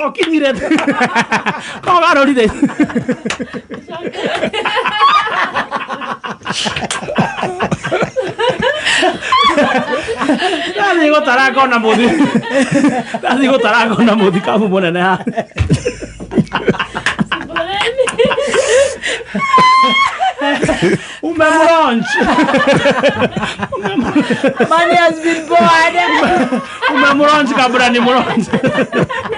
Okinyire kogarũrire. Ndathiĩ gũtara ngona mũthi, ndathiĩ gũtara ngona mũthikabu mũnene haha. Umemlaunch. Money has been born. Umemlaunch kabla ni mlaunch.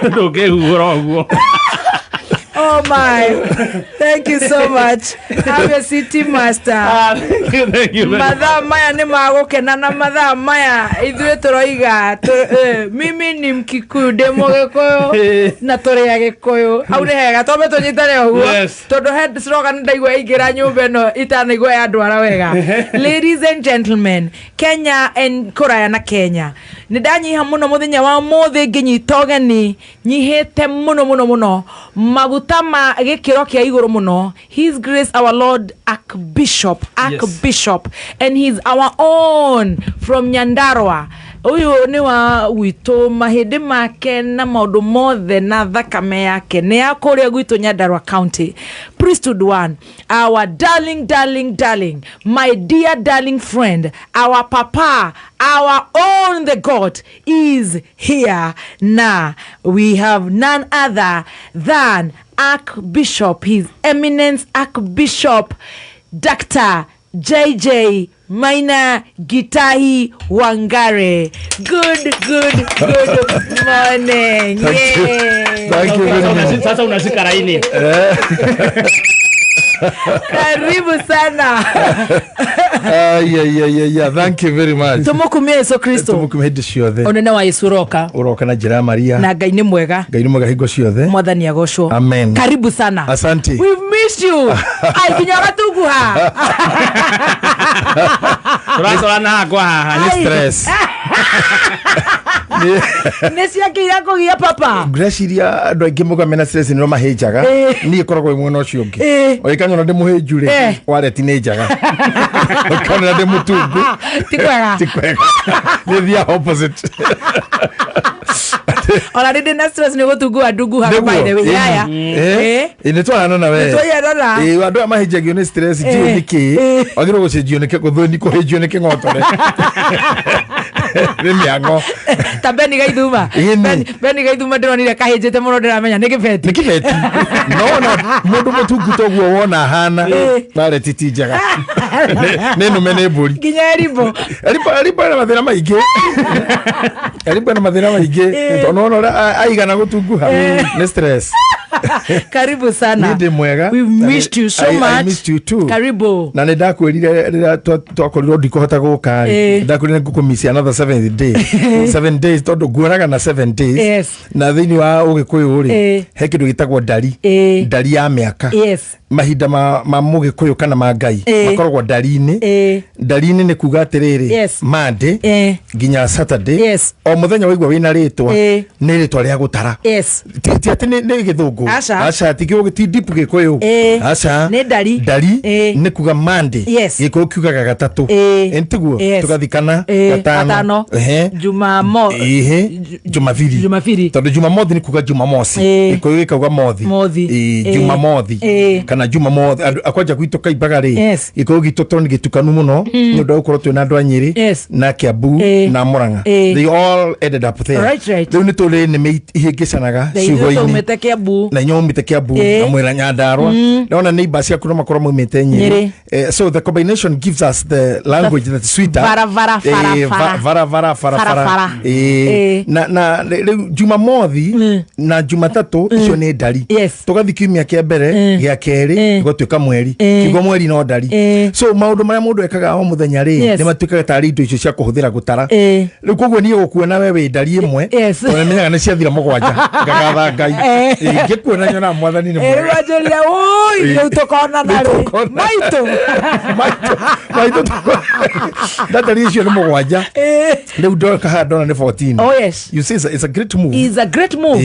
Ndũngĩhuhũra ũguo. Oh my. Thank you so much. Have your city master. Ah, thank you, thank you very much. Mathaa maya nĩ magũkena na mathaa maya ithuĩ tũroiga mimi ni Mkikuyu, ndĩ Mũgĩkũyũ na tũrĩ Agĩkũyũ. Hau nĩ hega, twambe tũnyitane ũguo. Yes. Tondũ he slogan ndaigua yaingĩra nyũmba ĩno itanaigua yandwara wega. Ladies and gentlemen, Kenya and kũraya na Kenya, nĩ ndanyiha mũno mũthenya wa ũmũthĩ ngĩnyita ũgeni, nyihĩte mũno mũno mũno, maguta ma gĩkĩro kĩa igũrũ mũno. His Grace our Lord Archbishop, Archbishop, and he's our own from Nyandarua. Ũyũ nĩ wa gwitũ, mahĩndĩ make na maũndũ mothe na thakame yake nĩ ya kũrĩa gwitũ Nyandarua County. Priesthood one, our darling, darling, darling, my dear darling friend, our papa, our own the God is here now. We have none other than Archbishop, His Eminence Archbishop Dr. JJ Maina Gitahi Wangare. Good, good, good morning. Thank you. Yay. Thank you very much. Sasa unashika laini. Karibu sana. Ah, yeah. Thank you very much. Tumukumie Yesu Kristo. Tumukumie hĩndĩ ciothe. Ũnene wa Yesu ũroka. Ũroka na njĩra ya Maria. Na Ngai nĩ mwega. Ngai nĩ mwega hingo ciothe. Mwathani agocwo. Amen. Karibu sana. Asante. We've missed you. Ai, nginya ũgatunguha. Tũratwarana hakwa haha. Nĩ Ai. stress. Nĩ ciakĩire kũgia papa. Ngwĩciria andũ aingĩ mauga mena stress nĩo mahĩnjaga. Niĩ ngoragwo wĩ mwena ũcio ũngĩ. Ũgĩkanyona ndĩ mũhĩnju rĩ, wallet nĩ njega. Ũkanyona ndĩ mũtungu, Ti kwega. ti kwega. Nĩ thiaga opposite. Ona rĩ ndĩ na stress nĩ gũtunguha ndunguhaga, by the way. Yaya. Nĩ twarana na we. Nĩtwaiyarana. Andũ aya mahĩnjagio nĩ stress ndiũĩ nĩkĩ. Wagĩrĩirwo gũcenjio nĩ gũthũni kũhĩnjio nĩ kĩng'otore. Nĩ mĩang'o. Ta Beni Gaithuma. Ĩni. Beni Gaithuma ndĩronire kahĩnjĩte mũno, ndĩramenya nĩ kĩbeti. Nĩ kĩbeti. No na mũndũ mũtungu toguo wona ahana. Wallet ti njega. Nĩ nũme nĩ mbũri. Nginya Erimbo. Erimbo ena mathĩna maingĩ. Erimbo ena mathĩna maingĩ. Tondũ wona ũrĩa aigana gũtunguha. Nĩ stress. Karibu sana. Niĩ ndĩ mwega. We've missed you so I much. missed you too. Karibu. Na nĩ ndakwĩrire rĩrĩa twakorirwo ndikũhota gũka rĩ, ndakwĩrire ngũkũmisi another seventh day, 7 days, tondũ nguonaga na 7 days. Na thĩinĩ wa ũgĩkũyũ rĩ, he kĩndũ gĩtagwo ndari, ndari ya mĩaka. Mahinda ma mũgĩkũyũ kana ma Ngai makoragwo ndari-inĩ. Ndari-inĩ nĩ kuga atĩrĩrĩ, Monday nginya Saturday, o mũthenya waigua wĩna rĩtwa, nĩ rĩtwa rĩa gũtara. Ti atĩ nĩ gĩthũngũ. Aca. Aca, ti ti deep gĩkũyũ. Aca. Nĩ ndari. Ndari nĩ kuga Monday. Gĩkũyũ kiugaga gatatũ. Tiguo? Yes. Tũgathikana gatano. Gatano. Jumamo. Ihe, Jumabiri. Jumabiri. Tondũ Jumamothi nĩ kuga Jumamosi. Gĩkũyũ gĩkauga mothi. Mothi. Jumamothi kana Jumamothi. Andũ akwanja gwitũ kaimbaga rĩ, gĩkũyũ gitũ tondũ nĩ gĩtukanu mũno nĩ ũndũ wa gũkorwo twĩna andũ a Nyĩrĩ na Kiambu na Murang'a. They all ended up there. Rĩu nĩ tũrĩ nĩmĩ ihĩngĩcanaga Na ithuĩ ciugo-inĩ. twaumĩte Kiambu. Na inyuĩ mumĩte Kiambu na mwĩra Nyandarua, ndona neighbor ciaku no makorwo maumĩte Nyĩrĩ. Nyĩrĩ. So the combination gives us the language that's sweeter. Vara, vara, fara, fara. Vara, vara, fara, Fara, fara. fara. Na rĩu Jumamothi na Jumatatũ icio nĩ ndari. Tũgathiĩ kiumia kĩa mbere, gĩa kerĩ, gũtuĩka mweri. Kiugo mweri no ndari. So maũndũ marĩa mũndũ ekaga o mũthenya rĩ, nĩ matuĩkaga tarĩ indo icio cia kũhũthĩra gũtara. Rĩu koguo niĩ gũkuona we wĩ ndari ĩmwe, tondũ nĩmenyaga nĩ ciathira mũgwanja, ngagatha Ngai. Ngĩkuona nyonaga Mwathani nĩ Rĩu mwega. anjĩrire, "Ũi, rĩu tũkonana Rĩu rĩ?" tũkonana. Maitũ. Maitũ ndatari icio nĩ mũgwanja. Rĩu ndoka haha ndona nĩ 14. Oh, yes. You see, it's a great move. Is a great move.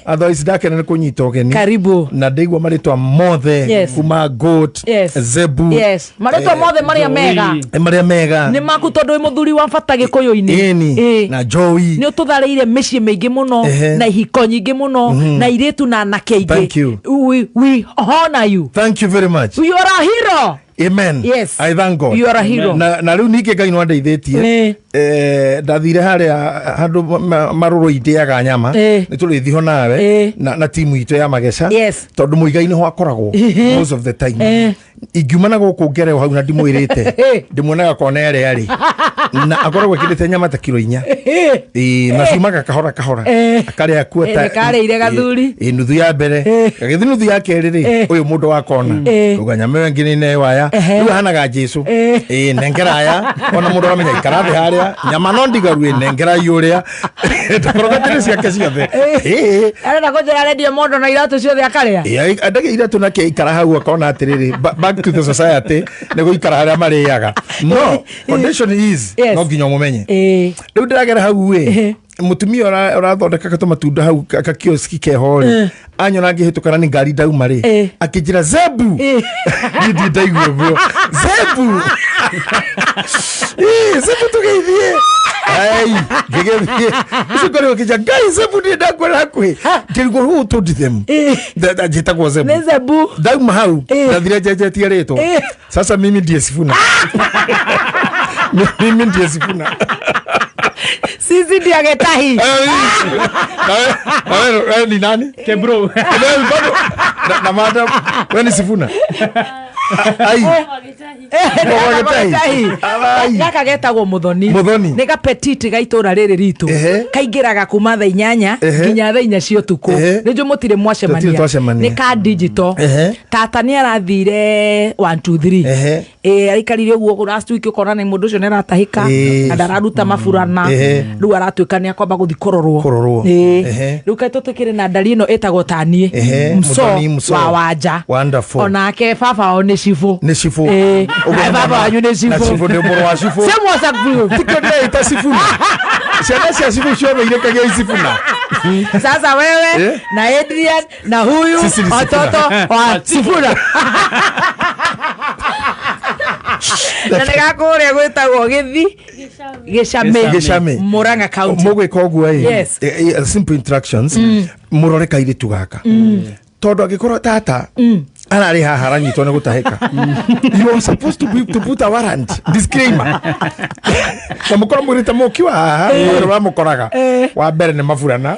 Otherwise ndakena nĩ kũnyita ũgeni. Karibu. Na ndaigua marĩtwa mothe. Mothe. Yes. Kuma goat. Yes. Zebu. Yes, marĩtwa mothe marĩa mega. Marĩa mega. Nĩ maku, tondũ wĩ mũthuri wa bata gĩkũyũ-inĩ. Ĩni. Na Joey. Nĩ ũtũtharĩire mĩciĩ mĩingĩ mũno na ihiko nyingĩ mũno na irĩtu na anake aingĩ. Thank you. We honor you. Thank you very much. You are a hero. Amen. Yes. I thank God. You are a hero. Na rĩu ningĩ Ngai no andeithĩtie. Ndathire harĩa handũ marũrũ indĩaga nyama. Nĩ tũrĩthiĩ ho nawe na timu itũ ya Mageca. Tondũ Mũigai nĩho akoragwo most of the time. Ingiuma na gũkũ ngere o hau na ndimwĩrĩte, ndĩmuonaga kona ĩrĩa arĩ na akoragwo ekĩrĩte nyama ta kiro 4. Ĩĩ, na ciumaga kahora kahora. Akarĩa kuota. Nĩkarĩire gathuri. Ĩ, nuthu ya mbere. Gagĩthiĩ nuthu ya kerĩ rĩ, ũyũ mũndũ wa kona uga nyama ĩyo ĩngĩ nĩ newaya. Rĩu ahanaga Jesu. Ĩ, nengera aya ona mũndũ aramenya ikara thĩ harĩa nyama no ndigaru. Ĩ, nengera ũrĩa ndakorogatĩrĩ ciake ciothe. Ĩ. Arenda kũnjĩra arendia mondo na iratũ ciothe akarĩa. Ĩ, andagia iratũ nake ikara hau akona atĩrĩrĩ, back to the society nĩ gũikara harĩa marĩaga, no condition is no nginya ũmũmenye. Rĩu ndĩragera hau ĩ, mũtumia ũrathondeka tũmatunda hau kakioski keho rĩ, anyona ngĩhĩtũka na nĩ ngari ndauma rĩ, akĩnjĩra Zebu. Niĩ ndirĩ ndaigua ũguo Zebu. Ĩ, Zebu tũgeithie. Ai, ngĩgĩthiĩ ũcio ngorwo ngĩnja Ngai Zebu ndirĩ ndakuona hakuhĩ, ngĩrigwo who told them that njĩtagwo Zebu. Nĩ Zebu. Ndauma hau ndathire njenjetie rĩtwa. Sasa mimi ndiye Sifuna, mimi ndiye Sifuna. Sisi ndiye Getahi. Na wewe ni nani? Kebro. Wewe bado na madam, wewe ni Sifuna. Ai. Wa Gĩtahi. Ai. Gaka getagwo Muthoni. Muthoni. Nĩ gapetiti ga itũra rĩrĩ ritũ. Kaingĩraga kuma thaa 8 nginya thaa 4 cia ũtukũ. Nĩ njũ mũtirĩ mwacemania. Tũtirĩ twacemania. Nĩ ka digital. Tata nĩ arathire 1 2 3. Ĩ, aikarire ũguo last week, ũkona nĩ mũndũ ũcio nĩ aratahĩka na ndararuta maburana. Rĩu aratuĩka nĩ akwamba gũthiĩ kũrorwo. Kũrorwo. Rĩu kaĩ tũtikĩrĩ na ndari ĩno ĩtagwo taniĩ. Mso. Muthoni Mso. Wa Wanja. Wonderful. Onake baba wao nĩ cibũ. Nĩ cibũ. Ũguo Baba wanyu nĩ na cibũ. Cibũ nĩ mũrũ wa cibũ. Same WhatsApp group. Tikio ndĩraita Sifuna, ciana cia cibũ ciothe irekagia Sifuna. Sasa wewe na Adrian na huyu Sisi ni Sifuna. watoto wa Sifuna na nĩ gakũrĩa gwĩtagwo gĩthi Gĩcamĩ. Gĩcamĩ. Murang'a County. Mũgwĩka ũguo ĩ, simple instructions, mũrore kairĩtu gaka, tondũ angĩkorwo tata ararĩ haha aranyitwo nĩ gũtahĩka, you are supposed to put a warrant disclaimer na mũkorwo mwĩrĩte mũki wa haha ũrĩa ũramũkoraga. Wa mbere nĩ maburana,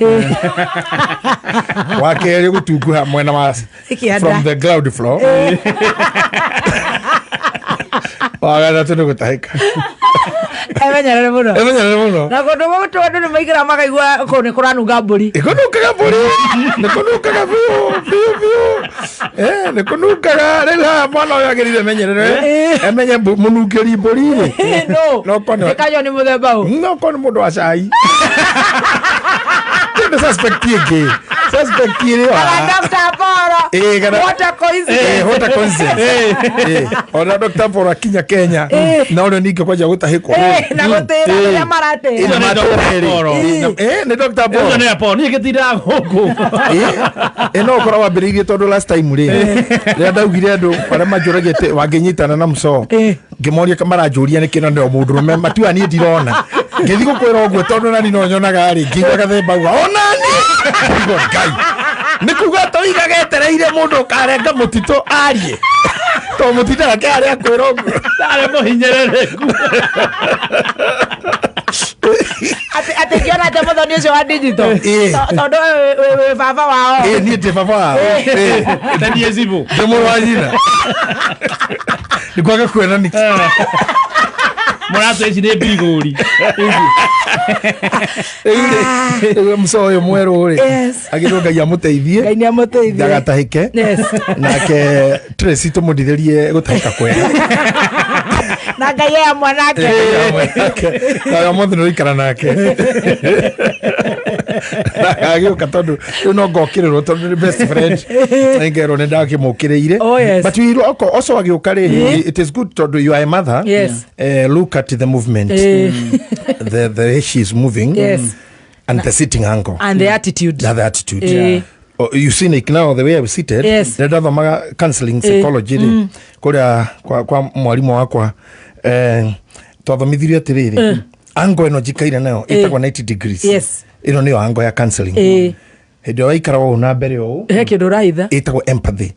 wa kerĩ gũtunguha mwena wa Kĩanda. from the ground floor, wa gatatũ nĩ gũtahĩka. Emenyerere mũno. Emenyerere mũno. Na kũndũ gũkũ andũ nĩ maingĩra makaigua kũu nĩ kũranunga mbũri. Ĩkũnungaga mbũri, nĩ kũnungaga biũ biũ biũ. Nĩ kũnungaga. Rĩu haha mwana ũyũ agĩrĩire emenyerere, emenye mũnungĩri mbũri rĩ. No. No korwo nĩ kanyoni mũthemba ũ. No korwo nĩ mũndũ wa cai. Nĩ suspect ĩngĩ, suspect ĩrĩ o Kana haha. Dr. Paul. Kana- What a coincidence. What a coincidence. Ona Dr. Paul akinya Kenya na ũrĩa ningĩ kwanja gũtahĩkwo. Na gũtĩra rĩrĩa maratĩra. Na Nĩ Dr. matĩra Paul. Nĩ Dr. Paul. Ũcio nĩ Paul, niĩ ngĩtindaga gũkũ. Ĩ, no ũkorwo wambĩrĩirie tondũ last time rĩ, rĩrĩa ndaugire andũ arĩa manjũragia atĩ wangĩnyitana na mũco, ngĩmoria maranjũria nĩkĩ na nĩo mũndũrũme matua niĩ ndirona, ngĩthiĩ gũkwĩra ũguo tondũ nani no nyonaga rĩ, ngĩigua gathemba uga onani. Ngĩigua Ngai nĩ kuga toiga getereire mũndũ ũkarenga mũtitũ arie to mũtindaga ke harĩa kwĩra ũguo. Ndarĩ mũhinyĩrĩrĩku. Atĩ ngĩona atĩ Mũthoni ũcio wa digital. Tondũ wĩ baba wao. Ĩ, niĩ ndĩ baba wao. Na niĩ cibũ. Ndĩ mũrũ wa nyina, nĩ kwaga kuona nĩkĩ. Mũratũ ici nĩ mbirigũri. Rĩu mũco ũyũ mwerũ rĩ, agĩrwo Ngai amũteithie. Ngai nĩ amũteithie. Ndagatahĩke. Nake Tracy tũmũndithĩrie gũtahĩka kwega. Na Ngai aya mwanake. Na mothe nĩ ũikara nake agĩũka, tondũ rĩu no ngokĩrĩrwo tondũ nĩ best friend, ngerwo nĩ ndakĩmũkĩrĩire. Oh, yes. But we also agĩũka rĩ, it is good tondũ you are a mother. Look at the movement, the way she is moving and the sitting angle and the attitude. Na the attitude. Oh, you see like now the way I'm seated. Yes. Nĩ ndathomaga counseling psychology rĩ kũrĩa kwa mwarimũ wakwa, twathomithirio atĩrĩrĩ, angle ĩno njikaire nayo ĩtagwo 90 degrees. Ĩno nĩyo angle ya counseling. Hĩndĩ ĩrĩa waikara ũũ na mbere ũũ, He kä ndå raitha. Ĩtagwo empathy.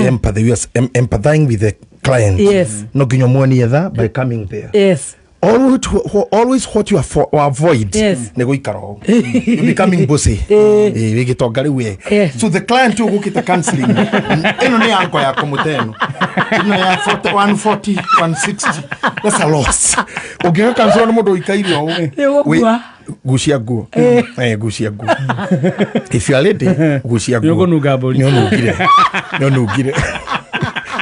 Empathy, we are empathizing with the client. No nginya muonie tha by coming there. Always, always what you avoid nĩ gũikara ũũ. You becoming bossy. Wĩ gĩtonga rĩu we. So the client ũgũkĩte counseling, ĩno nĩ angle ya kũmũte, ĩno ya 40, 140, 160, that's a loss. Ũngĩga counselor nĩ mũndũ ũikaire ũũ. Nĩ ũgũkua. Gucia nguo. Gucia nguo. If you are lady, gucia nguo. Nĩ ũkũnunga mbũri. Nĩ ũnungire, nĩ ũnungire,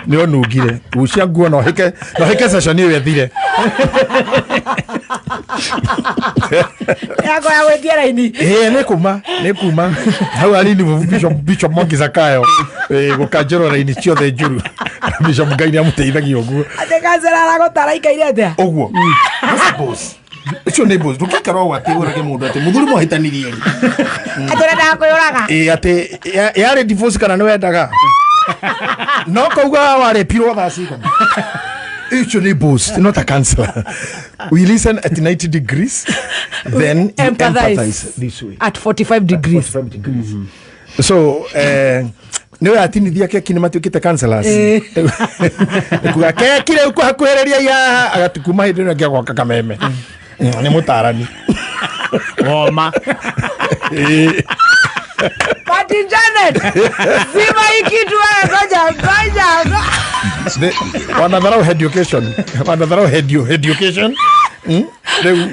nĩ ũnungire. Gucia nguo no hĩke, no hĩke session ĩyo ĩthire. Yako ya gwä raini. Ĩĩ, nĩ kuma hau arini Bishop Mwangi Zakayo gũkanjũrwo raini ciothe njuru. Bishop Ngai nĩ amũteithagia ũguo. Atä kancera aragåtara ikaire atä a? Ũguo. That's a boss. Ũcio nĩ boss. Ndũngĩikara ũguo atĩ ũrage mũndũ atĩ mũthuri mwahĩtanirie rĩ. Atä å rendaga kwä å raga. Ĩĩ, atĩ yarĩ divorce kana nĩ wendaga no kauga warepirwo thaa cigana. Icio nĩ boss, not a counselor. We listen at 90 degrees, then you Empathize. empathize this way. At 45 degrees. 45 degrees. So nä atinithia keki nä matuä kä te kuga keki rä u kå hakuhä rä ria agatukuma hä ndä ä no ä ngä agwaka kameme. Nä må tarani. Woma. Martin Janet, zima hii kitu wewe, ngoja ngoja. Wanatharau education, wanatharau education. Rĩu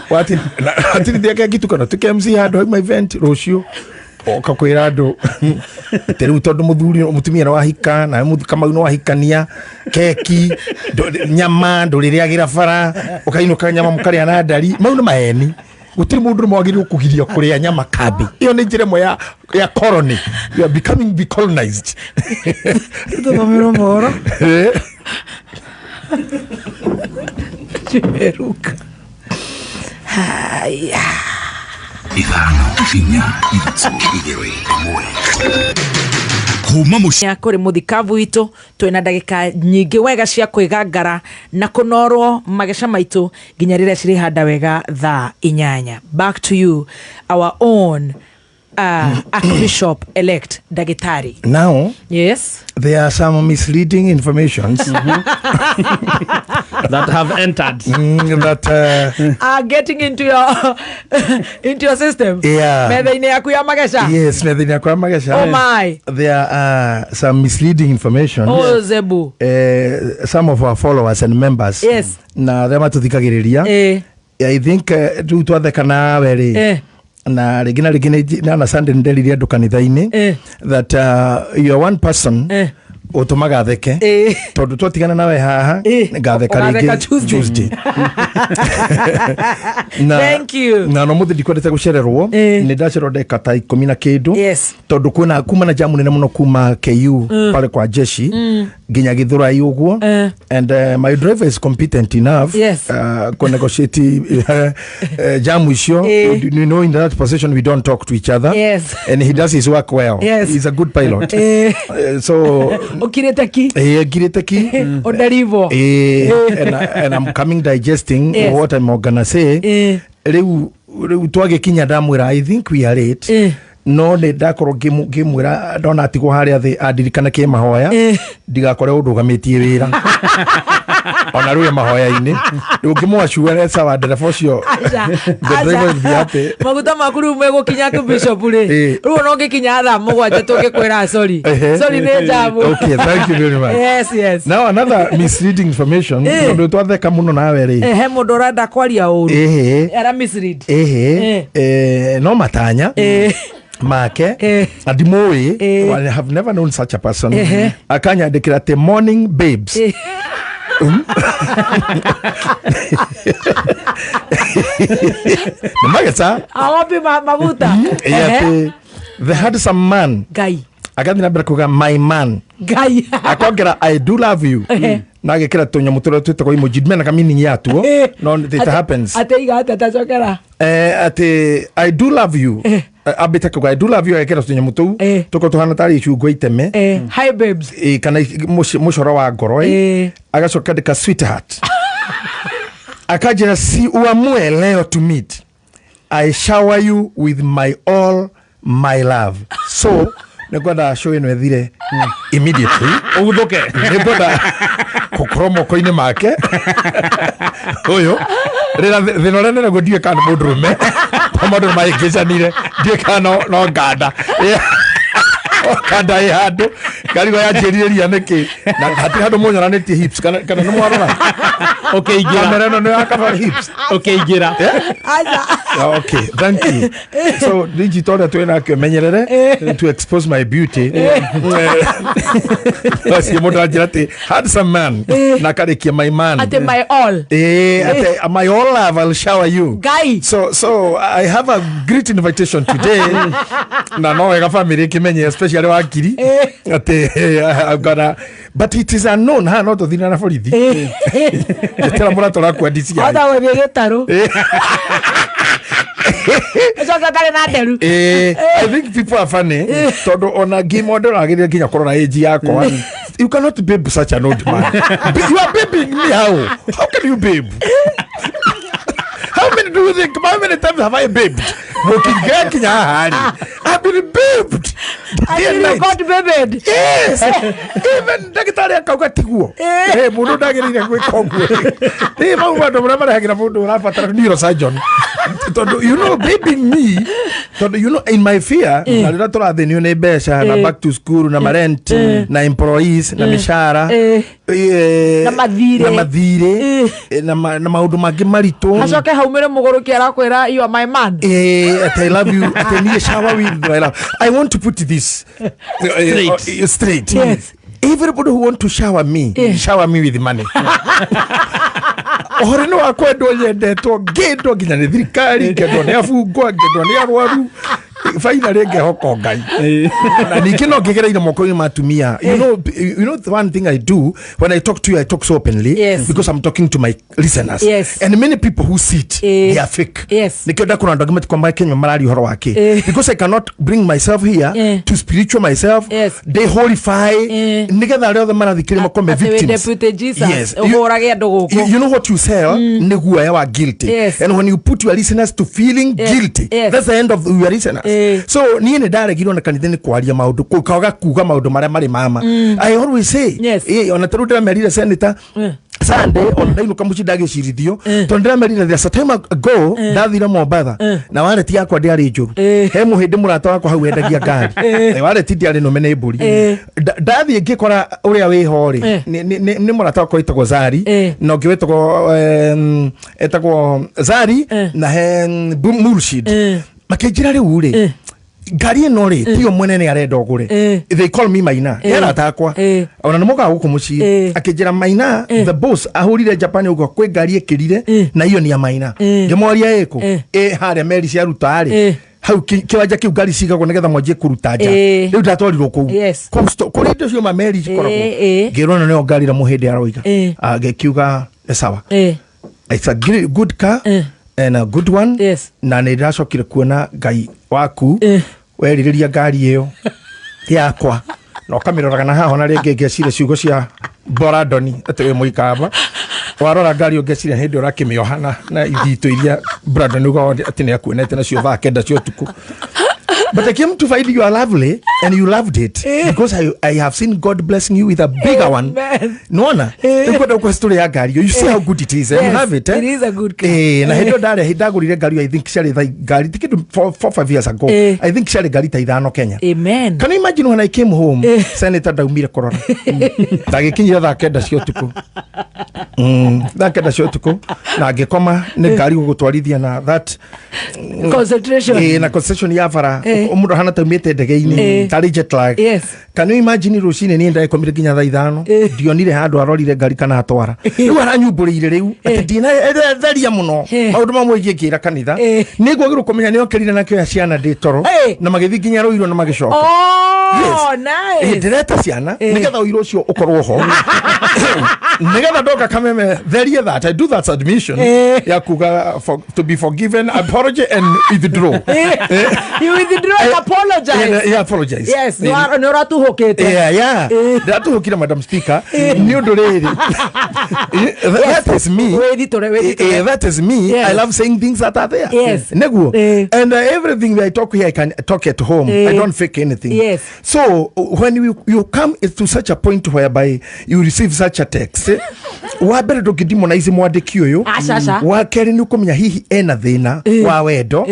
watinithia keki tu kana tuke MC handũ hauma event rũciũ oka kwĩra andũ atĩ rĩu tondũ mũthuri mũtumia nĩ wahika na Kamau nĩ wahikania, keki nyama ndũrĩrĩagĩra bara, ũkainũka nyama mũkarĩa na ndari. Mau nĩ maheni. Gũtirĩ mũndũ ũmwe wagĩrĩirwo kũgiria kũrĩa nyama kambi. Ĩyo nĩ njĩra ĩmwe ya colony. You are becoming decolonized. Tuthomerwo mohoro. Tumeruka. Haya. 5, 4, 3, 2, 1. Kuma mũciĩ. Ya kũrĩ mũthikabu witũ twĩna ndagĩka nyingĩ wega cia kwĩgangara na kũnorwo mageca maitũ nginya rĩrĩa cirĩhanda wega thaa 8. Back to you, our own Archbishop elect ndagĩtarĩ. Now there are some misleading informations that have entered that are getting into your system. Metha-inĩ yaku ya mageca. Yes, metha-inĩ yakwa ya mageca. Oh my. There are some misleading information. Oh zebu. Some of our followers and members na arĩa matũthikagĩrĩria, I think rĩu twatheka nawe rĩ, na rĩngĩ na rĩngĩ na Sunday nĩnderire andũ kanitha-inĩ that you are one person ũtũmaga theke, tondũ twatigana nawe haha, ngatheka Ũgatheka rĩngĩ Tuesday. Tuesday. Na, Thank you. na no mũthĩ ndikwendete gũcererwo. Nĩ ndacererwo ndagĩka ta 10 na kĩndũ, tondũ kwĩna kuma na jamu nene mũno kuma KU pale kwa jeshi nginya Githurai ũguo. And my driver is competent enough ku negotiate jamu icio. You know, in that position we don't talk to each other. And he does his work well. He's a good pilot. So Ũkirĩte ki. Ngirĩte ki. Ũndarivwo. And I'm coming digesting what I'm gonna say. Rĩu twagĩkinya ndamwĩra, "I think we are late." No nĩ ndakorwo ngĩmwĩra ndona atigwo harĩa thĩ andirikana kĩ mahoya, ndigakore ũndũgamĩtie wĩra ona rĩu e mahoya-inĩ. Rĩu ngĩmwacua sawa, ndereba ũcio, Aca, the driver will be happy. Maguta maku rĩu megũkinya kĩ bishop rĩ? Rĩu ona ũngĩkinya thaa 7 tũngĩkwĩra sorry. Sorry, nĩ njamu. Okay, thank you very much. Yes. Now another misleading information, tondũ twatheka mũno nawe rĩ. He mũndũ ũrenda kwaria ũru. Ara mislead. Ehe. No matanya make na ndimũĩ. I have never known such a person. Akanyandĩkĩra atĩ, "Morning babes." Nĩ mageca. Awapi maguta? Atĩ the handsome man. Ngai. Agathiĩ na mbere kuga, "My man." Ngai. Akongera, "I do love you." Na agĩkĩra tũnyamũ tũrĩa twĩtagwo emoji, ndimenaga meaning yatuo, no it happens. Atĩ iga atĩ tacokera. Atĩ "I do love you." Ambĩte kuga I do love you, agekĩra tũnyamũ tũu tũkorwo tũhana tarĩ icungwa iteme. Hi babes. Kana mũcoro wa ngoro, agacoka andĩka sweetheart, akanjĩra si uamue leo to meet, I shower you with my all my love. So nĩngwenda show ĩno ĩthire immediately, Ũguthũke. Nĩngwenda gũkorwo moko-inĩ make ũyũ rĩra thĩna ũrĩa nĩnaguo, ndiũĩ kana nĩ mũndũrũme to maũndũ nĩmahĩngĩcanire, ndiũĩ kana no nganda kanda ĩ handũ ngarigo yanjĩrire nĩkĩ na hatirĩ handũ mũnyoranĩtie hips, kana nĩ mwarora Ũkĩingĩra. Kamera ĩno nĩ ya cover hips? Ũkĩingĩra. Aca. Yeah, okay, thank you. So digital ũrĩa twĩ nake menyerere to expose my beauty. Acio mũndũ anjĩra atĩ handsome man na akarĩkia my man. Atĩ my all. Ate, my all love, I'll shower you. Ngai. So I have a great invitation today. Na no wega family kimenye, especially wakiri, atĩ I'm gonna, but it is unknown ha no tũthire na borithi. Njĩtĩra mũratũ ũrakua DCI. Ota gũthiĩ gĩtarũ. Ũcoke ũtarĩ na nderu. I think people are funny tondũ ona ngĩma ndĩragĩrĩire nginya kũrora age yakwa. You cannot babe such an old man. You are babying me. How can you babe? How many do you think, how many times have I babed? Mũkĩngĩa kinya haha rĩ, I've been babed day and Until you night. got babed. Yes, even ndagĩtarĩ akauga tiguo. Mũndũ ndagĩrĩire gwĩka ũguo. Mau andũ marĩa marehagĩra mũndũ ũrabatara neurosurgeon, tondũ you know babying me, tondũ you know in my fear na rĩrĩa tũrathĩnio nĩ mbeca na back to school na marent na employees na mĩcara, Na mathirĩ. Na mathirĩ, na maũndũ mangĩ maritũ. Acoke haumĩre mũgũrũki arakwĩra you are my man. At I love you, at I need a shower with my love. I want to put this Straight. Straight. Yes. Everybody who want to shower me, shower me with money. Ũhoro-inĩ wa kwendwo, nyendetwo ngĩndwo nginya nĩ thirikari, ngendwo nĩ abungwa, ngendwo nĩ arwaru, finally ngehoka Ngai na ningĩ no ngĩgereire moko-inĩ ma atumia. You know the one thing I do when I talk to you, I talk so openly because I'm talking to my listeners and many people who sit, they are fake. Nikio ndakora andũ angĩ matikwamba Kenya mararia ũhoro wake because I cannot bring myself here to spiritual myself, they horrify, nigetha arĩa othe marathikĩrĩria makome Atĩ wĩ victims. Deputy Jesus, Yes. ũhũrage andũ gũkũ. You know what you sell nĩ guoya wa guilty, and when you put your listeners to feeling guilty, that's the end of your listeners. So niĩ nĩ ndaregirwo na kanitha nĩ kwaria maũndũ, kwaga kuga maũndũ marĩa marĩ mama. I always say, ona tarĩu ndĩramerire senator Sunday, ona ndainũka mũciĩ ndagĩcirithio tondũ ndĩramerire there's a time ago ndathire Mombatha na wareti yakwa ndĩarĩ njũru. He mũhĩndĩ mũrata wakwa hau endagia ngari. Wareti ndĩarĩ nũme nĩ mbũri. Ndathiĩ ngĩkora ũrĩa wĩho rĩ, nĩ mũrata wakwa wĩtagwo Zari na ũngĩ wĩtagwo etagwo Zari na he Murshid, makĩnjĩra rĩu rĩ ngari ĩno rĩ tiyo mwene nĩ arenda ũgũre. They call me Maina, nĩ arata akwa, ona nĩ mokaga gũkũ mũciĩ. Akĩnjĩra Maina, the boss ahũrire Japan ũguo kwĩ ngari ĩkĩrire na iyo nĩ ya Maina. Ngĩmoria ĩkũ ĩ harĩa meri ciaruta rĩ, hau kĩwanja kĩu ngari cigagwo nĩgetha mwanjie kũruta nja. Rĩu ndatwarirwo kũu. Kũu kũrĩa indo ciuma meri cikoragwo. Ngĩrwo ĩno nĩyo ngari ĩrĩa mũhĩndĩ aroiga. Ngĩkiuga nĩ sawa. It's a good car and a good one. Na nĩ ndĩracokire kuona Ngai waku werirĩria ngari ĩyo yakwa na ũkamĩroraga na haha na rĩngĩ ngeciria ciugo cia Boradoni atĩ wĩ mũikamba warora ngari ũngeciria hĩndĩ ũrakĩmĩoha na ithitũ iria Brandon uga atĩ nĩ akuonete nacio thaa 9 cia ũtukũ. But I came to find you are lovely and you loved it because I have seen God blessing you with a bigger one. Amen. Nona, nĩngwenda gũkũhe story ya ngari. You see how good it is, eh? You Yes, have it, eh? it is a good car. Na hĩndĩ ĩyo ndarĩ ndagũrire ngari, I think ciarĩ ngari ti kĩndũ 4, 5 years ago. I think ciarĩ ngari ta ithano Kenya. Amen. Can you imagine when I came home, senator ndaumire kũrora ndagĩkinyire thaa 9 cia ũtukũ, thaa 9 cia ũtukũ, na ngĩkoma nĩ ngari gũgũtwarithia na that Concentration. Na concentration ya bara, mũndũ ahana taumĩte ndege-inĩ, tarĩ jet lag. Can you imagine rũcinĩ niĩ ndakomire nginya thaa 5, ndionire handũ arorire ngari kana atwara, rĩu aranyumbũrĩire rĩu atĩ ndina theria mũno maũndũ mamwe ingĩkĩra kanitha. Nĩ ngwagĩrwo kũmenya nĩ okĩrire na kĩoya ciana ndĩ toro na magĩthiĩ nginya Rũirũ na magĩcoka. Oh! Yes. Nice. Ndĩreta ciana nĩgetha ũira ũcio ũkorwo ho, nĩgetha ndoka Kameme therie that I do that submission ya kuga for, to be forgiven, apology and withdraw. You withdraw and apologize. Yeah, apologize. Yes, nĩ ũratuhũkĩte. Yeah. Ndatuhũkire, Madam Speaker, nĩ ũndũ rĩrĩ, that is me. Wĩthitũre, wĩthitũre. That is me. I love saying things that are there. Neguo. And everything that I talk here, I can talk at home. I don't fake anything. So when you come to such a point whereby you receive such a text, wa mbere ndũngĩdemonize mwandĩki ũyũ. Aca, aca. Wa kerĩ nĩ ũkũmenya hihi ena thĩna wa wendo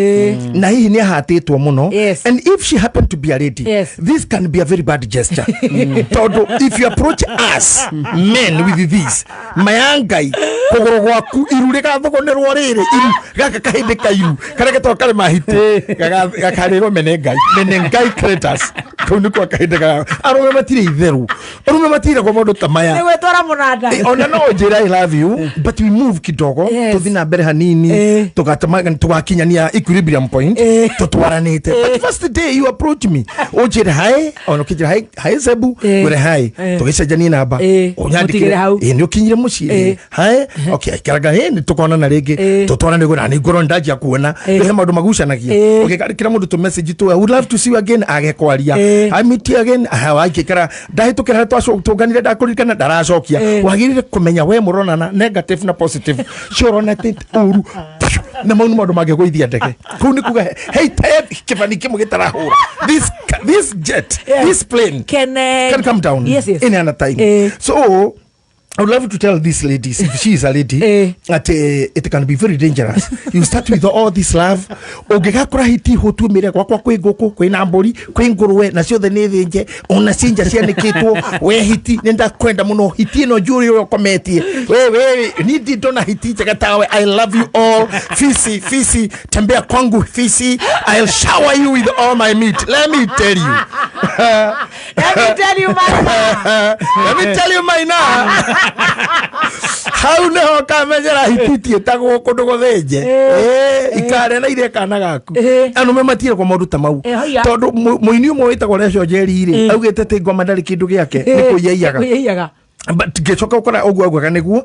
na hihi nĩ ahatĩtwo mũno. And if she happened to be a lady, this can be a very bad gesture, tondũ if you approach us men with this, maya Ngai, kũgũrũ gwaku iru rĩgathogonerwo rĩrĩ, iru gaka kahĩndĩ ka iru karĩa getagwo karĩ mahiti gakarĩrwo mene Ngai, mene Ngai creators. Kau nĩkuo kahĩndĩ ga arũme matirĩ itheru, arũme matirĩ kwa maũndũ ta maya. Nĩ gwĩtwara mũnanda. Ona no njĩra "I love you," but we move kidogo, tũthi na mbere hanini, tũgakinyania equilibrium point, tũtwaranĩte. But first day you approach me, ũnjĩre hi, ona ũkĩnjĩra hi, hi Zebu, ngwĩre hi, tũgĩcenjanie namba, ũnyandĩkĩre. Mũtigĩre hau. Nĩ ũkinyire mũciĩ? Hi, okay, aikaraga. Nĩ tũkonana rĩngĩ, tũtwarane gũ na nĩ ngorwo ndanjia kuona he maũndũ magucanagia. Ũgĩkandĩkĩra mũndũ tũ message tu, "I would love to see you again," age kwaria, "I meet you again," angĩkara ndahĩtũkĩra harĩa tũnganire, ndakũririkana, ndaracokia. Wagĩrĩire kũmenya we mũronana negative na positive, cio ũrona atĩ ũru na mau nĩ maũndũ mangĩgũithia ndege. Kũu nĩ kuga hei kĩbani kĩmwe gĩtarahũra, this jet, this plane can come down any other time. So I would love to tell these ladies, if she is a lady, that it can be very dangerous. You start with all this love. Ũngĩgakora hiti hũtu mĩre gwakwa kwĩ ngũkũ, kwĩ mbũri, kwĩ ngũrwe, na ciothe nĩ thĩnje, ona cinja cianĩkĩtwo. We hiti, nĩ ndakwenda mũno, hiti ĩno njũrĩ ũrĩa ũkometie. We we ni ndi ndona hiti njega tawe. I love you all. Fisi, fisi, tembea kwangu fisi. I'll shower you with all my meat. Let me tell you. Let me tell you, mama. Let me tell you, Maina, hau niho kamenyera hiti itiĩtagwo kũndũ gũthĩnje. Ikarĩa na irie kana gaku. Anũme matirĩ kwa maũndũ ta mau. Haiya. Tondũ mũini ũmwe wĩtagwo Reco Njeri rĩ, augĩte atĩ ngoma ndarĩ kĩndũ gĩake, nĩ kũiyaiyaga. Kũiyaiyaga. But ngĩcoka gũkora ũguo augaga nĩguo,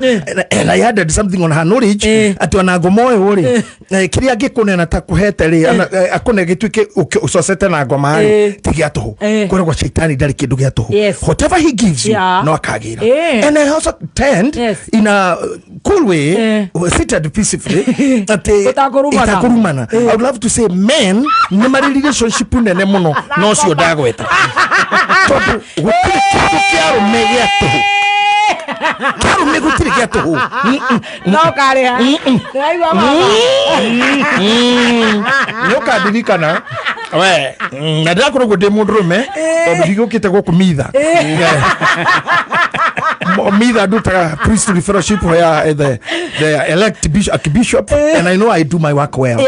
and I added something on her knowledge, atĩ ona ngoma ũyũ rĩ, kĩrĩa angĩkũnena ta kũhete rĩ, akũne gĩtuĩke ũcocete na ngoma rĩ, ti gĩa tũhũ. Kwĩragwo caitani ndarĩ kĩndũ gĩa tũhũ. Whatever he gives you, no akagĩra. And I also tend in a cool way, seated peacefully, atĩ Ũtakũrumana. itakũrumana. I would love to say men nĩ marĩ relationship nene mũno na ũcio ndagweta, tondũ gũtirĩ kĩndũ kĩa arũme gĩa tũhũ, kĩa arũme gũtirĩ gĩa tũhũ. No karĩha. Ndĩraigua mama. Nĩ ũkandirikana we, na ndĩrakorwo ũguo ndĩ mũndũrũme, tondũ ndigũkĩte gũkũ mitha. Mitha ndutaga priestly fellowship where the elect bishop, archbishop, and I know I do my work well.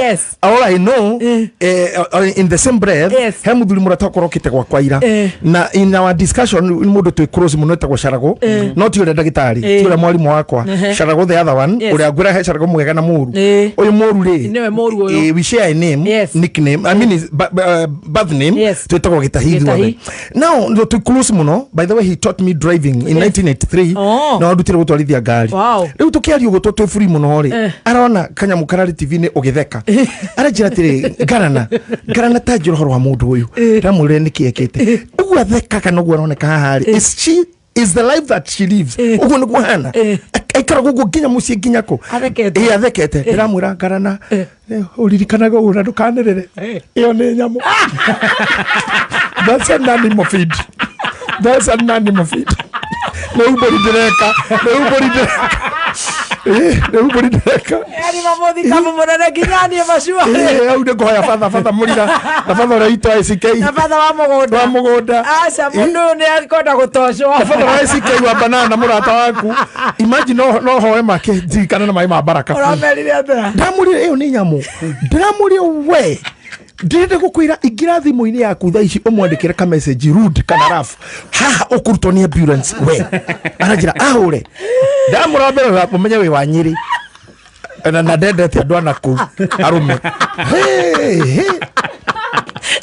All I know, in the same breath, he muthuri mũrata ũkorwo okĩte gwakwa ira, na in our discussion, nĩ mũndũ twĩ close mũno etagwo Carago, no ti ũrĩa ndagĩtarĩ, ti ũrĩa mwarimũ wakwa, Carago the other one. Ũrĩa ngwĩra he Carago mwega na mũru. Ũyũ mũru rĩ, Nĩwe mũru ũyũ. We share a name, nickname, I mean his birth name. Twĩtagwo Gĩtahi Gĩtahi. ithuothe. Now no twĩ close mũno. By the way, he taught me driving in 1983, na ndutire gũtwarithia ngari. Rĩu tũkĩaria ũguo twĩ free mũno rĩ, arona kanyamũ kararĩ TV-inĩ ũgĩtheka, aranjĩra atĩrĩ, "Ngarana, ngarana, ta njĩra ũhoro wa mũndũ ũyũ." Ndamwĩrire nĩkĩ ekĩte ũguo athekaga noguo aroneka haha rĩ, is she is the life that she lives ũguo nĩguo hana aikaraga ũguo nginya mũciĩ nginya kũ? Athekete. Ĩ, athekete. Ndĩramwĩra, "Ngarana, ũririkanaga ũguo na ndũkanĩrĩre, ĩyo nĩ nyamũ. That's an animal feed, that's an animal feed. Nĩ umbũri ndĩreka, nĩ umbũri ndĩreka. Nĩ umbũri ndĩreka." Yani mamuthikabu mũnene nginya niĩ macua. Hau nĩ ngũhoya batha, batha mũrira na batha ũrĩa witũ ICK. Na batha wa mũgũnda. Wa mũgũnda. Aca, mũndũ ũyũ nĩ akwenda gũtocwo. Batha wa ICK wa banana, mũrata waku, imagine, no hoe make ndirikane na maĩ ma baraka. Ũramerire atĩa? Ndamũrire ĩyo nĩ nyamũ. Ndĩramũrire, "We, ndĩrenda gũkwĩra, ingĩra thimũ-inĩ yaku thaa ici ũmwandĩkĩre ka message rude kana rough haha, ũkũrutwo nĩ ambulance." We aranjĩra ahũre. Ndamũra mbere ũmenye wĩ wa Nyĩrĩ na ndendete andũ ana kũu arũme. Hey, hey.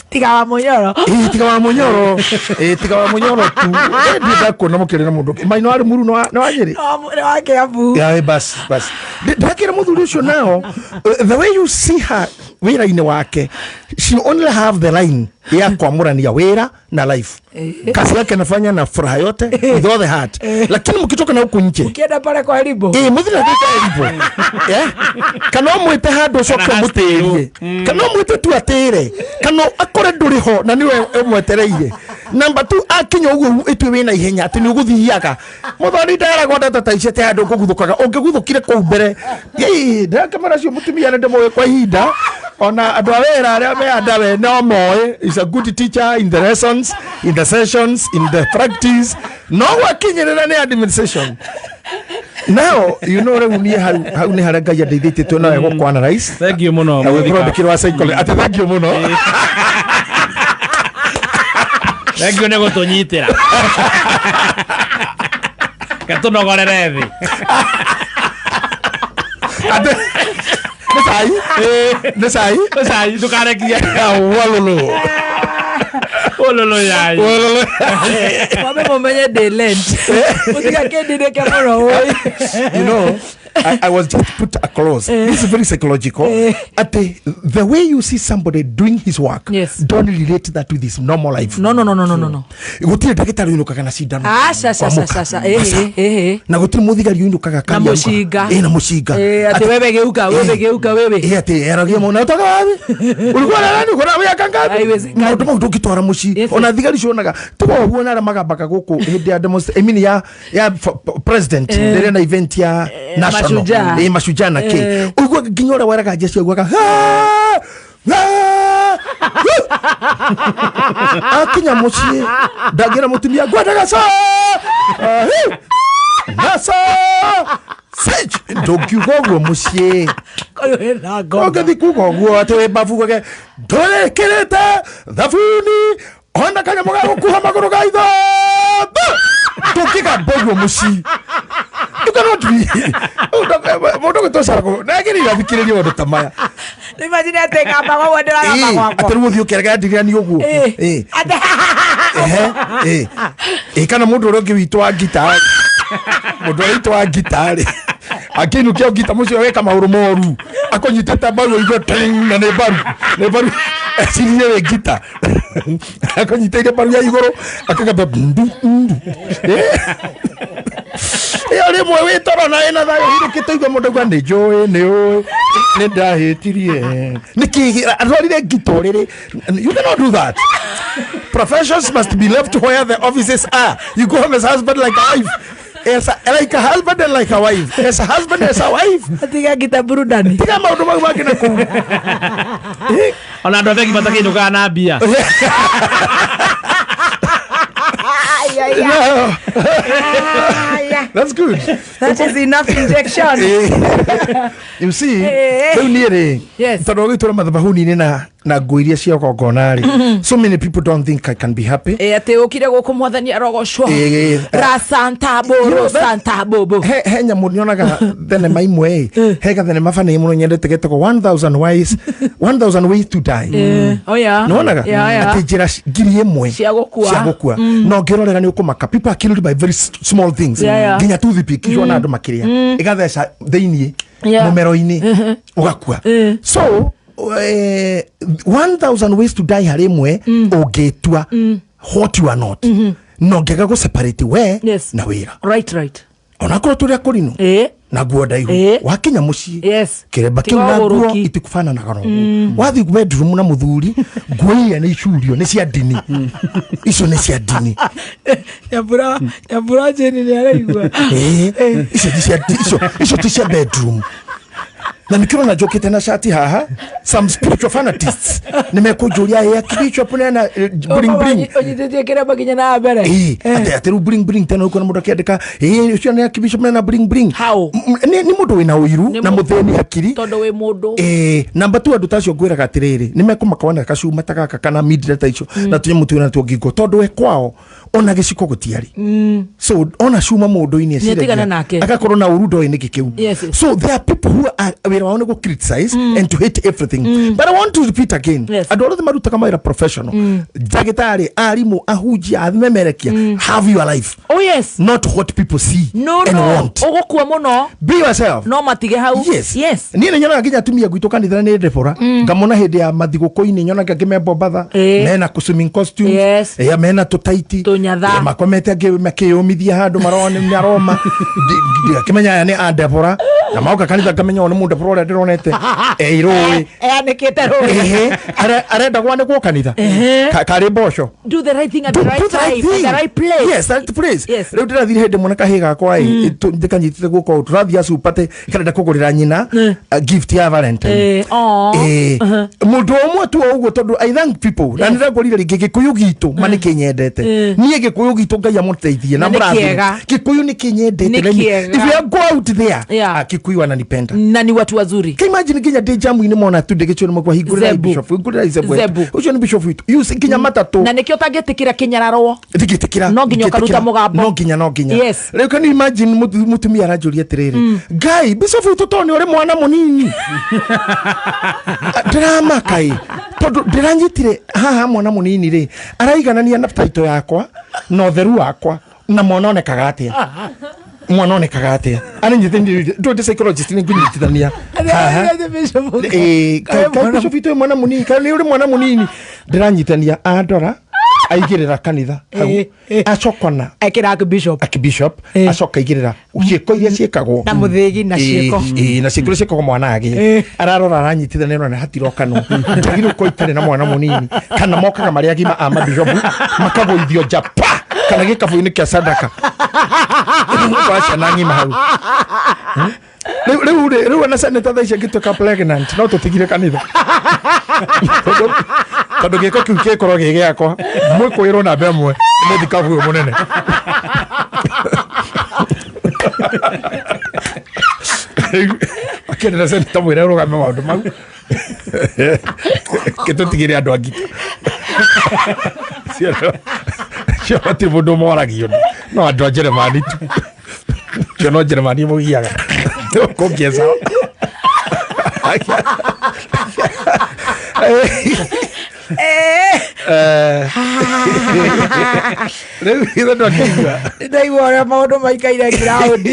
Tiga. Tiga wa Munyoro. Ĩĩ, tiga wa Munyoro. Ĩĩ, tiga wa Munyoro tu. Ĩ, ndakuona mũkĩrĩ na mũndũ ũngĩ. Maino arĩ Muru nĩ wa Nyĩrĩ. Nĩ wa Kiambu. Ya, bas bas. Ndakĩra mũthuri ũcio nao, the way you see her wĩra-inĩ wake, she only have the line ya kuamurania wĩra na life. Kazi yake anafanya na furaha yote, with all the heart, lakini mkitoka na huku nje, Ukienda pale kwa Elibo. Ĩ, mũthĩ na thĩta Elibo. Eh? Kana ũmwĩte handũ ũcoke ũmũtĩrie, kana ũmwĩte tu atĩre, kana akore ndũrĩ ho na nĩwe ũmwetereire. Namba tu akinya ũguo ĩtue wĩna ihenya atĩ nĩ ũgũthiaga. Mũthoni nderagwo ndeto ta icio atĩ handũ ũkũguthũkaga ũngĩguthũkire kũu mbere. Ĩ, ndĩrakĩmera cio mũtumia nĩ ndĩmũĩ kwa ihinda, ona andũ a wĩra arĩa me andawe no moĩ, is a good teacher in the lessons, in the sessions, in the practice, no gwakinyĩrĩra nĩ administration. Now you know rĩu niĩ hau nĩ harĩa Ngai andeithĩtie twĩ nawe gũkũ analyze. Thank you mũno. Na Mũthika. gwĩkorwo ndĩkĩrĩ wa psychology atĩ thank you mũno. Thank you nĩ gũtũnyitĩra. Ketũnogorere thĩ. Atĩ nĩ cai, nĩ cai. Cai ndũkarekie. Walolo. Ũlũlũ yai. Walolo. Mwambe mumenye ndĩ Lent. Mũtigakĩndindĩke mũno ũĩ. You know, I was just put a clause. This is very psychological. At the way you see somebody doing his work, don't relate that with his normal life. No, no, no, no, no, no, no. Gũtirĩ ndagĩtarĩ ũinũkaga na cindano. Aca, aca, aca, aca. Aca. Na gũtirĩ mũthigari ũinũkaga Na karia. mũcinga. Ĩ, na mũcinga. Atĩ wewe geuka, wewe geuka, wewe. Ĩ, atĩ eragia mũno ũtoka wapi? Ulikuwa na nani? Uko na miaka ngapi? Haiwezekani. Maũndũ mau ndũngĩtwara mũciĩ. Ona thigari cionaga tiga ũguo na arĩa magambaga gũkũ hĩndĩ ya I mean ya president rĩrĩa na event ya national. Mashujaa. Ĩ, mashujaa na kĩ. Ũiguaga nginya ũrĩa weraga jeshi augaga, "Ah! Ah!" Akinya mũciĩ ndangĩra mũtumia ngwendaga ca. Ah, hi! Na ca. Sage! Ndũngiuga ũguo mũciĩ. Ũyũ wĩna ngoma. Ũngĩthiĩ kuga ũguo atĩ wĩ mbabu ugage ndũrĩkĩrĩte thabuni ona kanyamũ ga gũkuha magũrũ ga ithatũ, ndũngĩgamba ũguo mũciĩ. You cannot be. Mũndũ ũgĩtwo Sarah nagĩrĩire athikĩrĩrie maũndũ ta maya. Nĩ imagine atĩ ngamba ũguo ndĩragamba gwakwa. Atĩ rĩu ũthiĩ ũkĩrega ndirira ũguo. Ĩ. Ehe, ĩ. Ĩ, kana mũndũ ũrĩa ũngĩ witũ wa ngita, mũndũ ũrĩa witũ wa ngita rĩ, akĩinũkia ngita mũciĩ weka maũndũ moru, akũnyitĩte mbaru ũigue ting, na nĩ mbaru, nĩ mbaru eciririe wĩ ngita, akũnyitĩire mbaru ya igũrũ akagamba ndu ndu. Ĩyo rĩmwe wĩ toro na ĩna thayũ hirũkĩte igua mũndũ auga nĩ njũĩ, nĩ ũĩ nĩ ndahĩtirie, nĩkĩ atwarire ngita ũrĩrĩ? You cannot do that. Professions must be left where the offices are. You go home as a husband like a wife, as a, like a husband and like a wife, as a husband, as a wife. Tiga ngita burudani. Tiga maũndũ mau mangĩ na kũu. Ona andũ a bengi matakĩinũkaga na mbia. No. That's good. That is enough injection. You see, rĩu niĩ rĩ, tondũ ũgĩtũra mathabahuni-inĩ na nguo iria cia gongona rĩ, so many people don't think I can be happy. Ĩ, atĩ ũkire gũkũ mwathani arogocwo. Rasanta You boro know, santa bobo. He nyamũ nyonaga thenema imwe ĩ, he gathenema bani mũno nyendete getagwo 1000 ways, 1000 ways to die. Oh yeah. Nĩwonaga atĩ njĩra 1,000 Cia gũkua. cia gũkua. No ngĩrorera nĩ ũkũmaka, people are killed by very small things. Nginya toothpick icio ona andũ makĩrĩa ĩgatheca thĩiniĩ mũmero-inĩ ũgakua. So 1000 ways to die harĩ ĩmwe ũngĩtua what you are not, no ngĩaga gũ separate we na wĩra. Right, right. Onakorwo tũrĩa kũrinũ na nguo ndaihu, wakinya mũciĩ kĩremba kĩu Tiga na nguo ũgũrũki. itikubananaga na ũguo. Wathiĩ bedroom na mũthuri, nguo iria nĩ icurio, nĩ cia ndini, icio nĩ cia ndini. Nyambura, Nyambura Jane nĩ araigua. Ĩ, icio ti cia icio ti cia bedroom. Na nikĩrona njũkĩte na cati haha, some spiritual fanatics nĩ mekũnjũria, ĩ akibishop nena bling bling. Ũnyitĩtie kĩremba nginya na mbere. Ĩ, atĩ rĩu bling bling tena ũkona mũndũ akĩandĩka, ĩ, ũcio nĩ akibishop nena bling bling. How? Nĩ mũndũ wĩna ũiru Nĩ na mũthĩni hakiri. Tondũ wĩ mũndũ. Ĩ, namba tu andũ ta acio ngwĩraga atĩrĩrĩ, nĩ mekũmaka wona gacuma ta gaka kana midira ta icio na tũnyamũ twĩna tuo ngingo, tondũ we kwao ona gĩciko gũtiarĩ. So ona cuma mũndũ-inĩ Nĩatigana eciragia nake. agakorwo na ũru ndoĩ nĩkĩ kĩu. Yes, yes. So there are people who are Wĩra wao nĩ gũ criticize and to hate everything, but I want to repeat again, andũ arĩa othe marutaga mawĩra professional, ndagĩtarĩ, arimũ, ahunjia, amemerekia, have your life, Oh yes. not what people see No, and no. want. Ũgũkua mũno. Be yourself. No matige hau. Yes. Yes. Niĩ nĩ nyonaga nginya atumia gwitũ kanitha nĩ Debora, ngamona hĩndĩ ya mathigũkũ-inĩ, nyonaga angĩ me Bombatha, mena swimming costumes, mena tũtaiti. Tũnyatha. Makomete angĩ makĩyũmithia handũ marona nĩ aroma. Ndingakĩmenya aya nĩ a Debora, na maoka kanitha ngamenya ũyũ nĩ mũndebora ũrĩa ndĩronete eirũĩ. Eanĩkĩte rũĩ. Ehe, arenda gwanĩkwo kanitha. Karĩ mboco. Do the right thing at the Do right the right time, at thing. the right place. Yes, right place. Yes. Rĩu ndĩrathire hĩndĩ ĩmwe na kahĩĩ gakwa ĩ, ndĩkanyitĩte guoko ũũ, tũrathiĩ acupate, karenda kũgũrĩra nyina gift ya Valentine. Aw. Mũndũ ũmwe tu o ũguo, tondũ I thank people na nĩndagũrire rĩngĩ Gĩkũyũ gitũ ma nĩkĩnyendete niĩ. Gĩkũyũ gitũ, Ngai amũteithie na Na nĩ mũrathime. kĩega. Gĩkũyũ nĩkĩnyendete. Nĩ Let me- kĩega. If you go out there, Kikuyu wananipenda. Na ni watu wazuri. Can imagine nginya ndĩ jamu-inĩ mona tu ndĩgĩcio nĩ makwa hingũrĩra. Zebu. Bishop, hingũrĩra Zebu. Zebu. Ũcio nĩ bishop witũ, you see, nginya matatũ. Na nĩkĩo ũtangĩtĩkĩra kĩnyararwo. Ndingĩtĩkĩra. No nginya ũkaruta mũgambo. No nginya, no nginya. Rĩu can you imagine mũtumia aranjũria atĩrĩrĩ, "Ngai, bishop witũ, tondũ nĩ ũrĩ mwana mũnini?" Ndĩramaka ĩ, tondũ ndĩranyitire haha mwana mũnini rĩ, araiganania na taito yakwa na ũtheru wakwa na mwana onekaga atĩa, mwana onekaga atĩa. Aranyitire ndũ ndĩ psychologist, nĩ ngũnyitithania haha. Kaĩ bishop witũ wĩ mwana mũnini, kaĩ nĩ ũrĩ mwana mũnini? Ndĩranyitania andora aigĩrĩra kanitha hau, acokona Ekĩra bishop. Archbishop. Acoka aigĩrĩra ciĩko iria ciĩkagwo. Na mũthĩgi na ciĩko. Na ciĩko iria ciĩkagwo mwana agĩe. Ararora, aranyitithania na hatirokanwo njagĩrĩirwo gũkorwo itarĩ na mwana mũnini, kana mokaga marĩ agima a mabishopu makagũithio njapa kana gĩkabũ-inĩ kĩa sadaka kwa ciana ng'ima hau. Rĩu rĩu rĩ, rĩu ona senator thaa ici angĩtuĩka pregnant, no tũtigire kanitha, tondũ gĩko kĩu gĩkorwo gĩ gĩakwa. Mwĩkũĩrwo namba ĩmwe nĩ mũthikabu ũyũ mũnene. Akĩendera senator, mwĩre ũrũgame maũndũ mau, gĩtũtigĩre andũ angitũ cio hatirĩ mũndũ moragio, no andũ a Jeremani tu. Cio no Jeremani mũgiaga kũngĩeca. Rĩu ithe ndwakĩigua. Ndaigua ũrĩa maũndũ maikaire ground.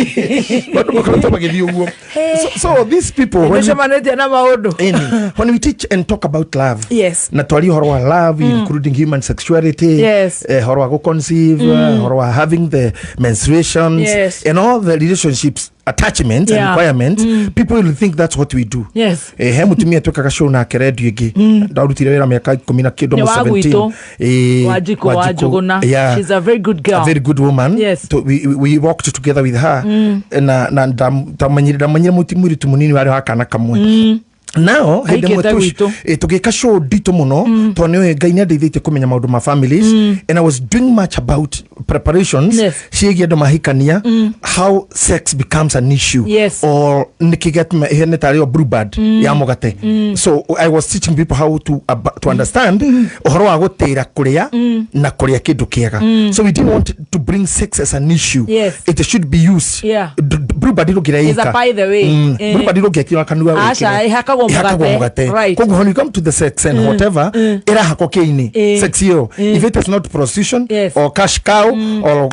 Maũndũ makoretwo magĩthiĩ ũguo. So these people, when we, nĩcemanĩtie na maũndũ. Any, when we teach and talk about love, na twarie ũhoro wa love, including human sexuality, ũhoro wa gũconceive, ũhoro wa having the menstruations, and all the relationships, attachments and requirements, people will think that's what we do. He mutumia twekaga show nake redio ĩngĩ ndarutire wĩra mĩaka 10 na kĩndũ, Nĩ almost wa 17. gwitũ. Wanjikũ wa Njũgũna. She's a very good girl. A very good woman. We worked together with her na ndamenyire mũiritu mũnini warĩ wa kana kamwe nao hĩndĩ ĩmwe Aikĩte gwitũ. tũgĩka show nditũ mũno, tondũ nĩ Ngai nĩ andeithĩtie kũmenya maũndũ ma families, and I was doing much about preparations ciĩgiĩ andũ mahikania, how sex becomes an issue or nĩkĩ gĩatũma ĩhene tarĩ o bluebird ya mũgate. So I was teaching people how to understand ũhoro wa gũtĩra kũrĩa na kũrĩa kĩndũ kĩega. So we didn't want to bring sex as an issue. It should be used. Bluebird ndũngĩrĩa Is a ika. by the way. Bluebird ndũngĩekĩra kanua. Aca, wĩkĩre. ĩhakagwo Ĩhakagwo mũgate. mũgate. Koguo when you come to the sex and whatever, ĩrahakwo kĩini. Sex ĩyo, if it is not prostitution or cash cow or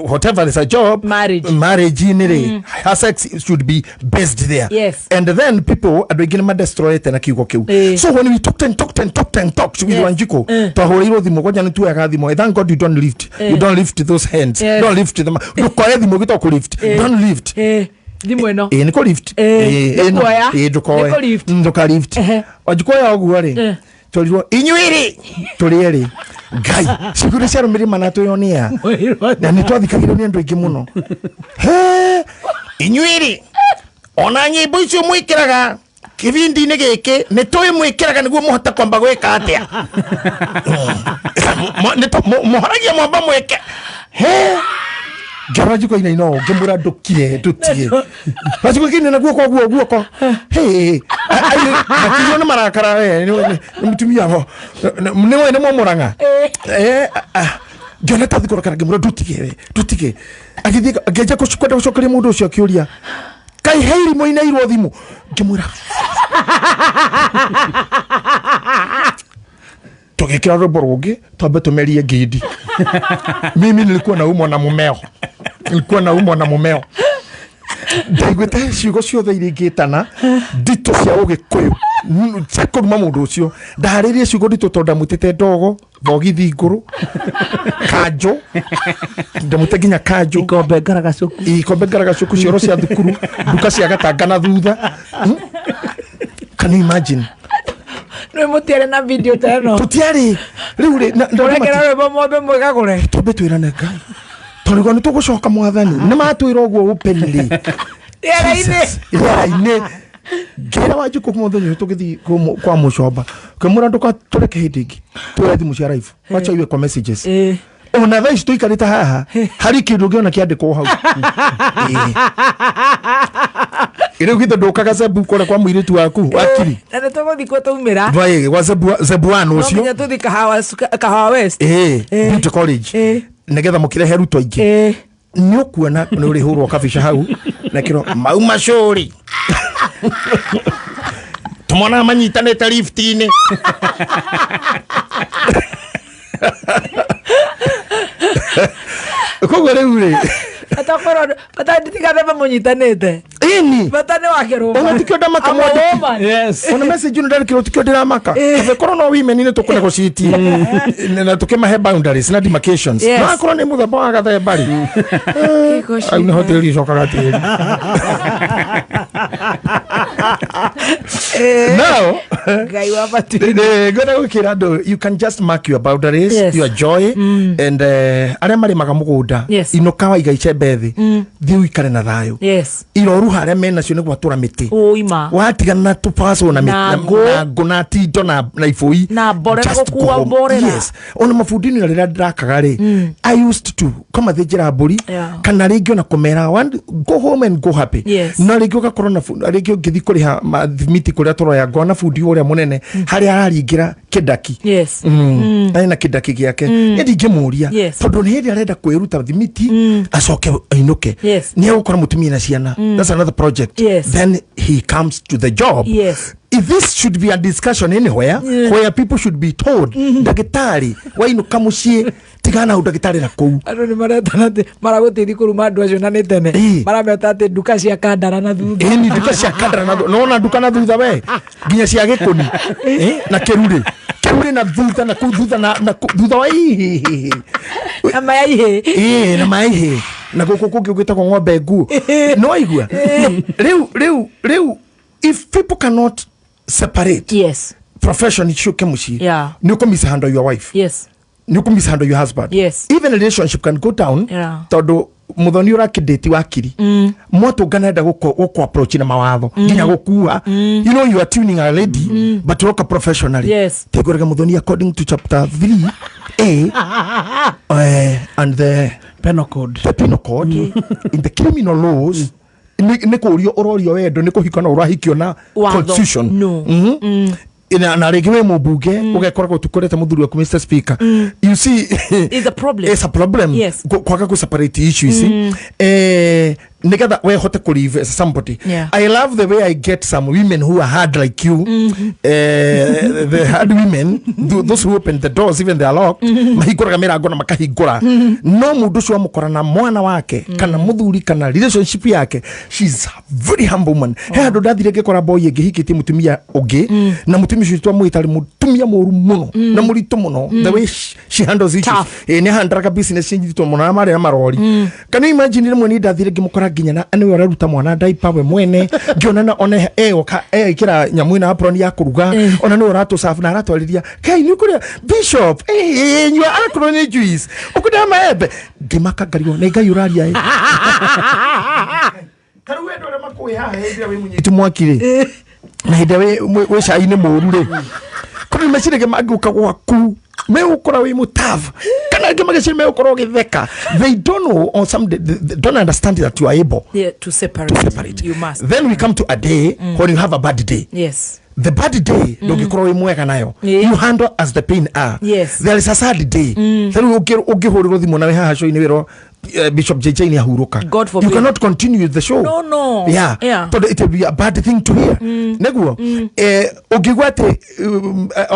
whatever is a job, Marriage. Marriage inĩ rĩ, her sex should be based there. And then people, andũ aingĩ nĩ madestroyete na kiugo kĩu. So when we talked and talked and talked and talked with Wanjiko, twahũrĩirwo thimũ kwanja nĩ tuoyaga thimũ. Thank God you don't lift, you don't lift those hands. Don't lift them. Ndũkoe thimũ ũgĩtwo kũ lift, don't lift. Thimũ ĩno. Ĩ, nĩ kũ lift. Ĩ, ĩno. Ndũkuoya. Ĩ, ndũkoe. Nĩ kũ lift. Ndũka lift. Wanjiko oya ũguo rĩ, twerirwo inyuĩ rĩ tũrĩ erĩ, Ngai ciugo cia arũmĩrĩri mana twĩyonia na nĩ twathikagĩrwo nĩ andũ aingĩ mũno. He, inyuĩ rĩ, ona nyĩmbo icio mwĩkĩraga kĩbindi-inĩ gĩkĩ nĩ tũĩ mwĩkĩraga nĩguo mũhote kwamba gwĩka atĩa. Mũhoragia mwamba mwĩke. He, ngĩona njiko ina ino, ngĩmwĩra ndũkire, ndũtige. Wanjiko kĩina na guoko guo guoko. Hey, akĩiywo nĩ marakara. We nĩ mũtumia ho nĩ nĩ mũmũrang'a. Ngĩona ta thikũrakara, ngĩmwĩra ndũtige we, ndũtige. Agĩthiĩ ngĩanjia kwenda gũcokeria mũndũ ũcio akĩũria. Kai heiri mũinĩirwo thimũ. Ngĩmwĩra tũgĩkĩra rwĩmbo rũngĩ twambe tũmerie ngindi. Mimi nilikuwa naumwa na mumeo, nilikuwa naumwa na mumeo. Ndaiguĩte ciugo ciothe iria ingĩtana nditũ cia ũgĩkũyũ cia kũruma mũndũ ũcio. Ndarĩrie ciugo nditũ tondũ ndamwĩtĩte ndogo, bogithi ngũrũ, kanjũ, ndamwĩte nginya kanjũ, ikombe ngaragacuku, ikombe ngaragacuku, cioro cia thukuru, nduka cia gatanga na thutha. Can you imagine? Nä må tiarä na video ta ĩno. Tũtiarĩ rĩu rĩ å rekera rwä mbo mwambe mwĩgagũre. Twambe twĩrane Ngai tondũ nĩ tũgũcoka mwathani nĩ matwĩra ũguo openly. Rĩera-inĩ. Rĩera-inĩ. Ngĩra Wanjikũ mũthenya ũyũ tũgĩthiĩ kwa mũcomba, ngĩmwĩra ndũgatũreke hĩndĩ ĩngĩ twĩre thimũ cia live, wacha iwe kwa messages. Ona thaa ici tũikarĩte haha harĩ kĩndũ ũngĩona kĩandĩkwo hau. Rĩu githĩ ndũkaga Zebu kũrĩa kwa mũirĩtu waku wakiri? Na nä tå gå thiä kuo twaumä ra. Vai, gwa Zebuan No ũcio. nginya tå thiä kahawa West. Beauty College. Nĩgetha mũkĩrehe ruto aingĩ. Nĩ ũkuona nĩ ũrĩhũrwo kabica hau na kĩro mauma cũri tũmonaga manyitanĩte lift-inĩ. Koguo rĩu rĩ Bata bata nditigathemba mũnyitanĩte. Ĩni. Bata nĩ wake rũma. Ona tikio ndamaka mwandĩki. Yes. Ona message ĩno ndarĩkĩrwo tikio ndĩramaka. Kabe korwo no women nĩ tũkũnegotiate na tũkĩmahe boundaries na demarcations. No akorwo nĩ mũthemba wa gathemba rĩ, au nĩho tĩri ũcokaga tĩri. Now Ngai wa matu. Ngwenda gwĩkĩra andũ, you can just mark your boundaries, your joy and arĩa marĩmaga mũgũnda, inũka waiga icembe thĩ, thiĩ ũikare na thayũ. Iroru harĩa menacio nĩ gwatũra mĩtĩ. Ũima. Watigana na tũbaco na Na ngũ. Na ngũ na tindo na ibũi. Na mborera, Just gũkua go home. mborera. Yes. Ona mabundi-inĩ na rĩrĩa ndĩrakaga rĩ, I used to kũmathĩnjĩra mbũri kana rĩngĩ ona kũmera one, go home and go happy. No rĩngĩ ũgakorwo na rĩngĩ ũngĩthiĩ kũrĩha mathimiti kũrĩa tũroya, ngona bundi ũrĩa mũnene harĩa araringĩra kĩndaki. Arĩ na kĩndaki gĩake. Niĩ ndingĩmũria tondũ nĩ hĩndĩ arenda kwĩruta thimiti acoke ainũke. Nĩ egũkora mũtumia na ciana. That's another project. Then he comes to the job. If this should be a discussion anywhere, where people should be told, ndagĩtarĩ wainũka mũciĩ tigana hau ndagĩtarĩ na kũu. Andũ nĩ maretana atĩ maragũteithia kũruma andũ acio na nĩ tene. Marameta atĩ nduka cia kandara na thutha. Ĩni nduka cia kandara na thutha. Nona nduka na thutha we nginya cia gĩkũni. Na kĩrurĩ. Kĩrurĩ na thutha na kũu thutha na thutha wa ihihihi. Na maya ihĩ. Na maya ihĩ. Na gũkũ kũngĩ gwĩtagwo ng'ombe nguũ. No waigua? Rĩu, rĩu, rĩu, if people cannot separate profession icuke mũciĩ, nĩ ũkũ mishandle your wife. Nĩ ũkũ mishandle your husband. Even a relationship can go down tondũ mũthoni ũrakĩndĩti wakiri. Mwatũngana enda gũkũ approach na mawatho nginya gũkua. You know you are tuning a lady, but ũroka professionally. Tegũrega mũthoni according to chapter 3A, and the Penal code. The penal code in the criminal laws. Nĩ kũũrio ũrorio wendo, nĩ kũhikio na ũrahikio na Watho. constitution. No. Na rĩngĩ wĩ mũmbunge, ũgekora gũtukũrĩte mũthuri waku Mr. Speaker. You see, It's a problem. It's a problem. Kwaga kũ separate issues. Nĩgetha we hote kũ live as somebody. I love the way I get some women who are hard like you. The hard women, those who open the doors even they are locked, mahingũraga mĩrango na makahingũra. No mũndũ ũcio amũkora na mwana wake, kana mũthuri, kana relationship yake, she's a very humble woman. He handũ ndathire ngĩkora boy ĩngĩ hikĩtie mũtumia ũngĩ, na mũtumia ũcio twamwĩta arĩ mũtumia mũru mũno, na mũritũ mũno. The way she handles issues. Tough. Nĩ ahandaraga business nyitũ mũno, na marĩ na marori. Can you imagine rĩmwe niĩ ndathire ngĩmũkora nginya na nĩwe ũraruta mwana diaper we mwene, ngĩona na one eoka ekĩra nyamũ ĩno apron ya kũruga, ona nĩwe ũratũserve na aratwarĩria. Kai nĩ ũkũrĩa Bishop, nyua akorwo nĩ juice, ũkũrĩa maembe. Ngĩmaka ngarigwo nĩ Ngai ũraria ĩ. Ta rĩu andũ arĩa makũĩ haha hĩndĩ ĩrĩa wĩ mũnyitu mwaki rĩ, na hĩndĩ ĩrĩa wĩ cai-inĩ mũru rĩ, kũrĩ meciria mangĩũka gwaku megũkora wĩ mũtavu, kana angĩ magĩciria megũkorwo ũgĩtheka. They don't know or some they don't understand that you are able Yeah, to separate. to separate. You must. Then we come to a day when you have a bad day. The bad day, ndũngĩkorwo wĩ mwega nayo. You handle as the pain are. There is a sad day. Rĩu ũngĩhũrĩrwo thimũ na wĩ haha cũinĩ wĩrwo Bishop JJ nĩ ahurũka. God forbid. You cannot continue the show. No, no. Yeah. Yeah. Tondũ it will be a bad thing to hear. Nĩguo ũngĩigua atĩ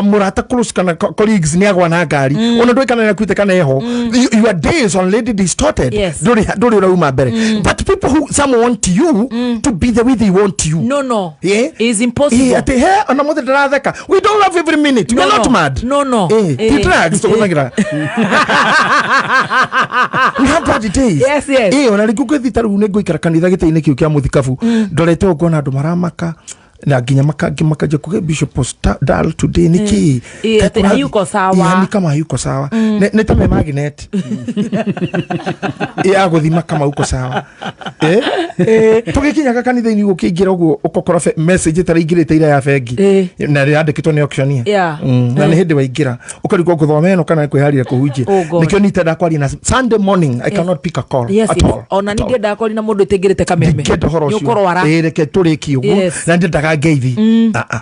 mũrata close kana colleagues nĩ agwa na ngari, ona ndũĩ kana nĩakuĩte kana eho, your day is already distorted. Yes. Ndũrĩ ũrauma mbere. But people who, some want you to be the way they want you. No. Yeah. It's impossible. Atĩ he ona mũthĩ ndĩratheka. We don't laugh every minute. We No, are not no. mad. No. Ti drugs tũhũthagĩra. We have bad days. Yes. Ona rĩngĩ ngwĩthi ta rĩu nĩ ngũikara kanitha gĩtĩ-inĩ kĩu kĩa mũthikabu, ndorete ũguo ngona andũ maramaka na nginya makangĩ makanja kuga bishop was dull today, nĩ kĩ? Atĩ hayuko sawa. Ni kama hayuko sawa. Nĩ ta me magnet ya gũthima kama uko sawa. Tũgĩkinyaga kanitha-inĩ gũkĩingĩra ũguo ũgakora message ĩtarĩ ingĩrĩte ira ya bengi na yandĩkĩtwo nĩ auctioneer. Na nĩ hĩndĩ waingĩra ũkarigwo ngũthoma ĩno kana kwĩharĩria kũhunjia. Oh God. Nĩkĩo nitendaga kwaria na Sunday morning I cannot pick a call at all. Ona At nĩ all. ndiendaga kwaria na mũndũ ĩtĩngĩrĩte kameme. Ndingĩenda ũhoro Nĩ ũcio. ũkũrwara. Reke tũrĩkie ũguo. Na ndĩendaga ngeithi. Ah, ah.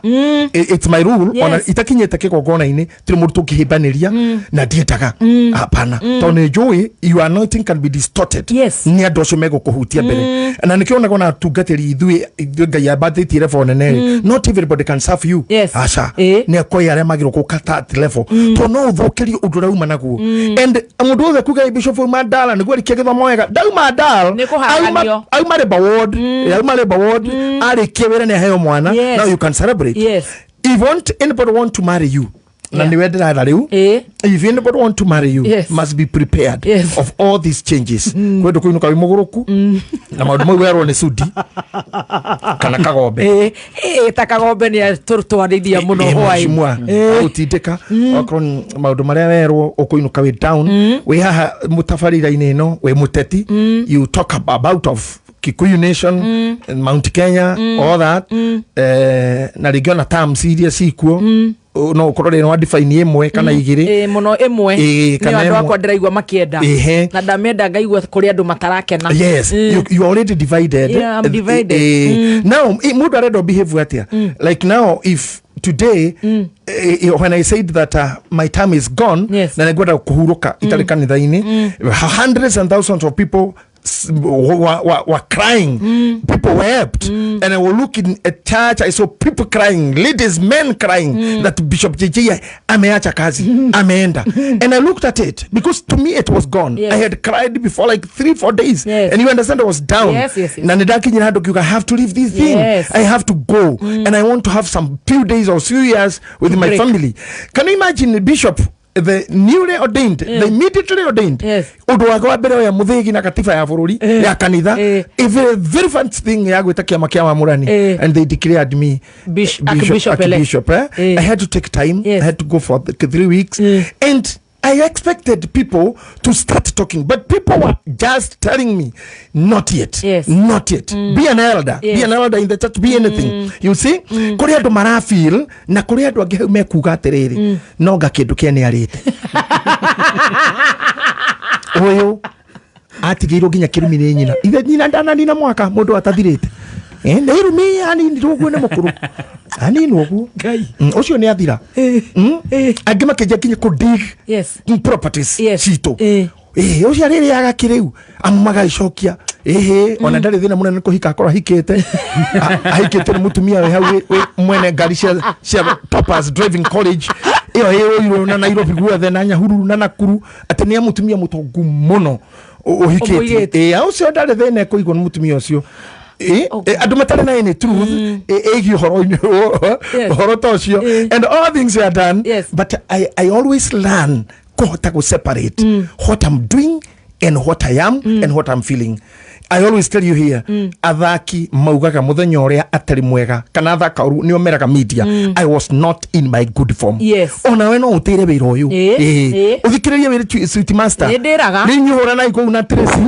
It's my rule. Ona itakinyĩte kĩgongona-inĩ tirĩ mũndũ tũngĩhĩmbanĩria na ndiendaga, hapana, tondũ nĩ njũĩ your anointing can be distorted nĩ andũ acio megũkũhutia mbere, na nĩkĩo onaga ona atungatĩri ithuĩ Ngai ambatĩtie level nene rĩ, not everybody can serve you. Aca. Nĩ akoi arĩa magĩrwo gũka that level, tondũ no ũthũkĩrie ũndũ ũrĩa uma naguo. And mũndũ wothe kuga bishop auma ndala nĩguo arĩkia gĩthomo wega, ndauma ndal. Nĩ kũhaganio. Auma labor ward. Auma labor ward, arĩkia wĩra nĩ aheo mwana. Now you can celebrate. If want anybody want to marry you, na nĩwe ndĩratha rĩu, if anybody want to marry you, must be prepared of all these changes. Kwendũ kũinũka wĩ mũgũrũku na maũndũ mau werwo nĩ sudi kana kagombe. Ta kagombe nĩ atũtwarithia mũno hwaĩ. Mheshimiwa agũtindĩka okorwo nĩ maũndũ marĩa werwo ũkũinũka wĩ down. Wĩ haha mũtabarĩra-inĩ ĩno wĩ mũteti, you talk about of Kikuyu nation, Mount Kenya, all that. Na rĩngĩ ona terms iria cikuo no ũkorwo rĩrĩ wa define ĩmwe kana igĩrĩ. Mũno ĩmwe. Ĩĩ, nĩyo kana andũ ĩmwe. Akwa ndĩraigua makĩenda. Na ndamĩenda ngaigua kũrĩ andũ matarakena. Yes, you are already divided. Yeah, I'm divided. Now mũndũ arenda behave atia? Like now, if today, when I said that my time is gone na nĩngwenda kũhurũka itarĩ kanitha-inĩ, hundreds and thousands of people were crying. People wept. And I was looking at church, I saw people crying, ladies, men crying, that Bishop JJ ameacha kazi, ameenda. And I looked at it because to me it was gone. I had cried before like 3, 4 days. And you understand I was down. Yes. Na nĩndakinyire handũ ngiuga, I have to leave this thing. I have to go. And I want to have some few days or few years with my Break. Family. Can you imagine the bishop, the newly ordained, the immediately ordained, ũndũ wake wa mbere oya mũthĩgi na katiba ya bũrũri ya kanitha, a very, very first thing ya gwĩta kĩama kĩa wamũrani, and they declared me Archbishop elect. Archbishop, eh? I had to take time. I had to go for the 3 weeks and I expected people to start talking, but people were just telling me, "Not yet, not yet. Be an elder, be an elder in the church, be anything." You see, kũrĩ andũ marafeel na kũrĩ andũ angĩ hau mekuga atĩrĩrĩ, no nga kĩndũ kĩa nĩ arĩte ũyũ atigĩirwo nginya kĩrumi nĩ nyina, ithe nyina ndananina mwaka mũndũ atathirĩte. Nĩ irumi aninirwo ũguo nĩ mũkũrũ aninwo ũguo. Ngai. Ũcio nĩ athira. Angĩ makĩnjia nginya kũ dig properties citũ. Ũcio arĩrĩaga kĩrĩu amu magagĩcokia ĩhĩ ona ndarĩ thĩna mũnene kũhika akorwo ahikĩte. Ahikĩte nĩ mũtumia wĩ hau wĩ mwene ngari cia Toppers Driving College ĩyo ĩũirwo na Nairobi guothe na Nyahururu na Nakuru, atĩ nĩ mũtumia mũtongu mũno ũhikĩtie. Ũmũirĩtu. Ũcio ndarĩ thĩna ekũigwo nĩ mũtumia ũcio. Andũ matarĩ na any truth ĩgiĩ ũhoro-inĩ ũhoro ta ũcio. And all things were done, but I always learn kũhota gũ separate what I'm doing and what I am and what I'm feeling. I always tell you here, athaki maugaga muthenya ũrĩa atarĩ mwega kana athaka ũru nĩo meraga media, "I was not in my good form." Onawe no ũtĩre wĩra ũyũ. Ũthikĩrĩrie wĩra Sweet Master. Nĩ ndĩraga. Rĩu inyuĩ kũu na Tracy,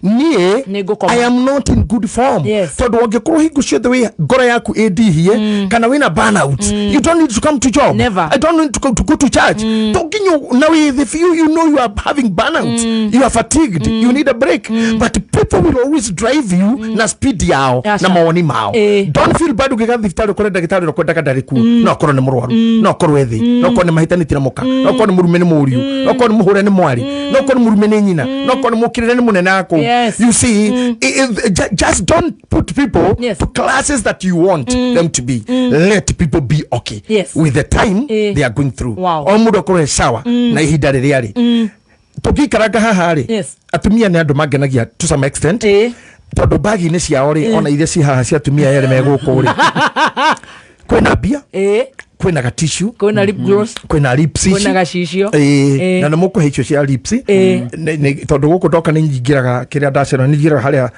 niĩ Nĩ ngũkoma. I am not in good form. Tondũ ũngĩkorwo hingo ciothe wĩ ngoro yaku ĩndihie kana wĩna burnout, you don't need to come to job. Never. I don't need to go to church. To nginya na wĩ the few, you know you are having burnout, you are fatigued. fatigued, you need a break, but people will always drive you na speed yao Aca. na mawoni mao. Don't feel bad ũngĩga thibitarĩ ũkore ndagĩtarĩ ũrĩa ũkwendaga ndarĩ kuo. No akorwo nĩ mũrwaru, no akorwo ethĩ, no akorwo nĩ mahĩtanĩtie na mũka, no akorwo nĩ mũrume nĩ mũriũ, no akorwo nĩ mũhũre nĩ mwarĩ, no akorwo nĩ mũrume nĩ nyina, no akorwo nĩ mũkĩrĩre nĩ mũnene akũu. You see, just don't put people to classes that you want them to be. Let people be okay with the time they are going through. O mũndũ akorwo e sawa na ihinda rĩrĩa rĩ tũngĩikaranga haha rĩ. Atumia nĩ andũ mangenagia to some extent, tondũ bagi-inĩ ciao rĩ, ona iria ci haha cia atumia erĩ me gũkũ rĩ, kwĩna mbia, kwĩna gatishu, Kwĩna lip gloss. Kwĩna lips ici. Kwĩna gacicio. Na nĩ mũkũhe icio cia lips. Tondũ gũkũ ndoka nĩ nyingĩraga kĩrĩa ndacera, nĩ nyingĩraga harĩa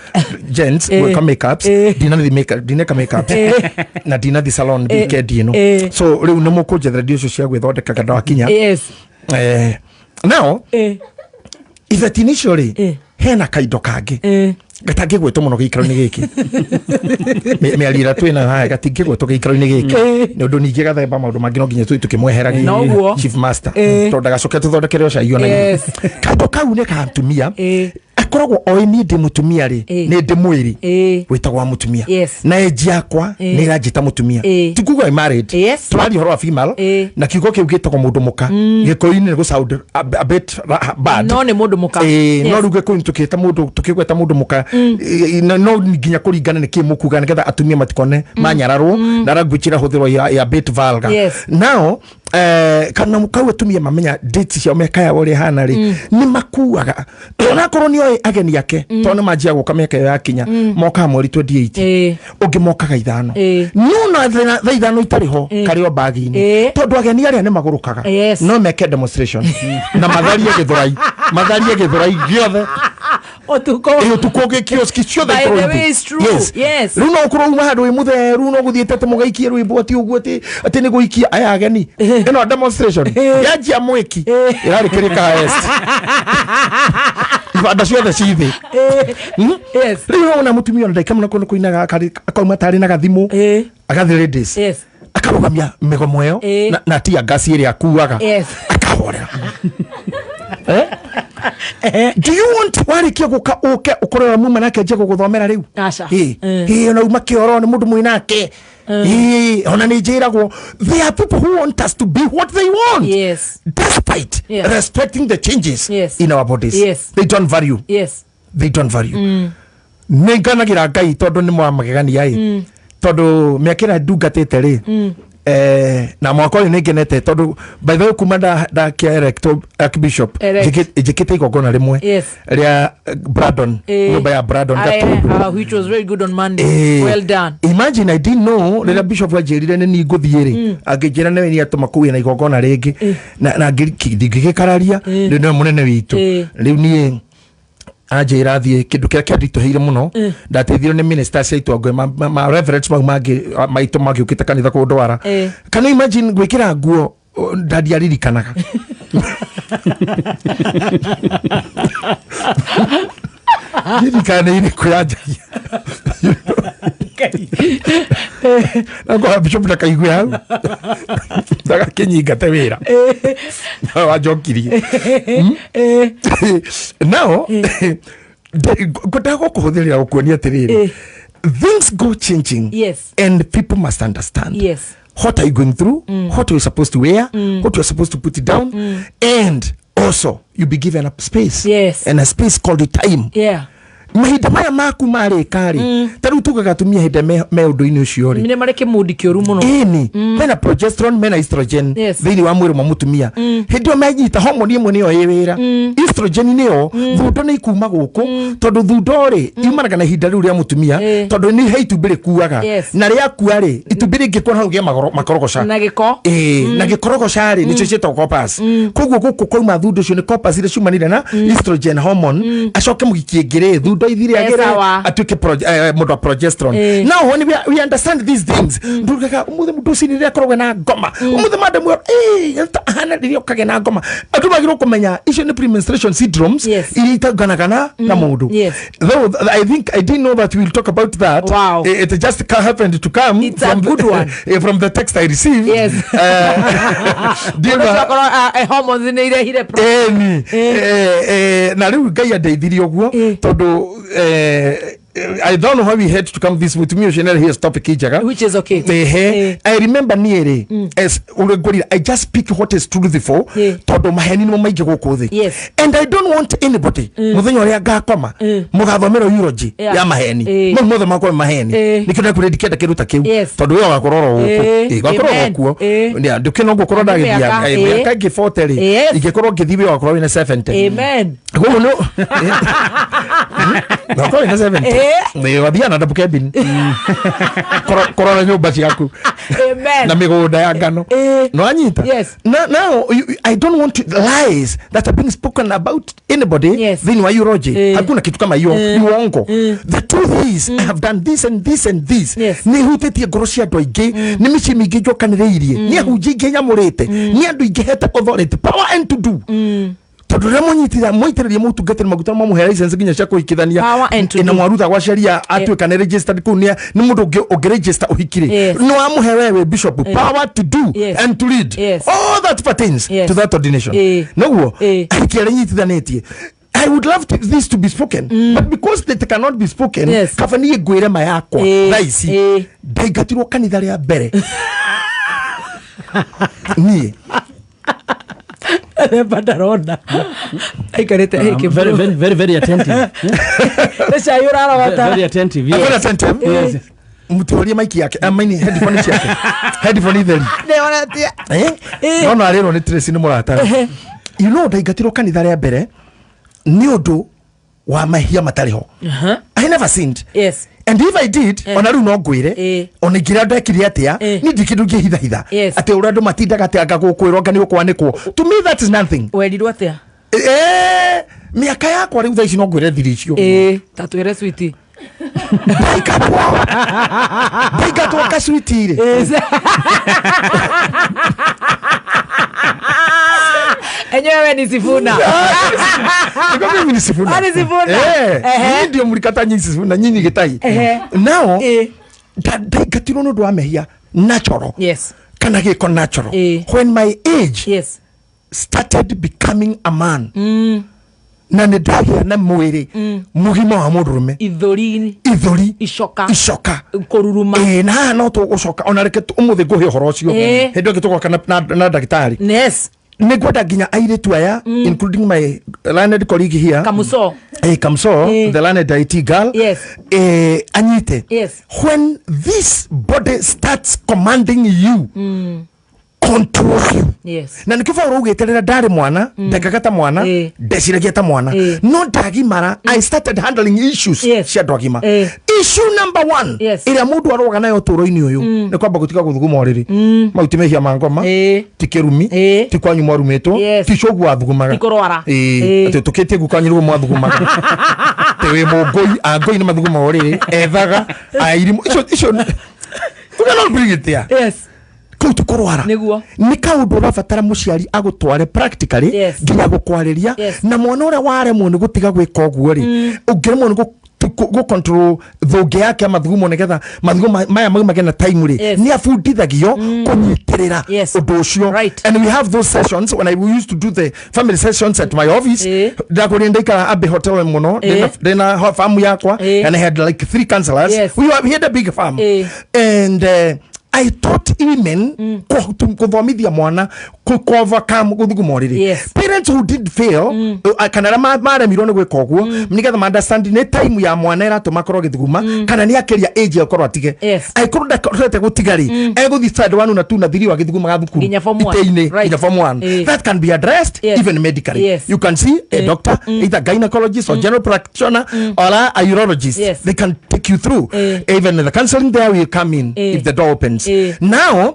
gents gwĩka makeups. Ndinathi makeup, ndineka makeups na ndinathi salon weekend ĩno. So rĩu nĩ mũkũnjethera ndio icio cia gwĩthondekaga ndakinya. Now ibeti-inĩ icio rĩ, hena kaindo kangĩ gatangĩgwetwo mũno gĩikaro-inĩ gĩkĩ. Mĩario ĩrĩa twĩnayo haha gatingĩgwetwo gĩikaro-inĩ gĩkĩ, nĩ ũndũ ningĩ gathemba maũndũ mangĩ no nginya tũthiĩ tũkĩmweheragia. Noguo. Chief master, tondũ ndagacoke tũthondekere o cai ona. Kaindo kau nĩ ka atumia. Akoragwo oĩ niĩ ndĩ mũtumia rĩ, nĩ ndĩ mwĩrĩ wĩtagwo wa mũtumia, na age yakwa nĩ ĩranjĩta mũtumia. Ti kuga I'm married. Tũraria ũhoro wa female, na kiugo kĩu gĩtagwo mũndũ mũka gĩkũyũ-inĩ nĩ gũ sound a bit bad. No nĩ mũndũ mũka. No rĩu gĩkũyũ tũkĩta mũndũ, tũkĩgweta mũndũ mũka, no nginya kũringana nĩ kĩ mũkuga, nĩgetha atumia matikone manyararwo na language ĩrahũthĩrwo ya bit vulgar. Now kana kau atumia mamenya dates ciao, mĩaka yao ũrĩa ĩhana rĩ, nĩ makuaga onakorwo nĩ oĩ ageni ake, tondũ nĩ manjia gũka mĩaka ĩyo yakinya, mokaga mweri 28, ũngĩ mokaga 5, no na thaa 5 itarĩ ho, karĩ o bagi-inĩ, tondũ ageni arĩa nĩ magũrũkaga. No meke demonstration na matharie gĩthũrai, matharie gĩthũrai gĩothe. Ũtukũ. Ĩ, ũtukũ ũngĩ kioski ciothe By the ikorwo way, ithĩ. it's true. Rĩu no ũkorwo uma handũ wĩ mũtheru, no gũthiĩte atĩ mũgaikie rwĩmbo atĩ ũguo atĩ nĩ gũikia aya ageni ĩno demonstration yanjia mwĩki ĩrarĩ kĩrĩka highest, ibanda ciothe ci thĩ. Rĩu wona mũtumia ona ndagĩka mũno kũndũ kũinaga akauma tarĩ na gathimũ, agathiĩ ladies, akarũgamia mĩgomo ĩyo na tia ngasi ĩrĩa akuaga, akahorera. Do you want warĩkia gũka ũke ũkorwo muma nake nje gũgũthomera rĩu? Aca. Ĩ, ona uma kĩoro nĩ mũndũ mwĩnake. Ĩ, ona nĩ njĩragwo there are people who want us to be what they want, despite respecting the changes in our bodies. They don't value, they don't value. Nĩ nganagĩra Ngai tondũ nĩ mwamagegania ĩ, tondũ mĩaka ĩrĩa ndungatĩte rĩ, na mwaka ũyũ nĩ ngenete tondũ by the way kuma ndakia electo archbishop, Elect. njĩkĩte igongona rĩmwe rĩa Brandon, nyũmba ya Brandon Gatundu. Which was very good on Monday. Well done. Imagine, I didn't know rĩrĩa bishop anjĩrire nĩ niĩ ngũthiĩ rĩ, angĩnjĩra nĩwe nĩ atũma kũgĩe na igongona rĩngĩ, na ndingĩgĩkararia, rĩu nĩwe mũnene witũ. Rĩu niĩ anjĩra thiĩ, kĩndũ kĩrĩa kĩanditũhĩire mũno, ndateithirio nĩ ministers aitũ angwe ma reverends mau mangĩ maitũ mangĩũkĩte kanitha kũndwara. Can you imagine gwĩkĩra nguo ndandiaririkanaga ndirikana nĩ irĩkũ yanjagia na ngoha bishop ndakaigue hau ndagakĩnyingate wĩra wanjokirie. Now ngwendaga gũkũhũthĩrĩra gũkuonia atĩrĩrĩ, things go changing and people must understand what are you going through, what you're supposed to wear, what you're supposed to put it down, and also you be given a space and a space called time. Mahinda maya maku marĩka rĩ, ta rĩu tugaga atumia hĩndĩ me ũndũ-inĩ ũcio rĩ, Nĩ marĩ kĩmundi kĩũru mũno. Ĩni mena progesterone, mena estrogen thĩinĩ wa mwĩrĩ wa mũtumia. Hĩndĩ ĩyo menyita homoni ĩmwe nĩyo ĩ wĩra, estrogen nĩyo thundo nĩ ikuma gũkũ, tondũ thundo rĩ yumanaga na ihinda rĩu rĩa mũtumia, tondũ nĩ he itumbĩ rĩkuaga, na rĩakua rĩ, itumbĩ rĩngĩkua hau gĩa makorogoca. Na gĩko. Ĩĩ, na gĩkorogoca rĩ nĩcio ciĩtagwo corpus. Koguo gũkũ kwauma thundo ũcio nĩ corpus iria ciumanire na estrogen hormone, acoke mũgiki ĩngĩ rĩ, thundo Matunda ithire Eh, agĩre sawa. atuĩke mũndũ wa progesterone. Now when we understand these things, ndugaga ũmũthĩ mũndũ ũcio rĩrĩa akoragwo na ngoma, ũmũthĩ madam ahana rĩrĩa ũkagĩa na ngoma, andũ magĩrĩirwo kũmenya icio nĩ premenstruation syndromes iria itaganagana na mũndũ. Though I think I didn't know that we'll talk about that. It just happened to come It's a from good the, one. From the text I received. Ũndũ ũcio akorwo, hormones nĩ irehire Eni. Na rĩu Ngai andeithirie ũguo tondũ I don't know how we had to come this, mũtumia ũcio nĩarehire topic njega. Which is okay. Ehe. I remember niĩ rĩ, as ũrĩa ngwĩrire, I just speak what is truthful tondũ maheni nĩmo maingĩ gũkũ thĩ. And I don't want anybody, mũthenya ũrĩa ngakoma, mũgathomera eulogy ya maheni. Mau mothe makorwo maheni. Nĩkĩo ndakwĩrire ndikenda kĩndũ ta kĩu tondũ wĩra wakorwo oro gũkũ. Gwakorwo oro kuo. Ndũkĩno ngũkorwo Nĩ ndagĩthiaga mĩaka, mĩaka ĩngĩ 40 rĩ, ingĩkorwo ngĩthiĩ wĩra wakorwo wĩna 70. Amen. Koguo nĩ wakorwo wĩna 70. Wathiaga na double cabin kũrora nyũmba ciaku Amen. na mĩgũnda ya ngano. No anyita. Now I don't want lies that are being spoken about anybody thĩinĩ wa eulogy. Hakuna kitu kama hiyo, ni uongo. The truth is I have done this and this and this. Nĩ hutĩtie ngoro cia andũ aingĩ, nĩ mĩciĩ mĩingĩ njokanĩrĩirie, nĩ ahunjia aingĩ nyamũrĩte, nĩ andũ aingĩ hete authority, power and to do, tondũ rĩrĩa mũnyitithia mũitĩrĩrie mũtungatĩri maguta, mamũhe license nginya cia kũhikithania Power and to na do. mwaruta gwa sheria atuĩka nĩ registered kũu, nĩ mũndũ ũngĩ ũngĩ-register ũhiki rĩ, nĩ wamũhe wewe bishop power to do and to lead all that pertains to that ordination. Noguo ahiki arĩa nyitithanĩtie, I would love this to be spoken, but because it cannot be spoken, kaba niĩ ngwĩre ma yakwa thaa ici. Ndaingatirwo kanitha rĩa mbere niĩ. Remba ndarona aikarĩte. I'm very, very, very, very attentive. Nĩ cai ũrarogota. Very attentive. Very Yes. attentive. Yes. Mũtũrie maiki yake, maini headphone ciake, headphone itheri. Nĩonetie. No no arĩrwo nĩ Tracy nĩ mũrata. You know, ndaingatirwo kanitha rĩa mbere nĩ ũndũ wa mahia matarĩ ho. I never sinned. And if I did, ona rĩu no ngwĩre, ona ingĩra ndekire atĩa, niĩ ndirĩ kĩndũ ingĩhithahitha atĩ ũrĩa andũ matindaga atĩ anga gũkwĩrwo anga nĩ ũkwanĩkwo. To me that is nothing. Werirwo atĩa? Mĩaka yakwa rĩu thaa ici no ngwĩre thiri icio. Ta twĩre switi. Ndaingatwo kacwiti rĩ. Enyewe ni Sifuna. Niko mimi ni Sifuna. Ah, ni Sifuna. Nyinyi ndio mlikata, nyinyi Sifuna, nyinyi Gĩtai. Nao ndaingatirwo nĩ ũndũ wa mehia natural kana gĩko natural. When my age started becoming a man na nĩ ndagĩa na mwĩrĩ mũgima wa mũndũrũme, Ithũri. Ithũri. Icoka. Icoka. Kũruruma. Na haha no tũgũcoka ona reke ũmũthĩ ngũhe ũhoro ũcio hĩndĩ ĩngĩ tũgoka na ndagĩtarĩ. Nĩ ngwenda nginya airĩtu aya, including my learned colleague here, Kamuso. Kamso, the learned IT girl, anyite. When this body starts commanding you, control you. Na nĩkĩo Paũlũ augĩte rĩrĩa ndarĩ mwana ndekaga ta mwana, ndeciragia ta mwana, no ndagimara I started handling issues cia andũ agima. Issue number one ĩrĩa mũndũ arũaga nayo ũtũũro-inĩ ũyũ nĩ kwamba gũtiga gũthuguma ũrĩrĩ. Mau ti mehia ma ngoma, ti kĩrumi, ti kwanyu mwarumĩtwo, ti coguo wathugumaga. Ti kũrwara. Atĩ tũkĩtie guka wanyu nĩguo mwathugumaga, atĩ wĩ mũngũi, angũi nĩ mathugumaga ũrĩrĩ, ethaga airimũ icio icio, you cannot bring it there. Kũu ti kũrwara. Nĩ kaũndũ ũrabatara mũciari agũtware practically nginya gũkwarĩria. Na mwana ũrĩa waremwo nĩ gũtiga gwĩka ũguo rĩ, ũngĩremwo nĩ gũ control thũngĩ yake ya mathugumo nĩgetha mathugumo maya maumage na time rĩ, nĩ abundithagio kũnyitĩrĩra ũndũ ũcio. And we have those sessions when I used to do the family sessions at my office. Ndakwĩrire ndaikara Abbey Hotel mũno. Ndĩna farm yakwa and I had like three counselors. We had a big farm and I taught women kũthomithia mwana ku overcome gũthuguma ũrĩrĩ. Parents who did fail, kana arĩa maremirwo nĩ gwĩka ũguo, nĩgetha ma understand nĩ time ya mwana ĩratũma akorwo agĩthuguma kana nĩ akĩria age akorwo atige. Angĩkorwo ndakorete gũtiga rĩ, egũthiĩ standard 1 na 2 na 3 agĩthugumaga thukuru Nginya form one. itĩ-inĩ, nginya form 1. That can be addressed even medically. You can see a doctor, either gynecologist or general practitioner or a urologist. They can take you through. Even the counseling there will come in if the door opens. Now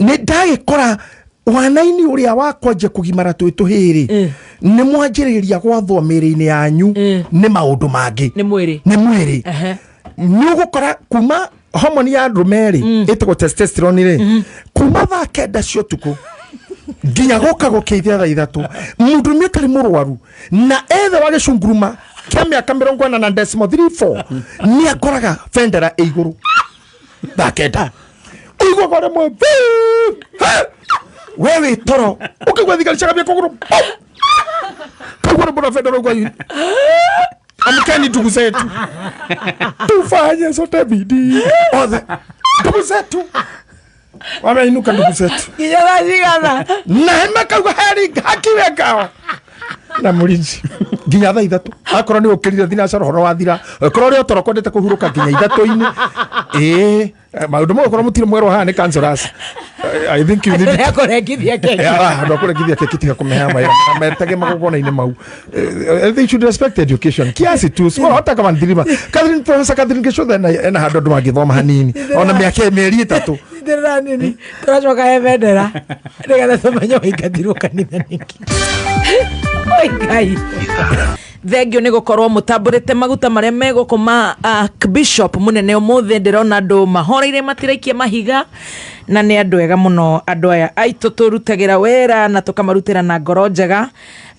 nĩ ndagĩkora wana-inĩ ũrĩa wa kwanja kũgimara twĩ tũhĩrĩ, Nĩ mwanjĩrĩria gwathwo mĩĩrĩ-inĩ yanyu nĩ maũndũ mangĩ. Nĩ mwĩrĩ. Nĩ mwĩrĩ. Nĩ ũgũkora kuma homoni ya ndũme rĩ, ĩtagwo testosterone rĩ, kuma thaa 9 cia ũtukũ nginya gũka gũkĩithia thaa 3, mũndũrũme ũtarĩ mũrwaru na ethe wa gĩcunguruma kĩa mĩaka 40.34 nĩ akoraga bendera ĩ igũrũ thaa 9. Ũiguaga rĩmwe we wĩ toro, ũkaigua thigari ciagambia kũgũrũ, kaigua rwĩmbo rwa bendera ũguo, "Amkeni ndugu zetu, tufanye sote bidii." Othe ndugu zetu wameinuka, ndugu zetu. Nginya thaa cigana? Na makauga heri hakiwe ngawa na mũrinzi nginya thaa 3. Akorwo nĩ ũkĩrire thinacara, ũhoro wathira. Korwo ũrĩ o toro kwendete kũhurũka nginya 3-inĩ, ĩĩ, maũndũ mau okorwo mũtirĩ mwerwo haha nĩ counselors, I think you need Nĩakũrengithia keki. Andũ akũrengithia keki, tiga kũmeha mawĩra metage magongona-inĩ mau. They should respect education kiasi tu so hata kama ndirima Catherine, Professor Catherine Gicutha ena handũ andũ mangĩthoma hanini ona mĩaka mĩeri 3. Ndĩrera nini tũracoka he bendera nĩgetha tũmenye waingatirwo kanitha nĩkĩ. Oi Ngai, thengio nĩ gũkorwo mũtambũrĩte maguta marĩa megũkũ ma Bishop mũnene. Ũmũthĩ ndĩrona andũ mahoreire, matiraikia mahiga, na nĩ andũ ega mũno andũ aya aitũ tũrutagĩra wĩra na tũkamarutĩra na ngoro njega.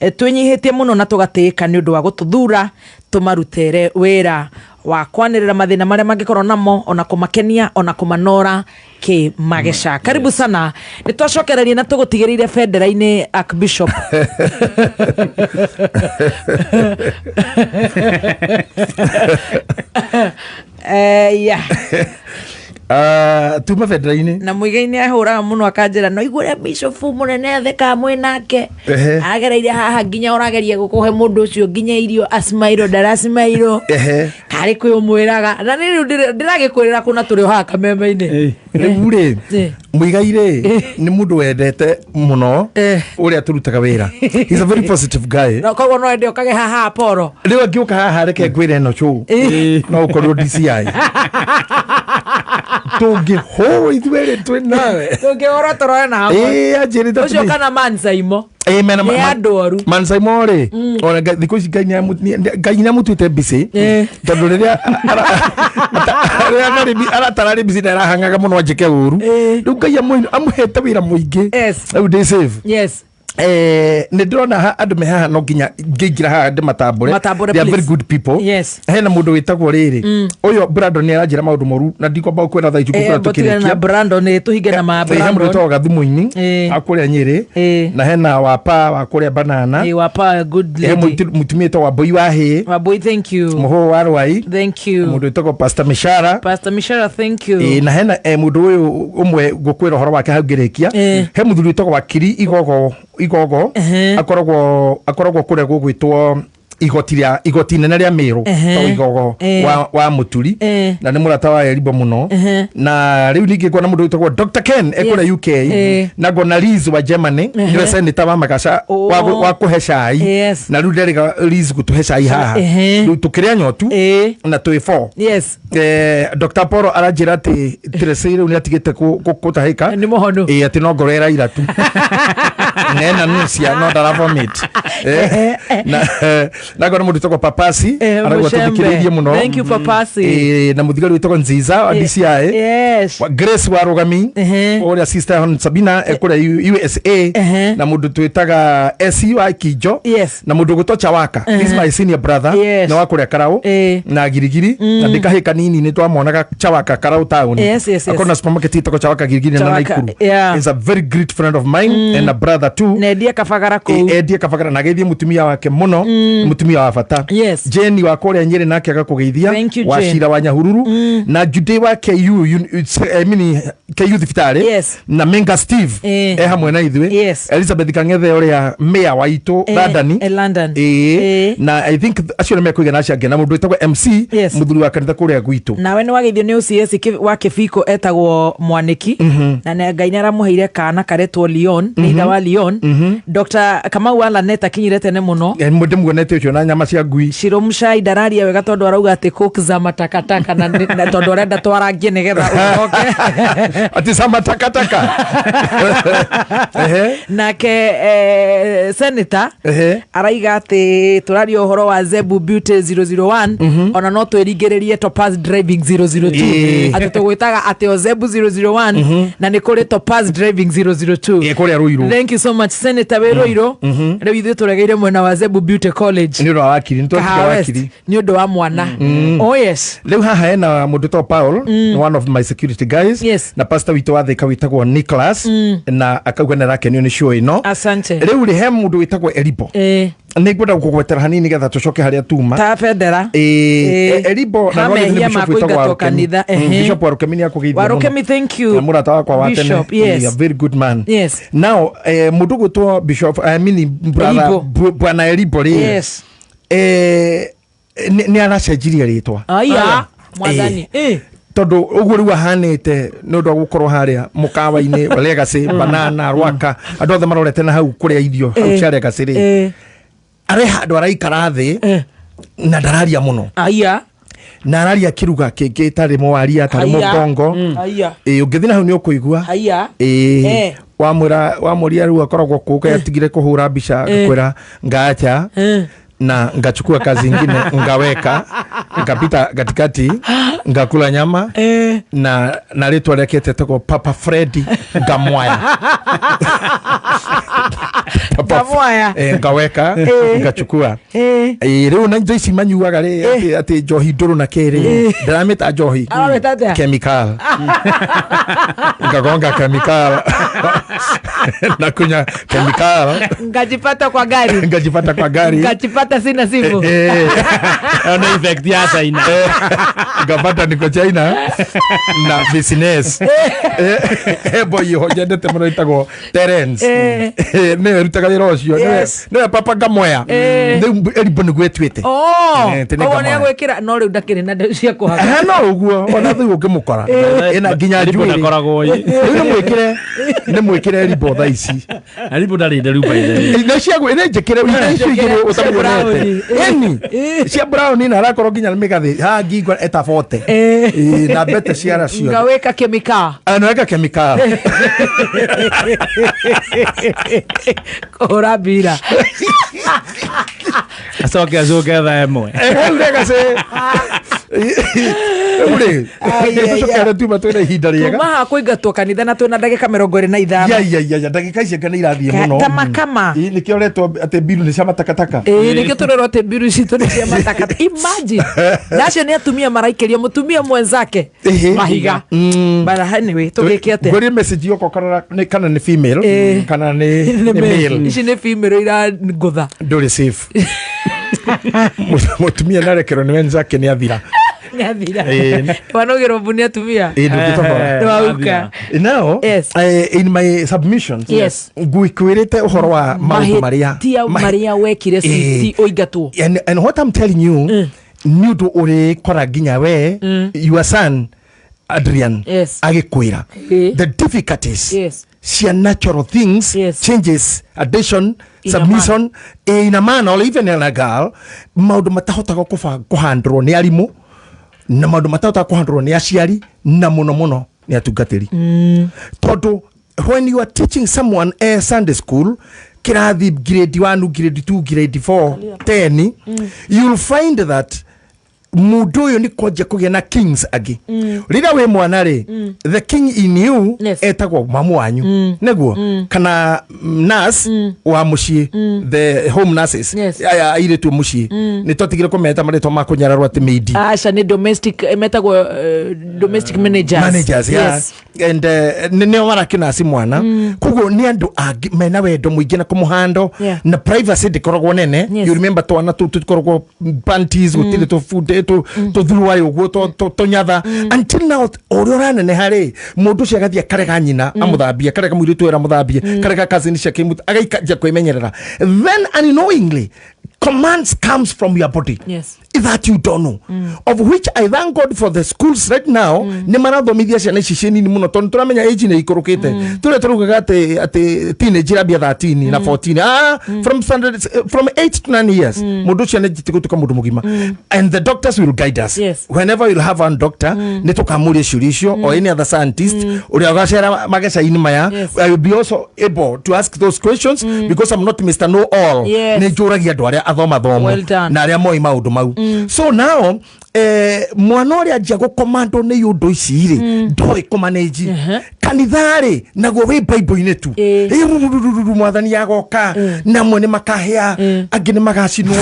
Twĩnyihĩtie mũno na tũgatĩĩka nĩ ũndũ wa gũtũthura tũmarutĩre wĩra wa kwanĩrĩra mathĩna marĩa mangĩkorwo namo, ona kũmakenia, ona kũmanora kĩmageca. Karibu sana, nĩ twacokereria na tũgũtigĩrĩire bendera-inĩ, Archbishop. Yeah. Tuma bendera-inĩ. Na mũigai-inĩ ahũraga mũno akanjĩra no igue ũrĩa bishop mũnene athekaga mwĩ nake. Agereire haha nginya ũrageria gũkũhe mũndũ ũcio nginya irio acimairwo ndaracimairwo. Karĩ kwĩ ũmwĩraga na nĩ rĩu ndĩragĩkwĩrĩra kũna tũrĩ o haha kameme-inĩ. Rĩu rĩ, Mũigai rĩ, nĩ mũndũ wendete mũno ũrĩa tũrutaga wĩra. He's a very positive guy. No koguo no ende ũkage haha poro. Rĩu angĩũka haha, reke ngwĩre ĩno show no ũkorwo DCI tũngĩhũrwo ithuerĩ twĩ nawe. Tũngĩhũrwo tũroe na hamwe. Ĩĩ, anjĩrĩte. Ũcio kana mansaimo. Ĩĩ, mena Nĩ andũ oru. Mansaimo rĩ, ona thikũ ici Ngai nĩamũtuĩte busy tondũ rĩrĩa aratararĩ busy na arahang'aga mũno anjĩke ũru. Rĩu Ngai amũhete wĩra mũingĩ. Rĩu ndĩ safe. Nĩ ndĩrona andũ me haha, no nginya ngĩingĩra haha ndĩmatambũre. Matambũre, They are very please. good people. Hena mũndũ wĩtagwo rĩrĩ, ũyũ Brandon nĩ aranjĩra maũndũ moru na ndikwamba gũkwĩra thaa ici ngũkwĩra Tũtigane na tũkĩrĩkia. Brandon, tũhinge na ma He mũndũ Brandon. wĩtagwo Gathumuini akũrĩa Nyĩrĩ, na hena wapa wa kũrĩa Banana. Wapa, good He lady. mũtumia wĩtagwo Wambũi wa Hĩ. Wambui, thank you. Mũhũũ wa Rwai. Thank you. Mũndũ wĩtagwo Pastor Mishara. Pastor Mishara, thank you. Na hena mũndũ ũyũ ũmwe ngũkwĩra ũhoro wake hau ngĩrĩkia. He mũthuri wĩtagwo Wakiri Igogo Igogo. Akoragwo kũrĩa gũgwĩtwo igoti rĩa igoti inene rĩa Mĩrũ to Igogo wa Mũturi na nĩ mũrata wa Eribo mũno. Na rĩu ningĩ ngona mũndũ wĩtagwo Dr Ken ekũrĩa UK na ngona Liz wa Germany, nĩwe senator wa Magaca wa kũhe cai. Na rĩu nderĩga Liz gũtũhe cai haha. Rĩu tũkĩrĩa nyotu na twĩ four. Dr Poro aranjĩra atĩ Tracy rĩu nĩ atigĩte kũtahĩka. Nĩ mũhonu. Ĩ, atĩ no ngoro ĩraira tu nena nusia no ndara vomit. Na ngona mũndũ wĩtagwo Papasi arauga Mũcembe. tũthikĩrĩirie mũno. Thank you, Papasi. Na mũthigari wĩtagwo Nziza wa DCI. Grace wa Rũgami, ũrĩa sister Hon Sabina ekũrĩa USA, na mũndũ twĩtaga SC wa Kinjo na mũndũ ũgwĩtwo Chawaka. He's my senior brother. Na wa kũrĩa Karaũ na Girigiri na ndĩ kahĩ kanini nĩ twamonaga Chawaka Karaũ town. Akorwo na supermarket ĩtagwo Chawaka Girigiri na Chawaka, Naikuru. He's a very great friend of mine and a brother too. Na endie kabagara kũu. Endie kabagara na ageithie mutumia wake muno, mutumia wa bata. Jenny wa kũrĩa Nyĩrĩ nake agakũgeithia. Thank you, wa Jane. Cira wa Nyahururu na Jude wa KU I mean, KU thibitarĩ na Menga Steve e hamwe na ithuĩ. Elizabeth Kang'ethe ũrĩa mayor wa itũ London. London. Ĩĩ. Na I think acio nĩ mekũigana acio angĩ na mũndũ wĩtagwo MC mũthuri wa kanitha kũrĩa gwitũ. Nawe nĩ wageithio nĩ OCS wa Kĩbiko etagwo Mwanĩki na Ngai nĩ aramũheire kana karetwo Leon, nĩ ithe wa Leon. Dr Kamau wa Lanet akinyire tene mũno. Ndĩmuonete ũcio icio na nyama cia ngui. Shiro Muchai ndararia wega tondu arauga ati coke za matakataka na tondu arenda twarangie nigetha ucoke. Ati za matakataka. Ehe. Nake senator araiga ati turaria uhoro wa Zebu Beauty 001, ona no twiringiririe Topaz Driving 002. Ati tugwitaga ati o Zebu 001 na ni kuri Topaz Driving 002. Ĩ, kũrĩa Ruiru. Thank you so much, Senator wĩ Ruiru. Rĩu ithuĩ tũregeire mwena wa Zebu Beauty College. Nĩ ũndũ wa wakiri, nĩ twatiga. Kahawa West, Wakiri. Nĩ ũndũ wa mwana. Oh yes. Rĩu haha hena mũndũ to Paul, one of my security guys, na pastor witũ wa Thika wĩtagwo Nicholas, na akauga nĩ arakenio nĩ show ĩno. Asante. Rĩu rĩ, he mũndũ wĩtagwo Eribo. Nĩ ngwenda gũkũgwetera hanini nĩgetha tũcoke harĩa tuma. Ta bendera. Eribo na Ha nĩ mehia Bishop ma wĩtagwo kũingatwo Warũkemi. kanitha, Bishop Warũkemi nĩ akũgeithia mũno. Warũkemi, thank you. Na mũrata wakwa wa tene. Bishop, yes. A very good man. Now mũndũ gwĩtwo Bishop, I mean brother. Eribo. Bwana Eribo rĩ, nĩ aracenjirie rĩtwa. Aya mwathani. Tondũ ũguo rĩu ahanĩte nĩ ũndũ wa gũkorwo harĩa mũkawa-inĩ wa Legacy Banana Rwaka, andũ othe marorete na hau kũrĩa irio hau cia Legacy rĩ, arĩ handũ araikara thĩ na ndararia mũno. Aya. Na araria kĩruga kĩngĩ tarĩ mwaria tarĩ Aya. mũkongo. Aya. Ĩ, ũngĩthiĩ na hau nĩ ũkũigua. Aya. Ĩ, wamwĩra wamũria rĩu akoragwo kũ atigire kũhũra mbica, ngakwĩra ngacha na ngachukua kazi ingine, ngaweka ngapita katikati, ngakula nyama na rĩtwa rĩake tetagwo Papa Fredi Ngamwaya. Ngamwaya. Ngaweka ngachukua. Rĩu na indo ici manyuaga rĩ, atĩ njohi ndũrũ na kĩrĩ, ndĩramĩta njohi. Aramĩta atĩa? Chemical, ngagonga chemical na kunya chemical. Ngajipata kwa gari. Ngajipata kwa gari. Ngajipata sina simu. Nĩ effect ya China. Ngapata niko China na business. Boy ho nyendete mũno ĩtagwo Terence. Nĩwe rutaga wĩra ũcio. Nĩwe Papa Ngamoya. Rĩu Eribo nĩguo ĩtuĩte. Oh, tene koguo nĩ Ngamoya. agwĩkĩra no rĩu ndakĩrĩ na nderu cia kũhaka. No ũguo ona thĩ ũngĩmũkora ĩna nginya Eribo njuĩrĩ. ndakoragwo Rĩu nĩ mwĩkĩre Eribo thaa ici. Eribo ndarĩ nderu by the way. Nĩ ciagu nĩ njĩkĩre nĩ icio igĩrĩ ũtamuonete ĩni cia brown, na arakorwo nginya mĩgathĩ ha ngingo eta 40. Ĩ, na mbete ciara ciothe. Ngawĩka chemical. Anaweka chemical. Kũhũra mbira. Acoke acoke thaa 1. Hau Legacy rĩu rĩ, tũcoke harĩa tuma twĩna ihinda rĩega. Kuma haha kũingatwo kanitha na twĩna ndagĩka 25. Ya ya ya ya, ndagĩka icio nĩ irathiĩ mũno. Ta makama. Ĩ, nĩkĩo ũretwo atĩ mbiru nĩ cia matakataka. Ĩĩ, nĩkĩo tũrerwo atĩ mbiru citũ nĩ cia matakata. Imagine, na acio nĩ atumia maraikĩria mũtumia mwenzake mahiga. But anyway, tũgĩke atĩa? Ngũrie message yoka ũkarora kana nĩ female kana nĩ male. Ici nĩ female irangũtha. Ndũrĩ safe. Mũtumia narekerwo nĩ wenzake nĩ athira. Nĩ athira. Ĩĩ. Wanogерwo mbu nĩ atumia. Ĩĩ, ndũngĩtobora. Nĩ wauka. Now, in my submissions, ngwĩkwĩrĩte ũhoro wa maũndũ marĩa mahĩtia marĩa wekire citi ũingatwo. And what I'm telling you, nĩ ũndũ ũrĩkora nginya we your son Adrian agĩkwĩra the difficulties cia natural things, changes, addition, In a submission in a man or even in a girl, maũndũ matahotaga kũhandũrwo nĩ arimũ na maũndũ matahotaga kũhandũrwo nĩ aciari na mũno mũno nĩ atungatĩri, tondũ when you are teaching someone a Sunday school kĩrathi grade 1, grade 2, grade 4, 10, you'll find that mũndũ ũyũ nĩ kwanjia kũgĩa na kings angĩ. Rĩrĩa wĩ mwana rĩ, the king in you etagwo mamu wanyu nĩguo kana nurse wa mũciĩ, the home nurses. Aya airĩtu a mũciĩ nĩ twatigire kũmeta marĩtwa ma kũnyararwo atĩ maid. Aca, nĩ domestic, metagwo domestic managers. Managers, yeah. And nĩo marakĩnaci mwana, koguo nĩ andũ angĩ mena wendo mũingĩ na kũmũhando na privacy ndĩkoragwo nene. You remember twana tũu tũkoragwo panties, gũtirĩ tũbunde tũthuruarĩ ũguo tũnyatha until now ũrĩa ũraneneha rĩ, mũndũ ũcio agathiĩ akarega nyina amũthambie, akarega mũirĩtu ũyũ amũthambie, karega cousin ciake agaikanjia kwĩmenyerera. Then unknowingly commands comes from your body. That you don't know, of which I thank God for the schools right now, nĩ marathomithia ciana ici ciĩ nini mũno, tondũ tũramenya age nĩ ikũrũkĩte. Tũrĩa tũraugaga atĩ teenage irambia 13 na 14, from standard, from 8 to 9 years, mũndũ ũcio nĩ gũtuĩka mũndũ mũgima, and the doctors will guide us. Whenever you'll have one doctor, nĩ tũkamũria ciũria icio, or any other scientist ũrĩa ũgacera mageca-inĩ maya. I will be also able to ask those questions because I'm not Mr. Know All. Nĩ njũragia andũ arĩa athomathomo Well done. Na arĩa moĩ maũndũ mau. So now, mwana ũrĩa anjia gũkomandwo nĩ iũndũ ici rĩ, ndoĩ kũmanĩnji kanitha rĩ, naguo wĩ baibũ-inĩ tu. Ĩ, rururururu, mwathani agoka, namwe nĩ makahĩa, angĩ nĩ magacinwo,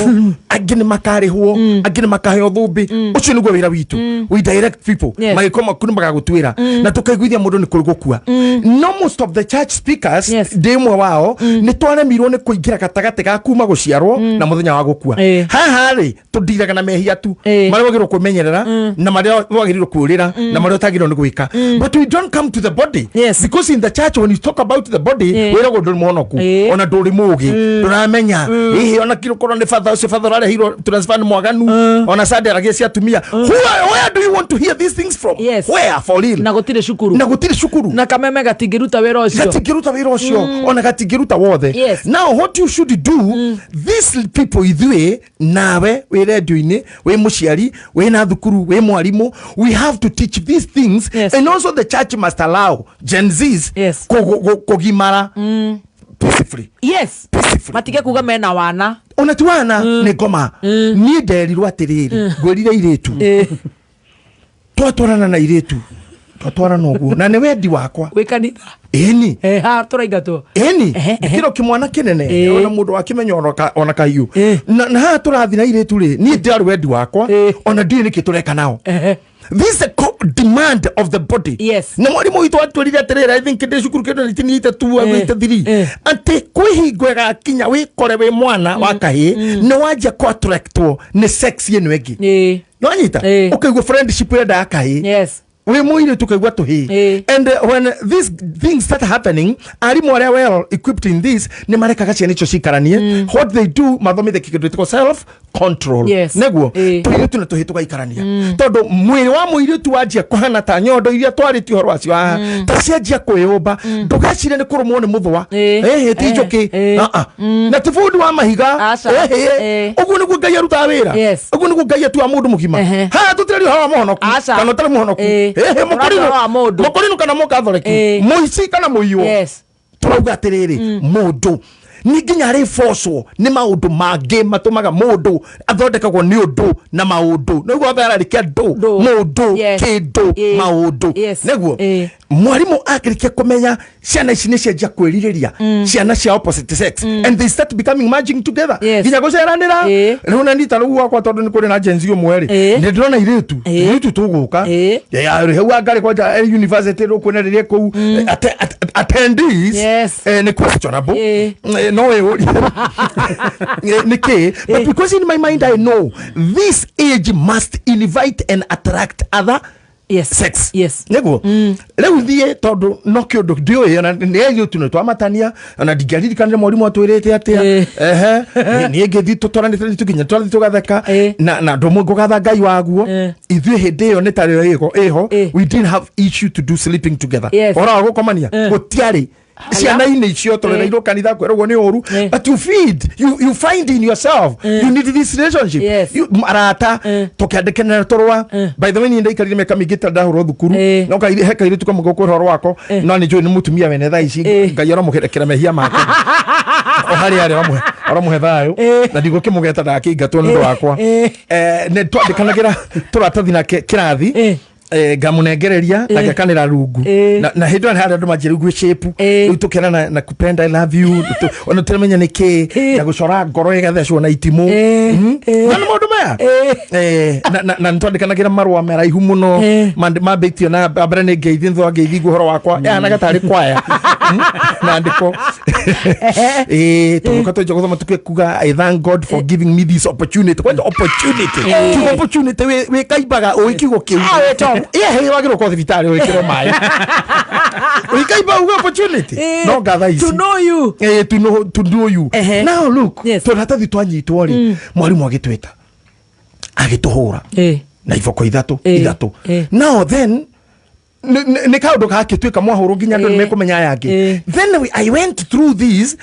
angĩ nĩ makarĩhwo, angĩ nĩ makaheo thũmbĩ. Ũcio nĩguo wĩra witũ. We direct people. Magĩkorwo maku nĩ magagũtuĩra na tũkaiguithia mũndũ nĩ kũrĩ gũkua. No most of the church speakers, ndĩ ũmwe wao, nĩ twaremirwo nĩ kũingĩra gatagatĩ ga kuma gũciarwo na mũthenya wa gũkua. Haha rĩ, tũndiraga na mehia tu marĩa wagĩrĩirwo kwĩmenyerera na marĩa wagĩrĩirwo kwĩũrĩra na marĩa ũtagĩrĩirwo nĩ gwĩka, but we don't come to the body. Because in the church, when you talk about the body, wĩragwo ndũrĩ mũhonoku, ona ndũrĩ mũgĩ, ndũramenya hihi ona kĩrũkorwo nĩ batha ũcio, batha ũrarehirwo transfer nĩ mwaganu, ona Sunday aragia cia atumia. Where do you want to hear these things from? Where, for real? Na gũtirĩ cukuru. Na gũtirĩ cukuru. Na kameme gatingĩruta wĩra ũcio. Gatingĩruta wĩra ũcio, ona gatingĩruta wothe. Now what you should do, these people, ithuĩ nawe wĩ rendio-inĩ, wĩ mũciari, wĩ na thukuru, wĩ mwarimũ, we have to teach these things. And also the church must allow Gen Zs kũgimara peacefully. Peacefully. Matige kuga mena wana. Ona ti wana, nĩ ngoma. Niĩ nderirwo atĩrĩrĩ, ngwĩrire irĩtu, twatwarana na irĩtu, twatwarana ũguo na nĩ wendi wakwa. Wĩ kanitha? Ĩni. Ha tũraingatwo. Ĩni. Ehe. Kĩro kĩmwana kĩnene, ona mũndũ wakĩmenya ona kahiũ. Na haha tũrathiĩ na irĩtu rĩ, niĩ ndĩrarĩ wendi wakwa, ona ndiũĩ nĩkĩ tũreka nao. This is a demand of the body. Na mwarimũ witũ atwĩrire atĩrĩrĩ, I think ndĩ cukuru kĩndũ 1982, 83, atĩ kwĩ hingo ĩgakinya wĩkore wĩ mwana wa kahĩĩ nĩ wanjia kũ-attractwo nĩ sex ĩno ĩngĩ. Nĩwanyita? Ũkaigua friendship ĩrenda ya kahĩĩ, wĩ mũirĩtu ũkaigua tũhĩĩ. And when these things start happening, arimũ arĩa well equipped in this nĩ marekaga ciana icio cikaranie. What they do, mathomithia kĩndũ gĩtagwo self control. Nĩguo tũirĩtu na tũhĩĩ tũgaikarania, tondũ mwĩrĩ wa mũirĩtu wanjia kũhana ta nyondo iria twarĩtie ũhoro wacio haha, ta cianjia kwĩyũmba, ndũgecire nĩ kũrũmwo nĩ mũthũa. Ĩhĩ, ti njũkĩ. Ah, ah. Na ti bundi wa mahiga. Aca. Ĩhĩ. Ũguo nĩguo Ngai arutaga wĩra. Ũguo nĩguo Ngai atuaga mũndũ mũgima. Haha tũtirĩ ũhoro wa mũhonoku Aca. kana ũtarĩ mũhonoku. Ĩhĩ, Tũraria ũhoro wa mũndũ. Mũkũrinũ kana mũkathoreki, mũici kana mũiywo. Tũrauga atĩrĩrĩ, mũndũ nĩ nginya arĩbocwo nĩ maũndũ mangĩ matũmaga mũndũ athondekagwo nĩ ũndũ na maũndũ, nĩguo ararĩkia ndũ. Ndũ. Mũndũ, kĩndũ, maũndũ. Nĩguo mwarimũ akĩrĩkia kũmenya ciana ici nĩ cianjia kwĩrirĩria ciana cia opposite sex, and they start becoming merging together, nginya gũceranĩra. Rĩu na nita rĩu gwakwa, tondũ nĩ kũrĩ na Gen Z ũmwe rĩ, nĩ ndĩrona irĩtu, irĩtu tũgũka. Hau angarĩ kwanja, university rũkuona rĩrĩa kũu attendees, nĩ questionable. No wĩyũrie nĩ kĩ, but because in my mind I know this age must invite and attract other sex. Nĩguo rĩu thiĩ, tondũ no kĩũndũ ndiũĩ, ona nĩ airĩtu nĩ twamatania, ona ndingĩaririkanire mwarimũ atwĩrĩte atĩa. Ehe, niĩ ngĩthiĩ tũtwaranĩte tũkinya tũrathiĩ tũgatheka. Na ndũmwe ngũgatha Ngai waguo, ithuĩ hĩndĩ ĩyo nĩ tarĩo ĩho ĩho. We didn't have issue to do sleeping together. Ũhoro wa gũkomania gũtiarĩ ciana-inĩ icio tũrereirwo kanitha kwĩragwo nĩ ũru. But you feed you, you find in yourself you need this relationship. You, arata, tũkĩandĩkanĩra tũrũa. By the way, niĩ ndaikarire mĩaka mĩingĩ ta ndahũrwo thukuru. No he kairĩtu kamwe gũkwĩra ũhoro wako, no nĩ njũĩ nĩ mũtumia wene thaa ici. Ngai aramũrekera mehia make o harĩa arĩ, aramũhe thayũ, na ndigũkĩmũgeta ndakĩingatwo nĩ ũndũ wakwa. Nĩ twandĩkanagĩra tũratathi nake kĩrathi. Ngamũnengereria na ngekanĩra rungu. Na hĩndĩ ĩyo harĩ andũ manjĩra rĩu gwĩ shape. Rĩu tũkĩra na kupenda, I love you, ona tũramenya nĩ kĩ, na gũcora ngoro ĩgathecwo na itimũ. Na nĩ maũndũ maya. Na nĩtwandĩkanagĩra marũa maraihu mũno. Mambĩtio na mbere nĩ ngeithi, thutha wa ngeithi nguo ũhoro wakwa yahanaga tarĩ kwaya. Na andĩko tũgĩũka twanjia gũthoma tũkĩkuga, "I thank God for giving me this opportunity." Kwanja opportunity, kiugo opportunity wĩ kaimbaga ũĩ kiugo kĩu. Ĩĩ, wagĩrĩirwo gũkorwo thibitarĩ wĩkĩrwo maĩ ũikaimba uge opportunity. No ngatha ici To know you. To know you. Now look, tũratathi twanyitwo rĩ, mwarimũ agĩtwĩta. Agĩtũhũra na iboko ithatũ. Ithatũ. Now then nĩ kaũndũ gakĩtuĩka mwahũrwo nginya andũ nĩmekũmenya aya angĩ. Then I went through this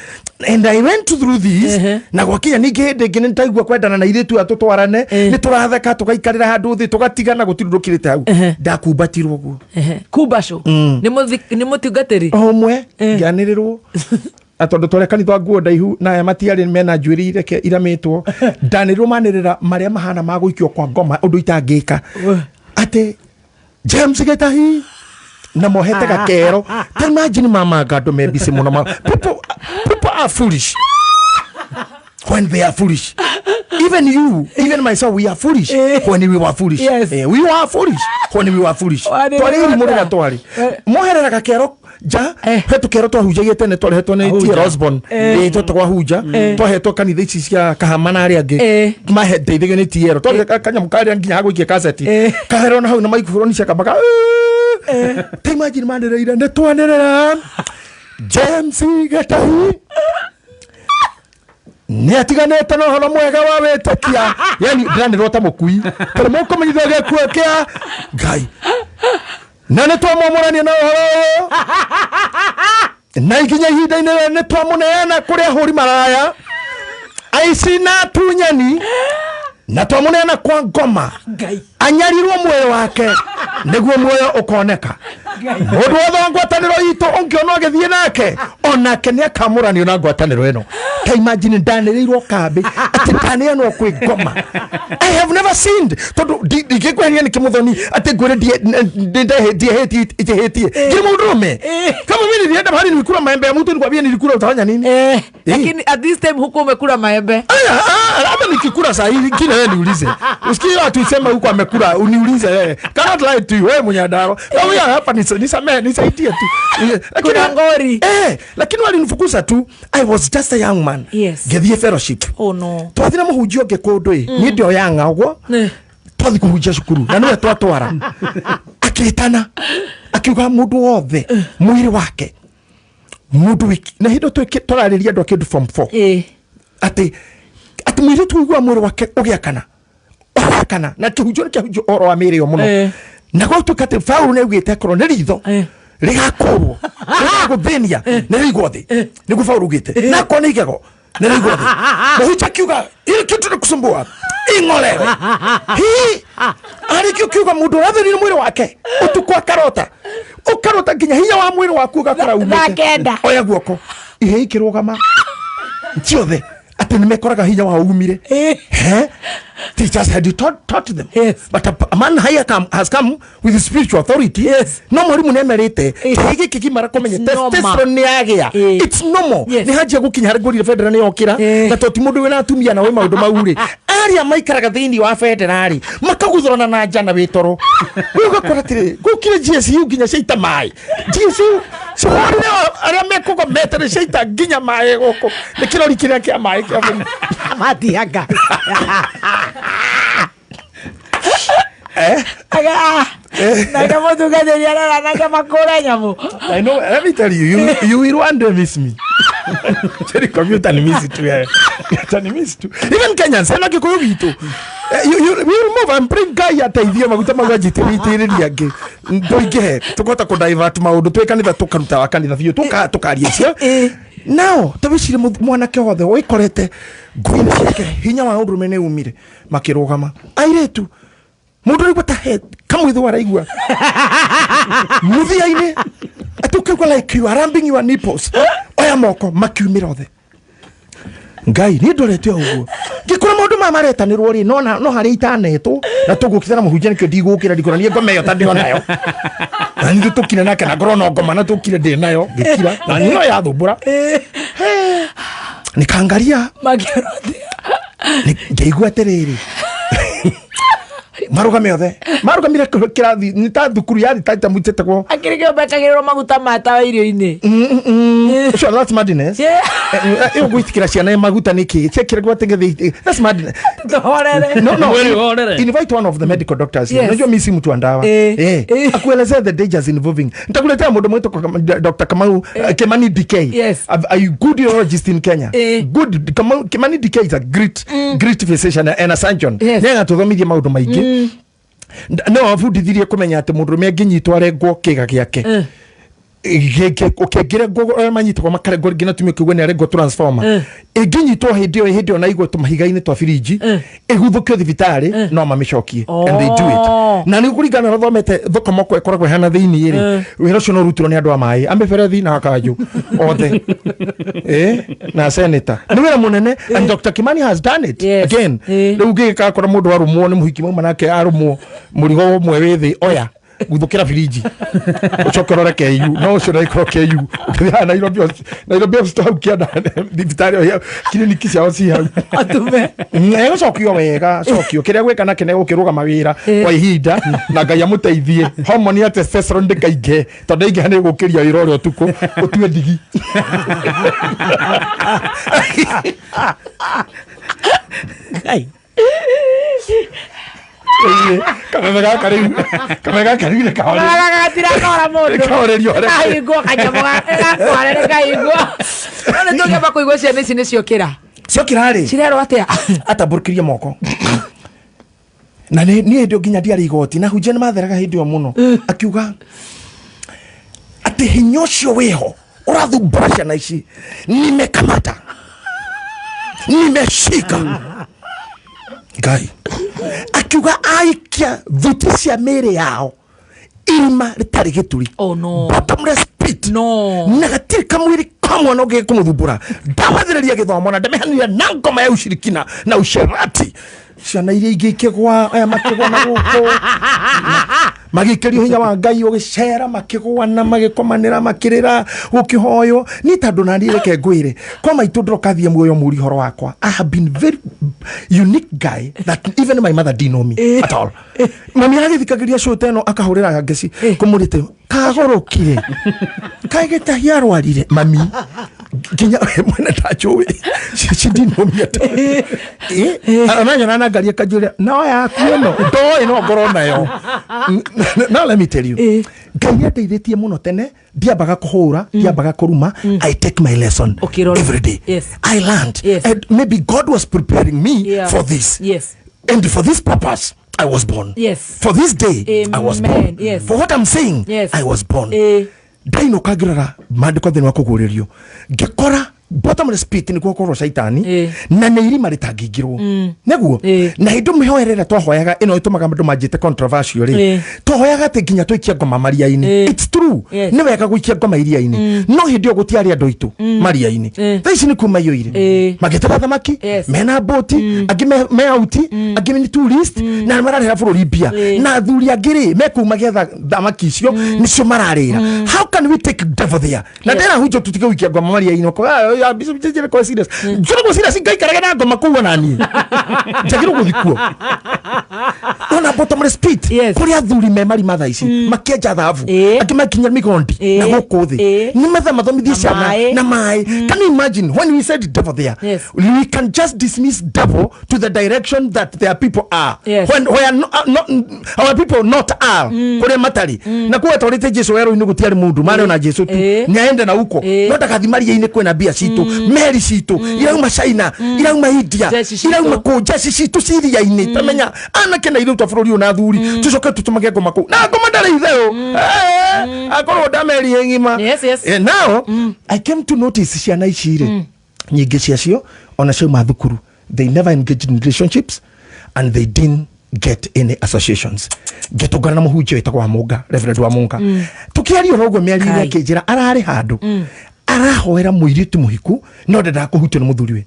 and I went through this. Na gwakinya ningĩ hĩndĩ ĩngĩ nĩndaigua kwendana na airĩtu aya tũtwarane. Nĩ tũratheka, tũgaikarĩra handũ thĩ, tũgatigana, gũtirĩ ũndũ ũkĩrĩte hau. Ndakumbatirwo ũguo. Kumbacũ nĩ mũtungatĩri? O ũmwe. Ngĩanĩrĩrwo na tondũ twarĩ kanitha nguo ndaihu na aya matiarĩ mena njuĩrĩ ireke iramĩtwo, ndanĩrĩrwo manĩrĩra marĩa mahana ma gũikio kwa ngoma, ũndũ itangĩka, atĩ James Gĩtahi na mohete gakero. Ta imagine, mama, andũ me busy mũno. People are foolish when they are foolish. Even you, even myself, we are foolish when we were foolish. We were foolish when we were foolish. Warĩ Twarĩ irimũ rĩrĩa rĩrĩa twarĩ moherera gakero nja. He tũkero twahunjagia tene, twarehetwo nĩ Ahunja. T.L. Osborne. Twetagwo ahunja, twahetwo kanitha ici cia Kahama na arĩa angĩ. Maheteithagio nĩ T.L. Twarĩ kanyamũ karĩa nginya hagũikia kaseti. Kaherwo na hau na maikroboni ciakambaga. Ta imagine, manĩrĩire, nĩ twanĩrĩra James Gĩtahi nĩ atiganĩte na ũhoro mwega wa wĩtĩkia. Yani ndĩranĩrwo ta mũkui tondũ mũkũmenyithio gĩkuũ kĩa Ngai na nĩ twamwamũrania na ũhoro ũyũ na ikinya ihinda-inĩ rĩrĩ nĩ twamũneana kũrĩ ahũri maraya, aici na atunyani, na twamũneana kwa ngoma. Ngai. Anyarirwo muoyo wake nĩguo muoyo ũkoneka. Mũndũ wothe wa ngwatanĩro itũ ũngĩona ũgĩthiĩ nake, onake nĩ akamũranio na ngwatanĩro ĩno. Ta imagine, ndanĩrĩirwo kambĩ atĩ ndaneanwo kwĩ ngoma. I have never sinned, tondũ ndingĩkweheria nĩ kĩmũthoni atĩ ngwĩre ndiehĩtie, ijĩhĩtie ngiri mũndũrũme. Kama mimi nilienda mahali nilikula maembe ya mtu, nikwambia nilikula, utafanya nini? Lakini at this time huko umekula maembe? Aya, ah, hata nikikula saa hii kile, wewe niulize. Usikie watu useme huko amekula, uniulize wewe. Cannot lie to you, wewe mwenye. Wewe hapa nisamee, nisaidie tu. Lakini Kuna ngori. Lakini walinifukuza tu. I was just a young man. Ngĩthiĩ fellowship. Oh no. Twathi na mũhunjia ũngĩ kũndũ ĩ. Niĩ ndio yanga ũguo. Twathi kũhunjia cukuru na nĩwe twatwara. Akĩtana. Akiuga mũndũ wothe mwĩrĩ wake mũndũ na hĩndĩ tũrarĩria andũ a kĩndũ form 4 atĩ mũirĩtu ũigua mwĩrĩ wake ũgĩakana ũgĩakana, na kĩhunjio nĩ kĩhunjio ũhoro wa mĩĩrĩ ĩyo mũno. Na gwatuĩka atĩ Paũlũ nĩ augĩte akorwo nĩ ritho rĩgakũrwo rĩgagũthĩnia nĩ rĩigwo thĩ, nĩguo Paũlũ augĩte, na akorwo nĩ igego nĩ rĩigwo thĩ. Mũhunjia akiuga ile kitu nĩkusumbua ing'olewe hii arĩkio kiuga mũndũ ũrathĩnire mwĩrĩ wake ũtukũ akarota ũkarota nginya hinya wa mwĩrĩ waku ũgakora umĩte. Thaa 9. Oya guoko ihe ikĩrũgama ciothe atĩ nĩ mekoraga hinya wao umire. He teachers had you taught them. But a man higher has come with spiritual authority. No mwarimu nĩ emerĩte kĩhĩ gĩkĩ gimara kũmenya It's normal. Testosterone nĩ yagĩa. It's normal. Nĩ hanjia gũkinya harĩ ngũrire bendera nĩ yokĩra. Na to ti mũndũ wĩna atumia na wĩ maũndũ mau rĩ, arĩa maikaraga thĩinĩ wa bendera rĩ, makaguthũrana na nja na wĩtoro rĩu ũgakora atĩrĩ gũkire GSU nginya ciaita maĩ. GSU cihũrire arĩa mekũgomete nĩ ciaita nginya maĩ gũkũ nĩ kĩrori kĩrĩa kĩa maĩ kĩa bũrũri. Matianga. Eh? Nake mũtungatĩri arera nake makũre nyamũ. I know, let me tell you, you will one day miss me. Jerry computer ni miss tu, yeah. Ni miss tu. Even Kenyans, hena Gikuyu gitu. You will move and bring guy ateithie maguta mau anjitĩrĩrie angĩ tũingĩhe tũkahota kũ divert maũndũ twĩ kanitha, tũkaruta wa kanitha biũ, tũkaria icio. Now ta wĩcirie mwanake wothe wĩkorete ngũinĩ ciake hinya wa ũndũrũme nĩ umire, makĩrũgama airĩtu, mũndũ araigua ta he kamwĩthũ araigua mũthia-inĩ atĩ ũkaigua like you are rubbing your nipples, oya moko makiumĩra othe. Ngai, niĩ ndorete o ũguo ngĩkora maũndũ maya maretanĩrwo rĩ, no harĩa itanetwo na tũgũkĩra na mũhunjia nĩkĩo ndigũkĩra ndikora niĩ ngoma ĩyo ta ndĩo nayo na nithu tũkire nake na ngorwo no ngoma na tũkire ndĩ nayo ngĩkira na niĩ no yathumbũra. Nikaangalia. Makĩrotia. Ngĩigua atĩrĩrĩ, Marũgame othe. Marũgamire kĩrathi nĩ ta thukuru yarĩ ta mũtĩtagwo. Akĩrĩ kĩo mekagĩrĩrwo maguta ma tawa irio-inĩ. Sure, that's madness. Ĩyo gwĩtĩkĩra ciana maguta nĩkĩ? Ciekĩra gwategethĩ. That's madness. Tuhorere. No. Invite one of the medical doctors. Yes. Unajua mimi si mtu wa ndawa. Akuelezea the dangers involving. Nitakuletea mtu mmoja Dr. Kamau Kimani DK. Yes. A good urologist in Kenya. Good Kamau Kimani DK is a great great physician and a surgeon. Yes. Nĩ agatũthomithia maũndũ maingĩ. No abundithirie kũmenya atĩ mũndũrũme angĩnyitwo arengwo kĩga gĩake. Ũkĩngĩrengwo arĩa manyitagwo makarengwo rĩngĩ na tumia ũkĩigua nĩ arengwo transformer. Ĩngĩnyitwo hĩndĩ ĩyo hĩndĩ ĩyo na igwe tũmahiga-inĩ twa birinji ĩguthũkio thibitarĩ no mamĩcokie and they do it. Na nĩ kũringana na ũthomete thũkũmoko ĩkoragwo ĩhana thĩinĩ rĩ wĩra ũcio no ũrutirwo nĩ andũ a maĩ a mĩberethi na akanjũ othe na senator nĩ wĩra mũnene and Dr. Kimani has done it again. Rĩu ngĩgĩkakora mũndũ arũmwo nĩ mũhiki mauma nake arũmwo mũrigo ũmwe wĩ thĩ oya guthukira birinji ucoke urore KU no ucio ndagĩkorwo KU ũkĩthiaga Nairobi Nairobi hospital hau kĩanda thibitarĩ ĩyo kiriniki ciao ci hau atume egũcokio wega cokio kĩrĩa gwĩka nake nĩ gũkĩrũgama wĩra kwa ihinda na Ngai amũteithie homoni ya testosterone ndĩkaingĩhe tondũ yaingĩha nĩ ĩgũkĩria wĩra ũrĩa ũtukũ ũtue ndigi. Ngai. Kameme gaka rĩu kameme gaka rĩu gatirakora mũndũ kahorerio kahingwo kanyamũ gakwarere kahingwo. No nĩ tũngĩamba kũigua ciana ici nĩ ciokĩra ciokĩra rĩ cirerwo atĩa atambũrũkĩrie moko na niĩ hĩndĩ ĩyo nginya ndiarĩ igoti na hunjia nĩ matheraga hĩndĩ ĩyo mũno akiuga atĩ hinya ũcio wĩho ũrathumbũra ciana ici nimekamata nimeshika Ngai akiuga aikia thuti cia mĩĩrĩ yao irima rĩtarĩ gĩturi. Oh no. Bottomless pit. No. Na gatirĩ kamwĩrĩ ka mwana ũngĩ kũmũthumbũra ndamathĩrĩria gĩthomo na ndamĩhanĩria na ngoma ya ushirikina na usherati ciana iria ingĩ ikĩgwa aya makĩgwa na gũkũ magĩikĩrio hinya wa Ngai ũgĩcera makĩgwa na magĩkomanĩra makĩrĩra gũkĩhoywo niĩ tondũ naniĩ reke ngwĩre kwa maitũ ndĩroka thiĩ muoyo mũri ũhoro wakwa. I have been very unique guy that even my mother didn't know me at all. Mami agĩthikagĩria show ta ĩno akahũrĩra ngeci kũmũrĩte kagũrũkire kaĩ gĩtahi arwarire mami nginya mwene ndanjũĩ she didn't know me at all. Ananyona na ngari akanjũria no yaku ĩno ndoĩ no ngorwo nayo. Now let me tell you Ngai nĩandeithĩtie mũno tene ndiambaga kũhũra ndiambaga kũruma. I take my lesson every day. Yes. I learned. Yes. And maybe God was preparing me for this. Yes. And for this purpose I was born. Yes. For this day. Amen. I was born. Yes. For what I'm saying. Yes. I was born. Ndainũka ngĩrora maandĩko thĩinĩ wa kũguũrĩrio ngĩkora bottomless pit nĩkuo gũkorwo caitani na nĩ irima rĩtangĩingĩrwo nĩguo na hĩndĩ mĩhoere ĩrĩa twahoyaga ĩno ĩtũmaga andũ manjĩte controversial rĩ twahoyaga atĩ nginya tũikie ngoma maria-inĩ. It's true. Nĩ wega gũikia ngoma iria-inĩ no hĩndĩ ĩyo gũtiarĩ andũ aitũ maria-inĩ thaa ici nĩ kuo maiyũire magĩtega thamaki mena mbũti angĩ me auti angĩ nĩ tourist na mararĩra bũrũri mbia na athuri angĩ rĩ mekũu magĩetha thamaki icio nĩcio mararĩra. How can we take devil there? Na ndĩra hunjo tũtige gũikia ngoma maria-inĩ kwa serious njũragwo serious ngaikarage na ngoma kũu ona niĩ njagĩrwo gũthiĩ kuo ona bottomless pit kũrĩa athuri me marima thaa ici makĩenja thahabu angĩ makinya migondi na gũkũ thĩ nĩ matha mathomithie ciana na maĩ. Can you imagine when we said devil there? Yes. We can just dismiss devil to the direction that their people are. Yes. When where no, not, our people not are kũrĩa matarĩ na kuo atwarĩte Jesu werũ-inĩ gũtiarĩ mũndũ marĩ ona Jesu tu nĩaende na huko no ndakathi maria-inĩ kwĩna mbia citũ meri citũ irauma China irauma India irauma kũ njeci citũ ciria-inĩ tamenya anake na irĩu twa bũrũri ũyũ na athuri tũcoke tũtũmage ngoma kũu na ngoma ndarĩ itherũ akorwo ndameri ng'ima. Yes. Now I came to notice ciana ici rĩ nyingĩ ciacio ona ciauma thukuru they never engaged in relationships and they didn't get any associations. Ngĩtũngana na mũhunjia wĩtagwo Wamunga Reverend Wamunga tũkĩaria ũhoro ũguo mĩario-inĩ akĩnjĩra ararĩ handũ arahoera mũirĩtu mũhiku no ndendaga kũhutio nĩ mũthuriwe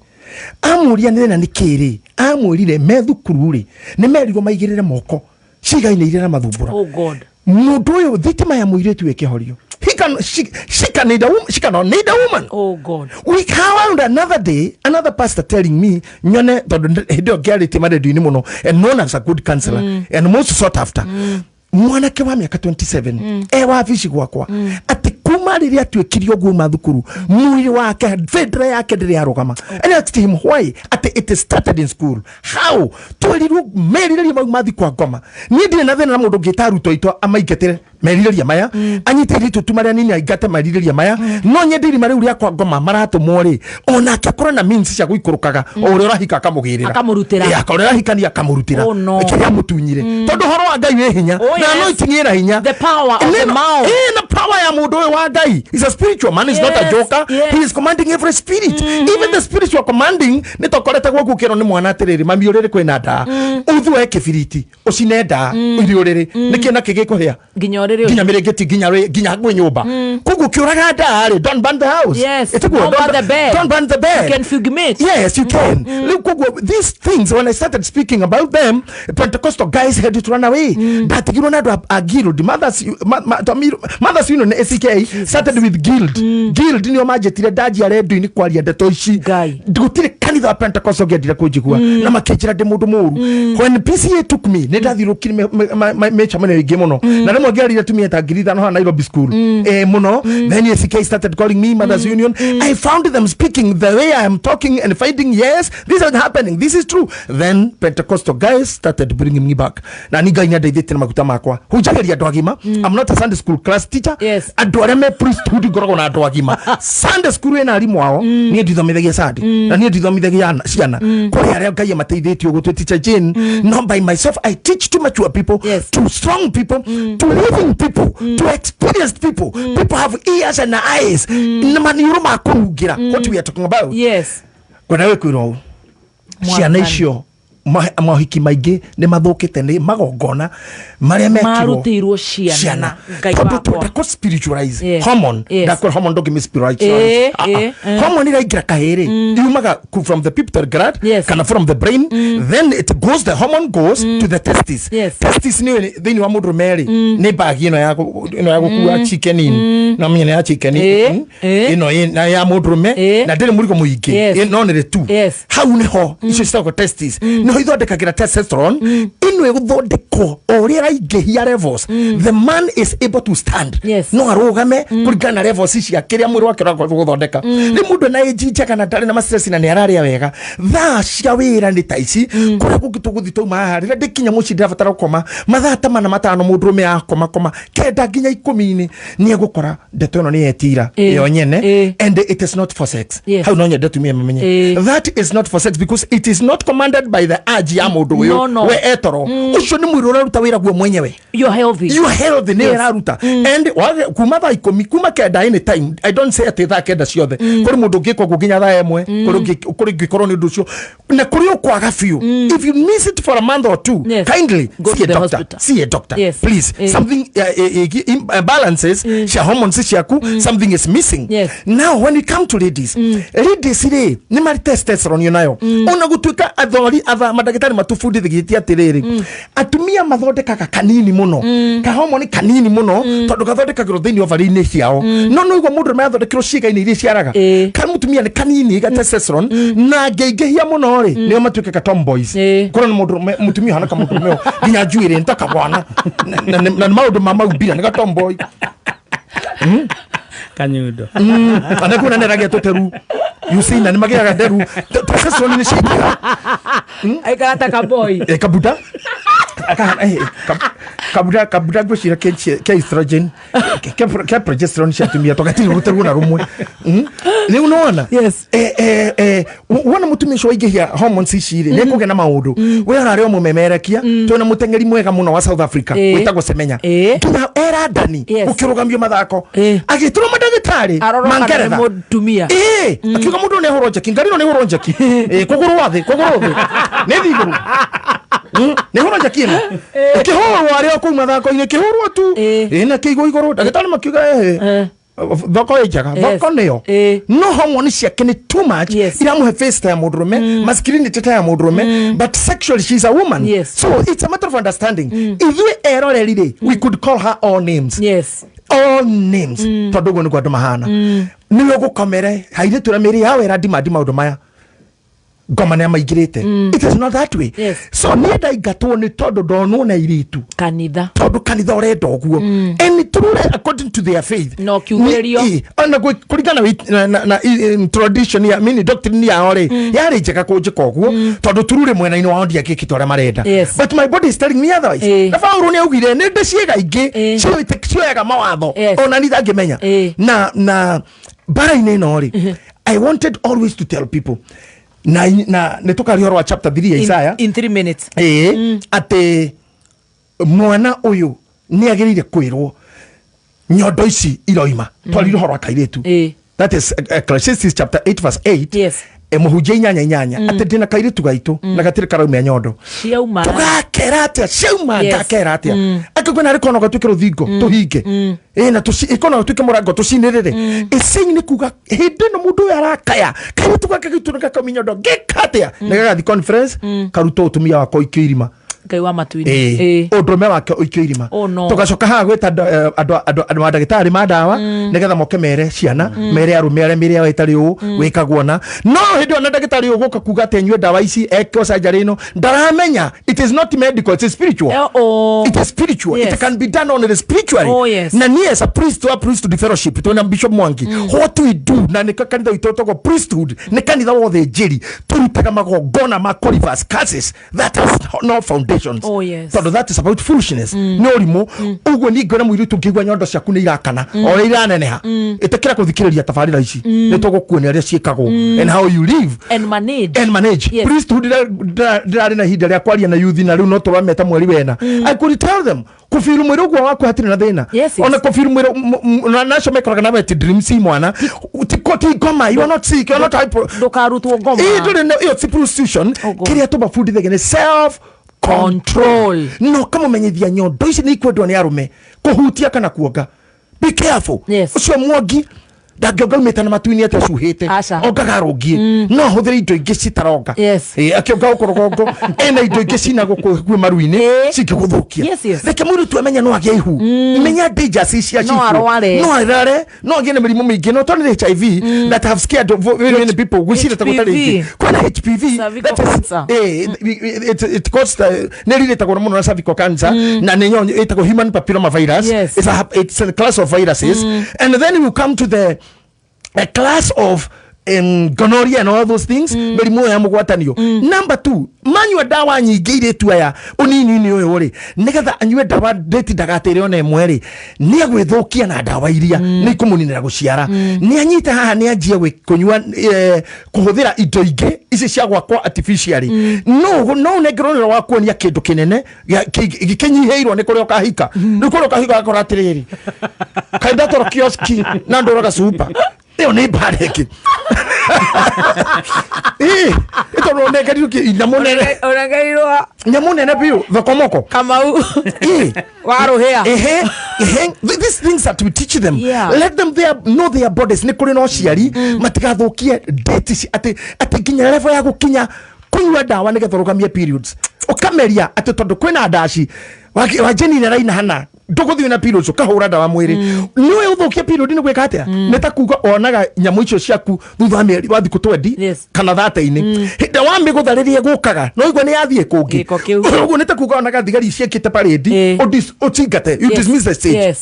amũria nĩ thĩna nĩ kĩ rĩ amwĩrire me thukuru rĩ nĩ merirwo maigĩrĩre moko cigainĩ iria na mathumbũra. Oh God. Mũndũ ũyũ thitima ya mũirĩtu ĩkĩhorio. He She can need a woman. She cannot need a woman. Oh God. We found another day, another pastor telling me, nyone tondu hĩndĩ ĩyo ngĩarĩtie marendio-inĩ mũno, and known as a good counselor and most sought after. Mwanake wa mĩaka 27 e wabici gwakwa atĩ kuma rĩrĩa atuĩkirie ũguo ma thukuru, mwĩrĩ wake, bendera yake ndĩrĩ yarũgama. And I asked him why. Atĩ it started in school. How? Twerirwo merirĩria mau mathi kwa ngoma. Niĩ ndirĩ na thĩna na mũndũ ũngĩta arutwo aitũ amaingatĩre merirĩria maya, anyite airĩtu tu marĩa nini aingate merirĩria maya. No nyende irima rĩu rĩa kwa ngoma maratũmwo rĩ, onake akorwo na means cia gũikũrũkaga, o ũrĩa ũrahika akamũgĩrĩra. Akamũrutĩra. Ĩ, ũrĩa ũrahikania akamũrutĩra. Oh, no. Kĩrĩa amũtunyire, tondũ ũhoro wa Ngai wĩ hinya. Oh, Na yes. anointing ĩna hinya. The power of the mouth. Na power ya mũndũ ũyũ wa Ngai. He's a spiritual man. He's not a joker. He is commanding every spirit. Even the spirit you are commanding. Nĩ tokorete gwaku ũkĩrwo nĩ mwana atĩrĩrĩ, mami, ũrĩrĩ kwĩna ndaa, ũthue kĩbiriti ũcine ndaa irio ũrĩrĩ, nĩkĩ nakĩ gĩkũhĩa? Nginya ũrĩrĩ. Nginya mĩrĩngĩti, nginya gwĩ nyũmba. Koguo ũkĩũraga ndaa rĩ, don't burn the house. Yes, Ĩtiguo, don't burn the bed. Don't burn the bed. You can fumigate. Yes, you can. Rĩu koguo these things, when I started speaking about them, Pentecostal guys had to run away. Ndatigirwo na andũ a guild. Mothers Union ACK started with guild. Guild nĩo manjĩtire ndanjia rendio-inĩ kwaria ndeto ici. Ngai. Gũtirĩ kanitha wa Pentecostal ũngĩendire kũnjigua na makĩnjĩra ndĩ mũndũ mũũru. When PCA took me, nĩ ndathiũrũkire mĩcemanio ĩingĩ mũno, na rĩmwe ngĩarire atumia ta 5,000 haha Nairobi school mũno. Then ACK started calling me, Mothers Union. I found them speaking the way I am talking and finding, yes, this is happening, this is true. Then Pentecostal guys started bringing me back, na ni Ngai nĩandeithĩtie na maguta makwa hunjagĩria andũ agima. I'm not a Sunday school class teacher. Andũ arĩa me priesthood ngoragwo na andũ agima. Sunday school ĩna arimũ ao. Niĩ ndithomithagia Sunday na niĩ ndithomithagia ciana. Kũrĩ arĩa Ngai amateithĩtie ũguo twĩ Teacher Jane. No, by myself I teach to mature people, to strong people, to living people, to experienced people. People have ears and eyes na maniũrũ ma kũnungĩra what we are talking about. Ngwenda gwĩkwĩra ũũ, ciana Mwathani. icio, mohiki maingĩ nĩ mathũkĩte nĩ magongona marĩa mekirwo Marutĩirwo ciana. Ciana. Ngai Tondũ wakwa. twenda kũ spiritualize hormone. Ndakwĩra hormone ndũngĩmĩ spiritualize. Hormone ĩraingĩra kahĩrĩ, yumaga from the pituitary gland kana from the brain. Then it goes, the hormone goes to the testis. Testis nĩ thĩinĩ wa mũndũrũme rĩ, nĩ bagi ĩno ya gũkua chicken in no menya nĩ ya chicken ĩno na ya mũndũrũme na ndĩrĩ mũrigo mũingĩ. No nĩ tu hau nĩho icio citagwo testis, nĩho ithondekagĩra testosterone ĩno ĩgũthondekwo o ũrĩa ĩraingĩhia levels. The man is able to stand. No arũgame kũringana na levels cia kĩrĩa mwĩrĩ wake ũrakorwo gũthondeka. Rĩ mũndũ ena age njega na ndarĩ na ma stress na nĩ ararĩa wega, thaa cia wĩra nĩ ta ici. Kũrĩa kũngĩ tũgũthiĩ twauma haha, rĩrĩa ndĩkinya mũciĩ ndĩrabatara gũkoma mathaa ta mana matano. Mũndũrũme akoma koma 9 nginya 10-inĩ, nĩ egũkora ndeto ĩno nĩ yetira yo nyene. And it is not for sex. Hau no nyende atumia mamenye that is not for sex, because it is not commanded by the urge ya mũndũ ũyũ. No, no. We etoro ũcio nĩ mwĩrĩ ũraruta wĩra guo mwenyewe. You're healthy. You are healthy, nĩ ĩraruta. And kuma thaa 10, kuma 9, any time. I don't say atĩ thaa 9 ciothe. Kũrĩ mũndũ ũngĩka ũguo nginya thaa 1, kũrĩ ũngĩkorwo nĩ ũndũ ũcio na kũrĩ ũkwaga biũ. If you miss it for a month or two, kindly Go see to a the doctor. hospital. See a doctor, please. Something imbalances cia hormones ciaku, something is missing. Now when we come to ladies, ladies rĩ, nĩ marĩ testosterone nayo. Ona gũtuĩka athori atha mandagĩtarĩ matũbundithĩtie atĩrĩrĩ, atumia mathondekaga kanini mũno, kahormone kanini mũno, tondũ gathondekagĩrwo thĩinĩ ovari-inĩ ciao. No no igua mũndũ athondekirwo ciĩga-inĩ iria ciaraga. Ka mũtumia nĩ kanini ga testosterone, na angĩingĩhia mũno rĩ, nĩo matuĩkaga tomboys. Kũrĩ na mũndũ mũtumia ũhana ka mũndũrũme ũyũ, nginya njuĩrĩ nĩ ta kamwana na nĩ maũndũ ma maumbira, nĩ ga tomboy. Kanyundo. Ana kuona nĩ aragĩa tũteru, you see, na nĩ magĩaga nderu. Testosterone nĩ ciaingĩha. Aikara ta kaboy. Kabuda. Kabuda ngwĩciria ke estrogen, ke progesterone cia atumia tũgatirĩ rũteru na rũmwe. Rĩu nĩwona? Wona mũtumia ũcio waingĩhia hormones ici rĩ, nĩ ekũgĩa na maũndũ. We ararĩ o mũmemerekia. Twĩna mũteng'eri mwega mũno wa South Africa wĩtagwo Semenya, nginya erandani gũkĩrũgamio mathako, agĩtũrwo mandagĩtarĩ Arorwo kana nĩ mangeretha. mũtumia. Ĩĩ, akiuga mũndũ nĩ ahũrwo njeki, ngari ĩno nĩ hũrwo njeki. Ĩĩ, kũgũrũ wa thĩ, kũgũrũ thĩ nĩ thi igũrũ. Nĩ hũrwo njeki ĩno ĩkĩhũrwo arĩ o kũu mathako-inĩ, ĩkĩhũrwo tu. Ĩĩ, na kĩigwo igũrũ, ndagĩtarĩ makiuga ehe, thoko ĩ njega. Thoko nĩyo. No hormone ciake nĩ too much. Iramũhe face ta ya mũndũrũme, masculinity ta ya mũndũrũme, but sexually she's a woman. So it's a matter of understanding. Ithuĩ eroreri rĩ, we could call her all names. All All names, tondũ ũguo nĩguo andũ mahana. Nĩwe ũgũkomere airĩtu ũrĩa mĩĩrĩ yao ĩrandimandi maũndũ maya ngoma nĩ amaingĩrĩte. It is not that way. So niĩ ndaingatwo nĩ tondũ ndonwo na airĩtu. Kanitha. Tondũ kanitha ũrenda ũguo, and truly according to their faith. Na ũkiugĩrĩrio. Ona kũringana na tradition ya mini doctrine yao rĩ, yarĩ njega kũnjĩka ũguo, tondũ truly mwena-inĩ wao ndiangĩkĩte ũrĩa marenda. But my body is telling me otherwise. Na Paulo nĩ augire nĩ ndĩ ciĩga ingĩ cioyaga mawatho ona ni ndangĩmenya. Na mbara-inĩ ĩno rĩ, I wanted always to tell people na nĩ tũkaria ũhoro wa chapter 3 ya Isaiah In 3 minutes. Ĩĩ, atĩ mwana ũyũ nĩ agĩrĩire kwĩrwo nyondo ici iroima twarire ũhoro wa kairĩtu. That is Ecclesiastes chapter 8 verse 8. Mũhunjia 8:8, atĩ ndĩna kairĩtu gaitũ na gatirĩ karaumia nyondo. Ciauma. Tũgakera atĩa ciauma? Ngakera atĩa angĩkorwo narĩ kona gatuĩke rũthingo tũhinge ĩ na ĩkona gatuĩke mũrango tũcinĩrĩre ĩcĩi? Nĩ kuga hĩndĩ ĩno mũndũ ũyũ arakaya kairĩtu gake gaitũ nĩ gakaumia nyondo, ngĩka atĩa? Nĩ gagathi conference karutwo ũtumia wakwa ũikio irima. Ngai wa matu-inĩ. Ũndũrũme wake ũikio irima. Oh, no. Tũgacoka haha gwĩta andũ a ndagĩtarĩ ma ndawa nĩgetha moke mere ciana, mere arũme arĩa mĩrĩ yao ĩtarĩ ũũ wĩkagwo na no hĩndĩ ĩyo na ndagĩtarĩ ũgũka kuga atĩ anyue ndawa ici, ekwo surgery ĩno, ndaramenya it is not medical, it is spiritual. Oh. It is spiritual. It can be done only spiritually. Na niĩ as a priest wa priesthood fellowship twĩna Bishop Mwangi, what we do, na nĩ kanitha witũ togwo priesthood, nĩ kanitha wothe njĩri tũrutaga magongona ma kũ reverse curses that has no foundations. Tondũ that is about foolishness, nĩ ũrimũ. Ũguo niĩ ngwĩra mũirĩtu, ũngĩigua nyondo ciaku nĩ irakana o ũrĩa iraneneha, ĩtĩkĩra kũthikĩrĩria tabarĩra ici, nĩ tũgũkuonia ũrĩa ciĩkagwo and how you live and manage. And manage. Priesthood ndĩrarĩ na ihinda rĩa kwaria na youth, na rĩu no tũrameta mweri wena. I could tell them kũbiru mwĩrĩ ũguo waku hatirĩ na thĩna. Ona kũbiru mwĩrĩ na nacio mekoraga na wet dreams mwana ti ngoma. You are not sick, you are not hypo. Ndũkarutwo ngoma. Ĩ, ndũrĩ na ĩyo ti prostitution. Oh, God. Kĩrĩa tũmabundithagia nĩ self control. Control. No kamũmenyithia nyondo ici nĩ ikwendwo nĩ arũme kũhutia kana kuonga, be careful. Ũcio mwongi ndangĩonga umĩte na matu-inĩ atĩ acuhĩte. Aca. Ongaga arũngie, no ahũthĩre indo ingĩ citaronga. Ĩ, akĩonga gũkũ rũgongo ena indo ingĩ cina gũkũ kwĩ maru-inĩ cingĩgũthũkia. Reke mũirĩtu amenye no agĩe ihu, menya dangers icia No arware. No arware, no agĩe na mĩrimũ mĩingĩ, not only HIV that have scared very many people gwĩciria ta gũtarĩ HPV. ingĩ. Kwĩna HPV. Cervical That is cancer. It causes nĩ ĩrĩtagwo mũno na cervical cancer, na nĩ ĩtagwo human papilloma virus. It's a class of viruses, and then you come to the a class of gonorrhea and all those things, mĩrimũ ya mũgwatanio. Number two, manyua ndawa nyingĩ irĩtu aya ũnini-inĩ ũyũ rĩ, nĩgetha anyue ndawa ndĩtindaga atĩrĩ ona ĩmwe rĩ, nĩ agwĩthũkia na ndawa iria nĩ ikũmũninĩra gũciara. Nĩ anyite haha, nĩ anjie kũnyua, kũhũthĩra indo ingĩ ici cia gwakwo artificially. No ũnengerwo wĩra wa kuonia kĩndũ kĩnene gĩkĩnyihĩirwo nĩ kũrĩa ũkahika, rĩu kũrĩa ũkahika ũgakora atĩrĩrĩ, kaĩ ndatwarwo kioski na ndũraga cuba ĩyo nĩ mbara ĩngĩ. Ĩ, ĩtondũ ũnengerirwo nyamũ nene. Ũnengerirwo. Nyamũ nene biũ, thokomoko. Kamau. Ĩ. Waruhĩa. Ehe. These things that we teach them, let them know their bodies. Nĩ kũrĩ na ũciari matigathũkie date ici atĩ nginya level ya gũkinya kũnyua ndawa nĩgetha ũrũgamie periods, ũkameria atĩ tondũ kwĩna ndaci wa Jane araina hana ndũgũthiĩ na periods, ũkahũra ndawa mwĩrĩ nĩwe ũthũkie period. Nĩ gwĩka atĩa? Nĩ ta kuga onaga nyamũ icio ciaku thutha wa mĩeri wa thikũ 20 kana 30-inĩ, hĩndĩ wa mĩgũtha rĩrĩa ĩgũkaga no igua nĩ yathiĩ kũngĩ. Gĩko kĩu. Ũguo nĩ ta kuga onaga thigari ciĩkĩte parade, ũcingate, you dismiss the stage.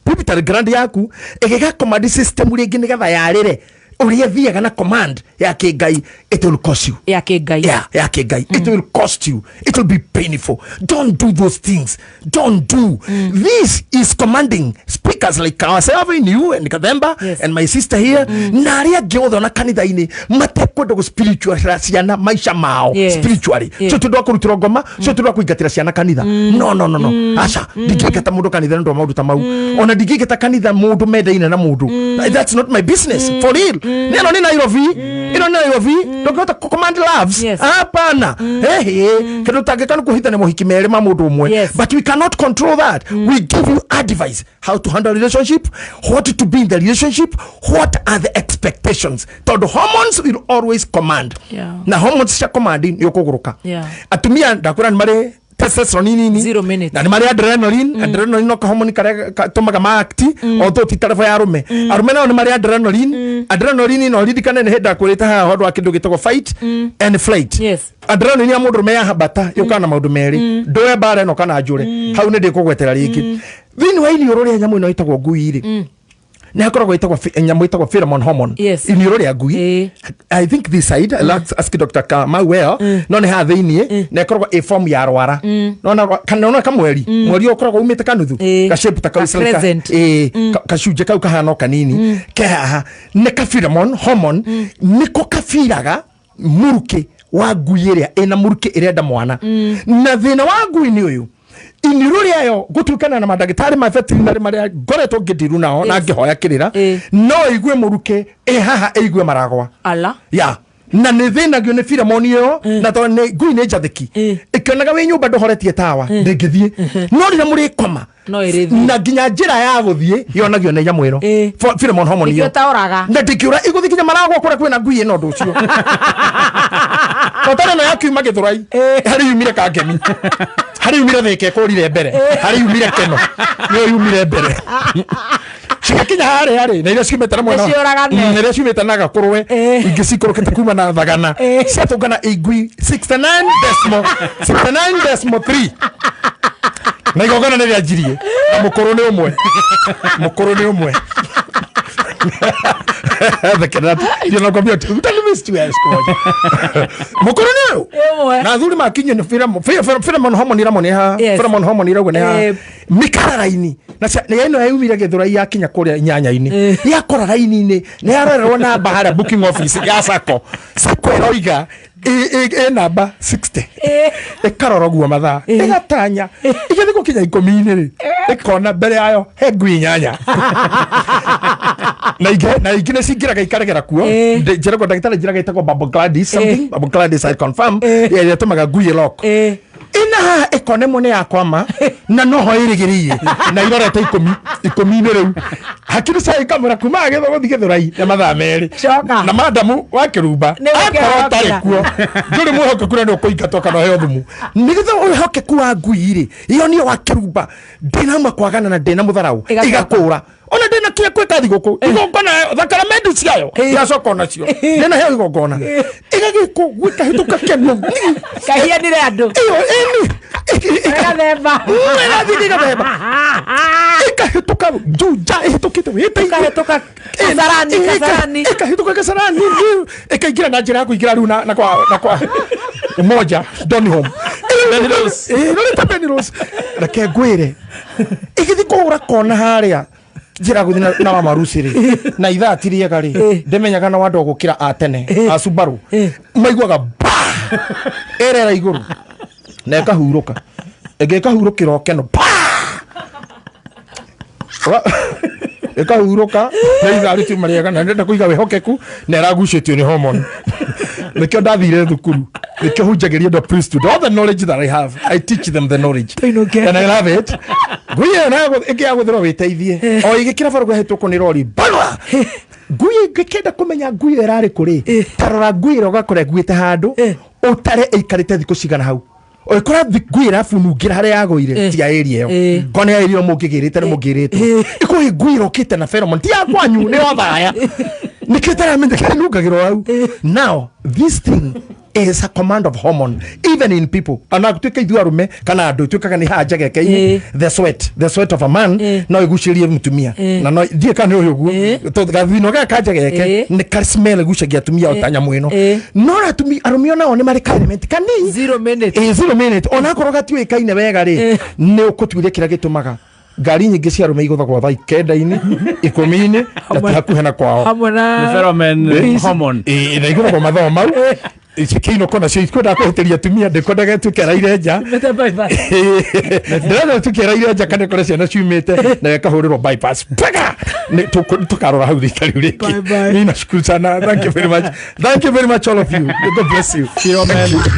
Pituitary gland yaku ĩgĩga command system rĩngĩ nĩgetha yarĩre ũrĩa thiaga na command ya kĩngai, it will cost you. Ya kĩngai. Yeah, ya kĩngai. It will cost you, it will be painful. Don't do those things, don't do. This is commanding speakers like ourselves in you and Kathemba and my sister here na arĩa angĩ othe ona kanitha-inĩ matekwenda gũ spiritual ciana maica mao spiritually. Cio tondũ wa kũrutĩrwo ngoma, cio tondũ wa kũingatĩra ciana kanitha. No, no, no, no, aca, ndingĩingata mũndũ kanitha nĩ ũndũ wa maũndũ ta mau. Ona ndingĩingata kanitha mũndũ mendaine na mũndũ. That's not my business, for real. Nĩ ĩno nĩ Nairobi, ĩno nĩ Nairobi, ndũngĩhota kũ command loves. Hapana. Ehe, kĩndũ tangĩka nĩ kũhithania mohiki merĩ ma mũndũ ũmwe. But we cannot control that. We give you advice how to handle relationship, what to be in the relationship, what are the expectations, tondũ hormones will always command. Na hormones cia command nĩ ũkũgũrũka. Atumia ndakwĩra nĩ marĩ Testosterone nini. 0 minutes. Na nĩ marĩ adrenaline. Adrenaline no kahomoni karĩa gatũmaga ma-act although ti tarebo ya arũme. Arũme nao nĩ marĩ adrenaline. Adrenaline no ririkane nĩ hĩndĩ akwĩrĩte haha ũndũ wa kĩndũ gĩtagwo fight and flight. Adrenaline ya mũndũrũme yahambata yũkaga na maũndũ merĩ, ndũe mbara ĩno kana njũre. Hau nĩ ndĩkũgwetera rĩngĩ. Thĩinĩ wa iniũrũ rĩa nyamũ ĩno ĩtagwo ngui rĩ, nĩ hakoragwo ĩtagwo nyamũ ĩtagwo pheromone hormone. Iniũrũ rĩa ngui. I think this side, I'll ask Dr. Kamau well, no nĩ haha thĩiniĩ na ĩkoragwo ĩ form ya rwara. Nona kana nona kamweri, mweri ũyũ ũkoragwo umĩte kanuthu, ga shape ta kau. Ka crescent. Ĩĩ, kacunjĩ kau kahana o kanini ke haha nĩ ka pheromone hormone, nĩko kabiraga mũrukĩ wa ngui ĩrĩa ĩna mũrukĩ ĩrenda mwana. Na thĩna wa ngui nĩ ũyũ, iniũrũ rĩayo gũtuĩkana na mandagĩtarĩ ma veterinary marĩa ngoretwo ngĩndiru nao na ngĩhoya kĩrĩra, no ĩigue mũrukĩ ĩ haha, ĩigue maragwa. Ala. Ya, na nĩ thĩnagio nĩ pheromone ĩyo, na tondũ nĩ ngui nĩ njathĩki, ĩkĩonaga wĩ nyũmba ndũhoretie tawa ndĩngĩthiĩ, no rĩrĩa mũrĩkoma No ĩrĩthiĩ. Na nginya njĩra ya gũthiĩ yonagio nĩ nyamũ ĩno. Pheromone hormone Nĩkĩo ĩyo. taũraga. Na ndĩngĩũra, ĩgũthiĩ nginya maragwa kũrĩa kwĩna ngui ĩno. Ũndũ ũcio totara ĩno yakiuma Gĩthũrai, harĩ yumire Kangemi, harĩ yumire Thĩka, ĩkũrire mbere, harĩ yumire Keno, nĩyo yumire mbere cigakinya harĩa rĩ, na iria ciumĩte na mwena Nĩciũragane. Na iria ciumĩte na Gakũrwe, ingĩ cikũrũkĩte kuma na Thagana, ciatũngana ingui 69 decimal 69 decimal 3, na igongona nĩ rĩanjirie na mũkũrũ nĩ ũmwe, mũkũrũ nĩ ũmwe. Thekerera, ndio nakwambia tu utanimiss tu ya siku moja. Mũkũrũ nĩ ũyũ. Ĩmwe. Na athuri makinyio nĩ pheromone hormone iramwe nĩ ha pheromone hormone irauga nĩ ha mikara raini na na ĩno yaumire Gĩthũrai yakinya kũrĩa inyanya-inĩ, yakora raini-inĩ nĩ yarorerwo namba harĩa booking office ya sacco. Sacco ĩroiga ĩ namba 60. Ĩkarora guo mathaa, ĩgatanya, ĩgĩthiĩ gũkinya 10-inĩ rĩ, ĩkona mbere yayo he ngui 8, na ingĩ nĩ cingĩraga ikaregera kuo. Njĩragwo ndagĩtarĩ njĩraga ĩtagwo Bubble Gladys something, Bubble Gladys, I confirm, ĩrĩa ĩtũmaga ngui ĩlock. Ĩna haha ĩkona ĩmwe nĩ yakwama na noho ĩrĩgĩrĩire na irorete 10 10-inĩ rĩu hakiri cia ikamũra kuma agĩthwo gũthiĩ Gĩthũrai na mathaa 2. Coka. Na madamu wa kĩrumba Nĩ gũkĩra akorwo ũtarĩ wokĩra. kuo ndũrĩ mwĩhokeku na nĩ ũkũingatwo kana ũheo thumu. Nĩgetha wĩhokeku wa ngui rĩ ĩonio wa kĩrumba ndĩnauma kwagana na ndĩna mũtharaũ. Ĩgacoka. Ĩgakũra ona ndĩna kĩa gwĩka thigũkũ igongona thakaramenti ciayo iracoka onacio ndĩna heo igongona ĩgagĩkwo gwĩkahĩtũka keno. Kahianire andũ. Ĩyo ĩni. Ĩgathemba. Ĩrathiĩ ĩgathemba, ĩkahĩtũka Juja, ĩhĩtũkĩte wĩte. Ĩkahĩtũka Kasarani, Kasarani. Ĩkahĩtũka Kasarani, ĩkaingĩra na njĩra ya kũingĩra rĩu na kwa Umoja Donholm. Benrose. Ĩrorete Benrose. Reke ngwĩre, ĩgĩthiĩ kũhũra kona harĩa njĩra gũthiĩ na wa maruci rĩ, na ithaa ti rĩega rĩ, ndĩmenyaga na wandũ gũkĩra a tene a Subaru maiguaga ba ĩrera igũrũ na ĩkahurũka, ĩngĩ ĩkahurũkĩra o keno pa ĩkahurũka na ithaa rĩtiuma rĩega, na ndĩrenda kũiga wĩhokeku na ĩragucĩtio nĩ hormone. Nĩkĩo ndathire thukuru, nĩkĩo hunjagĩria andũ a priesthood. All the knowledge that I have, I teach them the knowledge. Tũinũke. And I love it. Ngui ĩyo nayo ĩngĩ ya gũthĩrwo wĩteithie o ĩgĩkĩra bara kũhĩtũkwo nĩ rori barua. Ngui ĩngĩkĩenda kũmenya ngui ĩyo ĩrarĩ kũ rĩ, tarora ngui ĩrĩa ũgakora ĩguĩte handũ ũtare ĩikarĩte thikũ cigana hau. Ũgĩkora ngui ĩrabunungĩra harĩa yagũire, ti ya area ĩyo. Korwo nĩ ya area ĩyo mũngĩgĩrĩte nĩ mũngĩrĩtwo ĩkũĩ. Ngui ĩrokĩte na pheromone ti ya kwanyu, nĩ yothaya, nĩkĩo ĩtaramenya kĩrĩa ĩnungagĩrwo hau. Now this thing is a command of hormone even in people. Ona tuĩke ithuĩ arũme kana andũ tuĩkaga nĩ haha njegeke-inĩ, the sweat of a man no ĩgucĩrie mũtumia, na no ndiĩ kana nĩ ũyũ ũguo. Tondũ gathino gaka ka njegeke nĩ ka smell ĩgucagia atumia o ta nyamũ ĩno. No atumia arũme onao nĩ marĩ ka element kanini. 0 minute. Ĩ, 0 minute, onakorwo gatiũĩkaine wega rĩ, nĩ ũkũtuire kĩrĩa gĩtũmaga ngari nyingĩ cia arũme igũthagwo thaa 9-inĩ, 10-inĩ, na ti hakuhĩ na kwao. Hamwe na Nĩ pheromone hormone. Ĩ, na igũthagwo mathaa mau cikĩinũka nacio ikwendaga kũhĩtĩria atumia. Ndĩkwendaga ĩtuĩke araire nja. Mete bypass. Ndĩrenda ĩtuĩke araire nja kana ĩkore ciana ciumĩte na ĩkahũrĩrwo bypass pega. Tũkarora hau rita rĩu rĩngĩ. Bye bye. Mimi nashukuru sana. Thank you very much, thank you very much, all of you. God bless you. Pheromone.